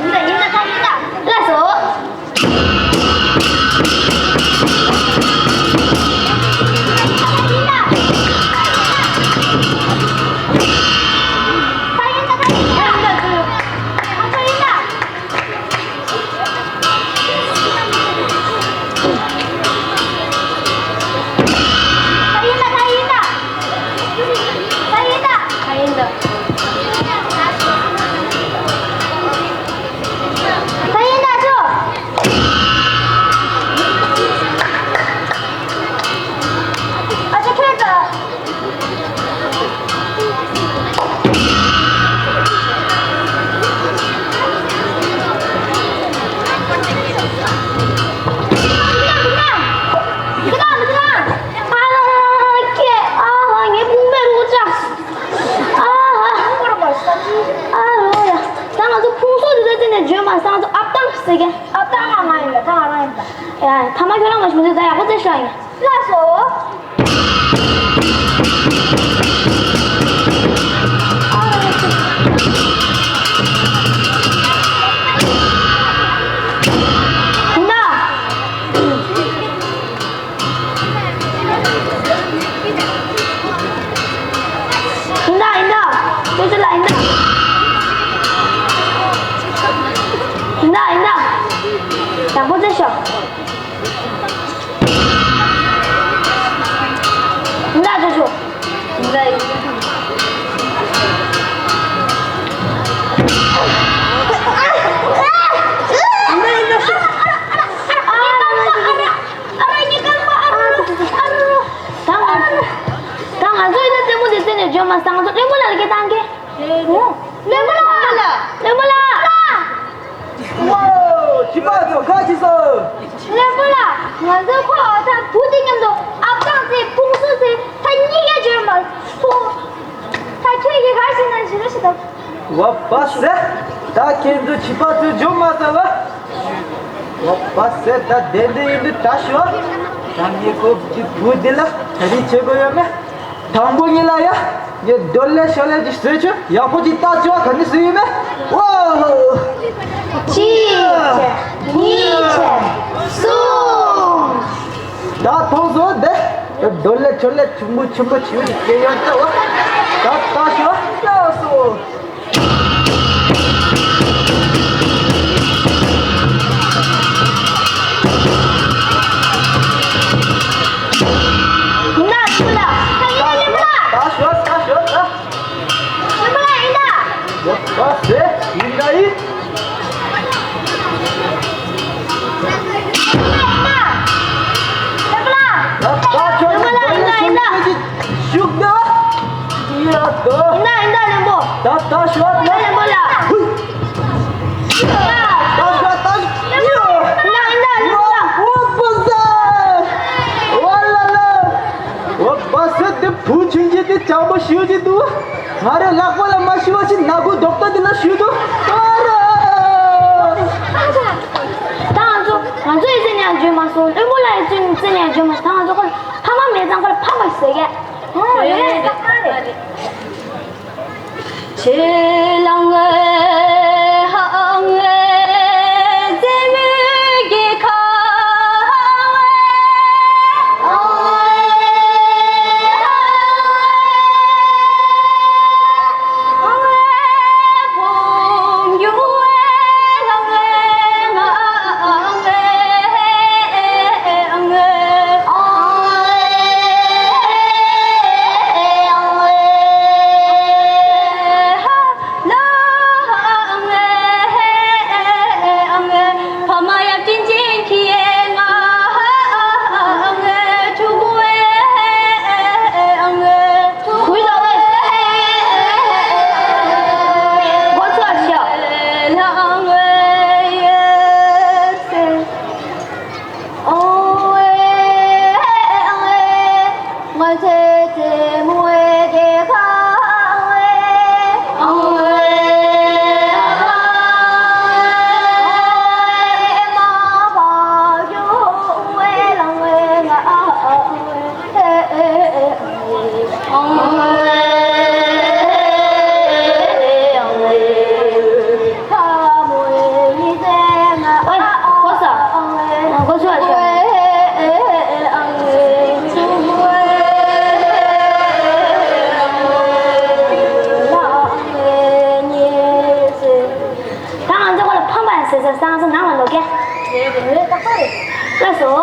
ཡིན་ད་ཡིན་ད་ད་ཡིན་ད། ལགས་སོ། ཕ་མ་ཁྱོད་རང་མ་ཞུ་མི་འདུག་ད་ཡག་པོ་བཙལ་ཤོག་ཡིན། ལགས་སོ། ཡིན་ད། ཡིན་ད་ཡིན་ད། ཅོ་ཅོ་ལགས་ཡིན་ད། ཡིན་ད་ཡིན་ད། ཡག་པོ་བཙལ་ཤོག་ཡིན་ད་ཅོ་ཅོ། ཡིན་ད་ཡིན་ད། ད་ང་ད་ང་ཚོ་ཡིན་ན་ལྟད་མོ་བལྟས་ནས་འཇོན་མ་སོང་། ང་ཚོ་བློན་པོ་ལགས་ལ་སྐད་བཏང་གི། བློན་པོ་ལགས། བློན་པོ་ལགས། ཝའོ། བྱིས་པ་ཚོ་ཁ་ཅིག་སོང་། བློན་པོ་ལགས། ང་ཚོ་ཁོ་ཨ་ད་བུ་དེ་མཉམ་དུ་ཨབ་ཐང་ཚེ་ཕུང་སུ་ཚེ་ད་གཉིས་ཀ་འཇོན་མ་སོང་། ད་ཁྱོད་ཀྱིས་ག་ཞིག་ན་ཞིག་ལ་ཞིག་ད། ཝ་པ་སེ། ད་ཁྱེད་ཚོ་བྱིས་པ་ཚོ་འཇོན་མ་སོང་བ། ཝ་པ་སེ། ད་བདེན་བདེན་ཡིན་དུས་ད་ཞུ་བ། ད་ངས་ཁོ་གི་བུ་འདི་ལ་ག་རེ་བྱེད་དགོས་ཡོད་མེད། དང་པོ་ཉིད་ལ་ཡ། ངས་རྡོ་ལེབ་ཤོ་ལེབ་ཅིག་བཟོས་ཆོག་ཡག་པོ་ཅིག་ལྟ་ཆོག་ག་ནས་བཟོས་ཡོད་མེད། ཨོ། གཅིག་བྱས། གཉིས་བྱས། གསུམ། ད་མཐོང་སོང་དེ། རྡོ་ལེབ་ཤོ་ལེབ་ཆུང་ངུ་ཆུང་ངུ་ཆུང་ངུ་སྐྱེ་ཡོད་ད་བ། ད་ལྟ་ཤོག་ལྟ་སོང་། ཡིན་ན་ཆུ་ལ། ད་ཡིན་ན་ལེན་པ་ལ། ད་ཤོག་ད་ཤོག་ད། ལེན་པ་ལ་ཡིན་ན། ཡོད་པ་སེ་ཡིན་ད་ཡིན། ལེན་པ་ལ། ད་ད་ཤོག་ལེན་པ་ལ་ཡིན་ན་ཡིན་ན། ཤུགས་ད། ཡ་ད། ཡིན་ན་ཡིན་ན་ལེན་པོ། ད་ད་ཤོག་ད། ལེན་པ་ལ། ཧུ། ད་ཤོག་ད། ཡ། ཡིན་ན་ཡིན་ན་ལེན་པ་ལ། ཨོ་པ་ས། ཝ་ལ་ལ། ཨོ་པ་ས་དེ་བུ་ཆུང་ཆུང་དེ་སྤྱང་པོ་ཞེ་པོ་ཅིག་འདུག་ང་རའི་ལག་པ་ལ་མ་ཤི་བ་ཞིག་ན་གུ་རྡོག་རྡོག་དེ་ལ་ཤི་འདུག་ཨ་ར། ད་ང་ཚོ་ང་ཚོ་ཡི་ཙི་ནས་འཇོན་མ་སོང་། བློན་པོ་ལགས་ཡི་ཙི་ནས་འཇོན་མ་སོང་། ད་ང་ཚོ་ཁོ་ལ་ཕ་མ་མེད་ཙང་ཁོ་ལ་ཕ་མ་ཟེར་གི། ཨོ་རེད་རེད། ཏག་ཏག་རེད། ད་ང་ཚོ་ཁོ་ལ་ཕམ་པ་ཡང་ཟེར་ཟེར་སང་སང་ནང་ལ་ལོག་གེ། རེད་རེད་རེད། ཏག་ཏག་རེད། ལགས་སོ།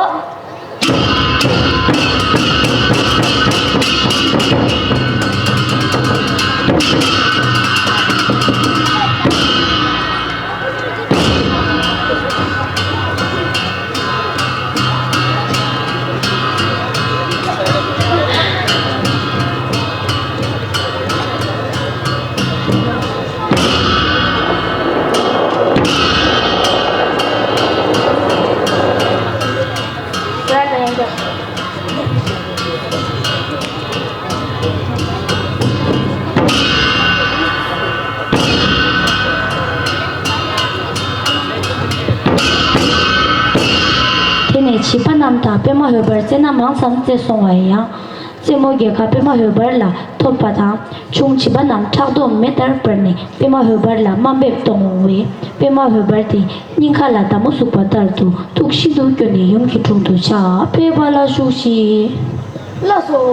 རྣམས་དང་པདྨ་འོད་འབར་རྩེ་ནས་མང་ཙམ་རྩེ་སོང་བ་ཡང་། རྩེ་མོ་རྒྱལ་ཁ་པདྨ་འོད་འབར་ལ་ཐོབ་པ་དང་། ཆུང་བྱིས་པ་རྣམས་ཕྲག་དོག་མེ་ལྟར་འབར་ནས་པདྨ་འོད་འབར་ལ་དམའ་འབེབས་གཏོང་བས། པདྨ་འོད་འབར་དེ་སྙིང་ཁ་ལ་མདའ་མོ་ཟུག་པ་ལྟར་དུ་ཐུགས་ཤིན་ཏུ་སྐྱོ་ནས་ཡུམ་གྱི་དྲུང་དུ་ཕྱག་ཕེབས་པ་ལ་བཞུགས་ཤིག། ལགས་སོ།